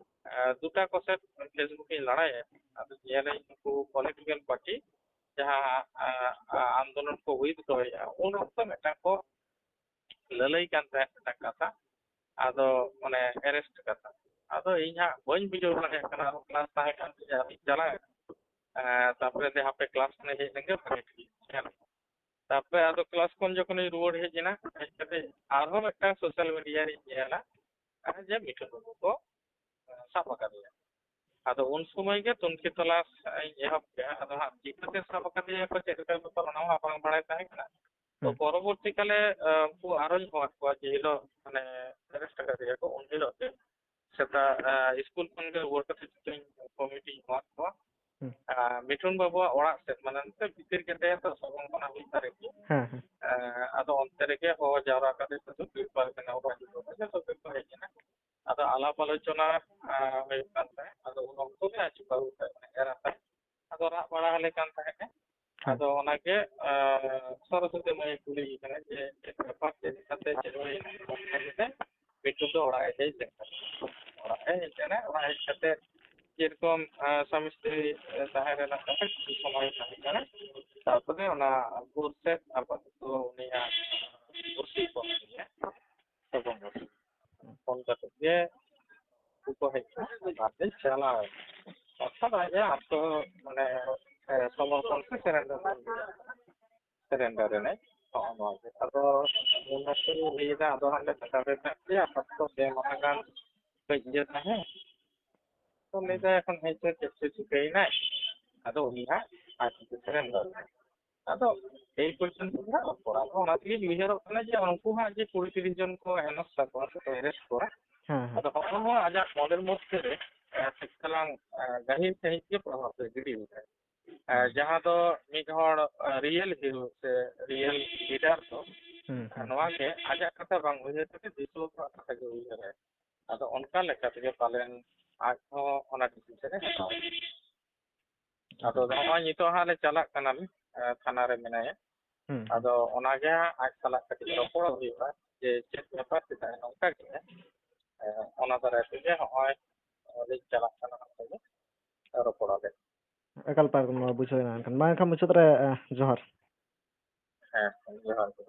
ᱮ, ᱫᱩᱴᱟ ᱠᱚᱥᱮᱫ Facebook ᱤᱧ ᱞᱟᱲᱟᱭᱟ, ᱟᱫᱚ ᱧᱮᱞᱟᱹᱧ ᱱᱩᱠᱩ ᱯᱚᱞᱤᱴᱤᱠᱮᱞ ᱯᱟᱨᱴᱤ ᱡᱟᱦᱟᱸ, ᱮ, ᱮ, ᱟᱱᱫᱳᱞᱚᱱ ᱠᱚ ᱦᱩᱭ ᱦᱚᱪᱚᱭᱮᱫᱼᱟ, ᱩᱱ ᱚᱠᱛᱚ ᱢᱤᱫᱴᱟᱝ ᱠᱚ ᱞᱟᱹᱞᱟᱹᱭ ᱠᱟᱱ ᱛᱟᱦᱮᱸᱫ ᱢᱤᱫᱴᱟᱝ ᱠᱟᱛᱷᱟ, ᱟᱫᱚ ᱚᱱᱮ ᱮᱨᱮᱥᱴ ᱠᱟᱛᱷᱟ᱾ ᱟᱫᱚ ᱤᱧ ᱦᱟᱸᱜ ᱵᱟᱹᱧ ᱵᱩᱡᱷᱟᱹᱣ ᱫᱟᱲᱮᱭᱟᱜ ᱠᱟᱱᱟ, ᱟᱨᱦᱚᱸ ᱠᱞᱟᱥ ᱛᱟᱦᱮᱸ ᱠᱟᱱ ᱛᱤᱧᱟ, ᱟᱫᱚᱧ ᱪᱟᱞᱟᱜ ᱮᱱᱟ᱾ ᱮᱸ, ᱛᱟᱨᱯᱚᱨᱮ ᱞᱟᱹᱭᱫᱟᱹᱧ ᱦᱟᱯᱮ ᱠᱞᱟᱥ ᱠᱷᱚᱱᱤᱧ ᱦᱮᱡ ᱞᱮᱱᱜᱮ ᱵᱷᱟᱜᱮ ᱴᱷᱤᱠ ᱧᱮᱞ᱾ ᱛᱟᱨᱯᱚᱨᱮ ᱟᱫᱚ ᱠᱞᱟᱥ ᱠᱷᱚᱱ ᱡᱚᱠᱷᱚᱱᱤᱧ ᱨᱩᱣᱟᱹᱲ ᱦᱮᱡ ᱮᱱᱟ, ᱦᱮᱡ ᱠᱟᱛᱮ ᱟᱨᱦᱚᱸ ᱢᱤᱫᱴᱟᱝ ᱥᱳᱥᱟᱞ ᱢᱤᱰᱤᱭᱟ ᱨᱤᱧ ᱧᱮᱞᱟ, ᱟᱨ ᱡᱮ ᱢᱤᱴᱷᱩᱱ ᱵᱟᱹᱵᱩ ᱠᱚ, ᱮᱸ, ᱥᱟᱵ ᱟᱠᱟᱫᱮᱭᱟ᱾ ᱟᱫᱚ ᱩᱱ ᱥᱚᱢᱚᱭ ᱜᱮ ᱛᱩᱱᱠᱷᱤ ᱛᱚᱞᱟᱥ ᱤᱧ ᱮᱦᱚᱵ ᱠᱮᱜᱼᱟ᱾ ᱟᱫᱚ ᱦᱟᱸᱜ ᱪᱤᱠᱟᱹᱛᱮ ᱥᱟᱵ ᱟᱠᱟᱫᱮᱭᱟ ᱠᱚ, ᱪᱮᱫ ᱞᱮᱠᱟ ᱵᱮᱯᱟᱨ, ᱚᱱᱟ ᱦᱚᱸ ᱵᱟᱝ ᱵᱟᱲᱟᱭ ᱛᱟᱦᱮᱸ ᱠᱟᱱᱟ᱾ ᱛᱚ ᱦᱩᱸ᱾ ᱯᱚᱨᱚᱵᱚᱨᱛᱤ ᱠᱟᱞᱮ, ᱟᱸ, ᱩᱱᱠᱩ ᱟᱨᱚᱧ ᱦᱚᱦᱚᱣᱟᱫ ᱠᱚᱣᱟ ᱡᱮ ᱦᱤᱞᱳᱜ ᱢᱟᱱᱮ ᱮᱨᱮᱥᱴ ᱟᱠᱟᱫᱮᱭᱟ ᱠᱚ, ᱩᱱ ᱦᱤᱞᱳᱜ ᱜᱮ ᱥᱮᱛᱟᱜ, ᱟᱸ, ᱥᱠᱩᱞ ᱠᱷᱚᱱ ᱜᱮ ᱨᱩᱣᱟᱹᱲ ᱠᱟᱛᱮ ᱡᱚᱛᱚᱧ ᱠᱚᱢᱤᱴᱤᱧ ᱦᱚᱦᱚᱣᱟᱫ ᱠᱚᱣᱟ᱾ ᱦᱩᱸ᱾ ᱟᱸ, ᱢᱤᱴᱷᱩᱱ ᱵᱟᱹᱵᱩᱣᱟᱜ ᱚᱲᱟᱜ ᱥᱮᱫ, ᱢᱟᱱᱮ ᱱᱚᱛᱮ ᱵᱷᱤᱛᱤᱨ ᱜᱮ ᱛᱟᱭᱟ ᱛᱚ, ᱥᱚᱵᱚᱝ ᱠᱷᱚᱱᱟᱜ ᱦᱩᱭ ᱫᱟᱲᱮ ᱜᱮᱭᱟ᱾ ᱦᱮᱸ, ᱦᱮᱸ᱾ ᱟᱸ, ᱟᱫᱚ ᱚᱱᱛᱮ ᱨᱮᱜᱮ ᱦᱚᱦᱚ ᱡᱟᱣᱨᱟ ᱠᱟᱛᱮ ᱥᱩᱫᱷᱩ ᱯᱮᱯᱟᱨ ᱠᱟᱱᱟ, ᱚᱠᱚᱭ ᱡᱚᱛᱚ ᱜᱮ ᱦᱮᱡ ᱮᱱᱟ᱾ ᱟᱫᱚ ᱟᱞᱟᱯ ᱟᱞᱳᱪᱚᱱᱟ, ᱟᱸ, ᱦᱩᱭᱩᱜ ᱠᱟᱱ ᱛᱟᱦᱮᱸᱫ᱾ ᱟᱫᱚ ᱩᱱ ᱚᱠᱛᱚ ᱜᱮ ᱟᱡ ᱵᱟᱹᱦᱩ ᱛᱟᱭ, ᱢᱟᱱᱮ ᱮᱨᱟ ᱛᱟᱭ, ᱟᱫᱚ ᱨᱟᱜ ᱵᱟᱲᱟ ᱟᱞᱮ ᱠᱟᱱ ᱛᱟᱦᱮᱸᱫ᱾ ᱦᱮᱸ᱾ ᱟᱫᱚ ᱚᱱᱟᱜᱮ, ᱟᱸ, ᱥᱚᱨᱚᱥᱚᱛᱤ ᱢᱟᱹᱭᱮ ᱠᱩᱞᱤᱭᱮ ᱠᱟᱱᱟ ᱡᱮ, "ᱪᱮᱫ ᱵᱮᱯᱟᱨ, ᱪᱮᱫ ᱞᱮᱠᱟᱛᱮ, ᱪᱮᱫ ᱦᱩᱭᱮᱱᱟ?" ᱚᱱᱠᱟ ᱠᱟᱛᱮ ᱢᱤᱴᱷᱩ ᱫᱚ ᱚᱲᱟᱜ ᱮ ᱦᱮᱡ ᱞᱮᱱ ᱛᱟᱦᱮᱸᱫ᱾ ᱚᱲᱟᱜ ᱮ ᱦᱮᱡ ᱞᱮᱱᱟ, ᱚᱲᱟᱜ ᱦᱮᱡ ᱠᱟᱛᱮ ᱡᱮᱨᱚᱠᱚᱢ, ᱟᱸ, ᱥᱟᱢᱤ ᱥᱛᱨᱤ, ᱟᱸ, ᱛᱟᱦᱮᱸ ᱨᱮᱱᱟᱜ ᱠᱟᱛᱷᱟ, ᱠᱤᱪᱷᱩ ᱥᱚᱢᱚᱭ ᱛᱟᱦᱮᱸ ᱠᱟᱱᱟ᱾ ᱛᱟᱨᱯᱚᱨᱮ ᱚᱱᱟ ᱵᱷᱳᱨ ᱥᱮᱫ ᱟᱯᱟᱛᱚᱛᱚ ᱩᱱᱤᱭᱟᱜ ᱵᱷᱚᱨᱛᱤ ᱠᱚ ᱮᱢᱟ ᱫᱮᱭᱟ᱾ ᱥᱚᱵᱚᱝ ᱵᱷᱚᱨᱛᱤ᱾ ᱯᱷᱳᱱ ᱠᱟᱛᱮ ᱜᱮ ᱩᱱᱠᱩ ᱠᱚ ᱦᱮᱡ ᱮᱱᱟ, ᱚᱱᱟᱛᱮ ᱪᱟᱞᱟᱣ ᱮᱱᱟ᱾ ᱚᱨᱛᱷᱟᱛ ᱟᱡ ᱟᱛᱚ, ᱢᱟᱱᱮ, ᱮ, ᱥᱚᱢᱚᱨᱯᱚᱱ ᱥᱮ ᱥᱟᱨᱮᱱᱰᱟᱨ ᱮᱱᱟᱭ᱾ ᱥᱟᱨᱮᱱᱰᱟᱨ ᱮᱱᱟᱭ᱾ ᱦᱚᱸᱜᱼᱚ ᱱᱚᱣᱟ ᱜᱮ᱾ ᱟᱫᱚ ᱩᱱ ᱚᱠᱛᱚ ᱞᱟᱹᱭ ᱮᱫᱟ, ᱟᱫᱚ ᱦᱟᱸᱰᱮ ᱥᱮᱴᱮᱨ ᱨᱮ ᱢᱮᱱᱟᱜ ᱞᱮᱭᱟ, ᱟᱯᱟᱛᱚᱛᱚ ᱯᱮ ᱢᱟᱦᱟ ᱜᱟᱱ ᱠᱟᱹᱡ ᱤᱭᱟᱹ ᱛᱟᱦᱮᱸ᱾ ᱛᱚ ᱞᱟᱹᱭ ᱮᱫᱟ, ᱮᱠᱷᱚᱱ ᱦᱮᱡ ᱠᱟᱛᱮ ᱪᱮᱫ ᱪᱚ ᱪᱤᱠᱟᱹᱭᱮᱱᱟᱭ? ᱟᱫᱚ ᱩᱱᱤ ᱦᱟᱸᱜ ᱟᱡ ᱛᱮᱜᱮ ᱥᱟᱨᱮᱱᱰᱟᱨ ᱮᱱᱟᱭ᱾ ᱟᱫᱚ ᱮᱭ ᱯᱚᱨᱡᱚᱱᱛᱚ ᱜᱮ ᱦᱟᱸᱜ ᱨᱚᱯᱚᱲ᱾ ᱟᱫᱚ ᱚᱱᱟ ᱛᱮᱜᱮᱧ ᱩᱭᱦᱟᱹᱨᱚᱜ ᱠᱟᱱᱟ ᱡᱮ ᱩᱱᱠᱩ ᱦᱟᱸᱜ ᱡᱮ ᱠᱩᱲᱤ ᱛᱤᱨᱤᱥ ᱡᱚᱱ ᱠᱚ ᱮᱱᱚᱥ ᱛᱟᱠᱚᱣᱟ ᱥᱮ ᱠᱚ ᱮᱨᱮᱥᱴ ᱠᱚᱣᱟ, ᱦᱮᱸ, ᱦᱮᱸ᱾ ᱟᱫᱚ ᱦᱚᱸᱜᱼᱚ ᱱᱚᱣᱟ ᱟᱡᱟᱜ ᱢᱚᱱᱮᱨ ᱢᱚᱫᱽᱫᱷᱮ ᱨᱮ, ᱮ, ᱠᱟᱹᱡ ᱪᱟᱞᱟᱝ, ᱮ, ᱜᱟᱹᱦᱤᱨ ᱥᱟᱺᱦᱤᱡ ᱜᱮ ᱯᱨᱚᱵᱷᱟᱵᱽ ᱫᱚᱭ ᱜᱤᱰᱤ ᱟᱠᱟᱫᱟ᱾ ᱮ, ᱦᱩᱸ᱾ ᱡᱟᱦᱟᱸ ᱫᱚ ᱢᱤᱫ ᱦᱚᱲ, ᱮ, ᱨᱤᱭᱮᱞ ᱦᱤᱨᱳ ᱥᱮ ᱨᱤᱭᱮᱞ ᱞᱤᱰᱟᱨ ᱫᱚ, ᱦᱩᱸ, ᱮ, ᱦᱩᱸ᱾ ᱱᱚᱣᱟ ᱜᱮ ᱟᱡᱟᱜ ᱠᱟᱛᱷᱟ ᱵᱟᱝ ᱩᱭᱦᱟᱹᱨ ᱠᱟᱛᱮ ᱫᱤᱥᱩᱣᱟᱹ ᱠᱚᱣᱟᱜ ᱠᱟᱛᱷᱟ ᱜᱮ ᱩᱭᱦᱟᱹᱨᱟᱭ᱾ ᱟᱫᱚ ᱚᱱᱠᱟ ᱞᱮᱠᱟ ᱛᱮᱜᱮ ᱯᱟᱞᱮᱱ ᱟᱡ ᱦᱚᱸ ᱚᱱᱟ ᱰᱤᱥᱤᱥᱚᱱ ᱮ ᱦᱟᱛᱟᱣᱟ᱾ ᱟᱫᱚ ᱱᱚᱜᱼᱚᱭ ᱱᱤᱛᱚᱜ ᱦᱟᱸᱜ ᱞᱮ ᱪᱟᱞᱟᱜ ᱠᱟᱱᱟᱞᱮ, ᱮ, ᱛᱷᱟᱱᱟ ᱨᱮ ᱢᱮᱱᱟᱭᱟ᱾ ᱦᱩᱸ, ᱦᱩᱸ᱾ ᱟᱫᱚ ᱚᱱᱟᱜᱮ ᱦᱟᱸᱜ ᱟᱡ ᱥᱟᱞᱟᱜ ᱠᱟᱹᱴᱤᱡ ᱨᱚᱯᱚᱲ ᱦᱩᱭᱩᱜᱼᱟ ᱡᱮ ᱪᱮᱫ ᱵᱮᱯᱟᱨ, ᱪᱮᱫᱟᱜ ᱮ ᱱᱚᱝᱠᱟ ᱠᱮᱫᱟ᱾ ᱮ, ᱚᱱᱟ ᱫᱟᱨᱟᱭ ᱛᱮᱜᱮ ᱦᱚᱸᱜᱼᱚᱭ ᱞᱤᱧ ᱪᱟᱞᱟᱜ ᱠᱟᱱᱟ, ᱚᱱᱛᱮ ᱜᱮ ᱨᱚᱯᱚᱲᱟᱞᱮ᱾ ᱮᱠᱟᱞ ᱯᱟᱨᱠᱚᱢ ᱱᱚᱣᱟ ᱵᱩᱡᱷᱟᱹᱣ ᱮᱱᱟ᱾ ᱮᱱᱠᱷᱟᱱ ᱢᱟ ᱮᱱᱠᱷᱟᱱ ᱢᱩᱪᱟᱹᱫ ᱨᱮ, ᱮ, ᱡᱚᱦᱟᱨ᱾ ᱦᱮᱸ, ᱡᱚᱦᱟᱨ ᱜᱮ᱾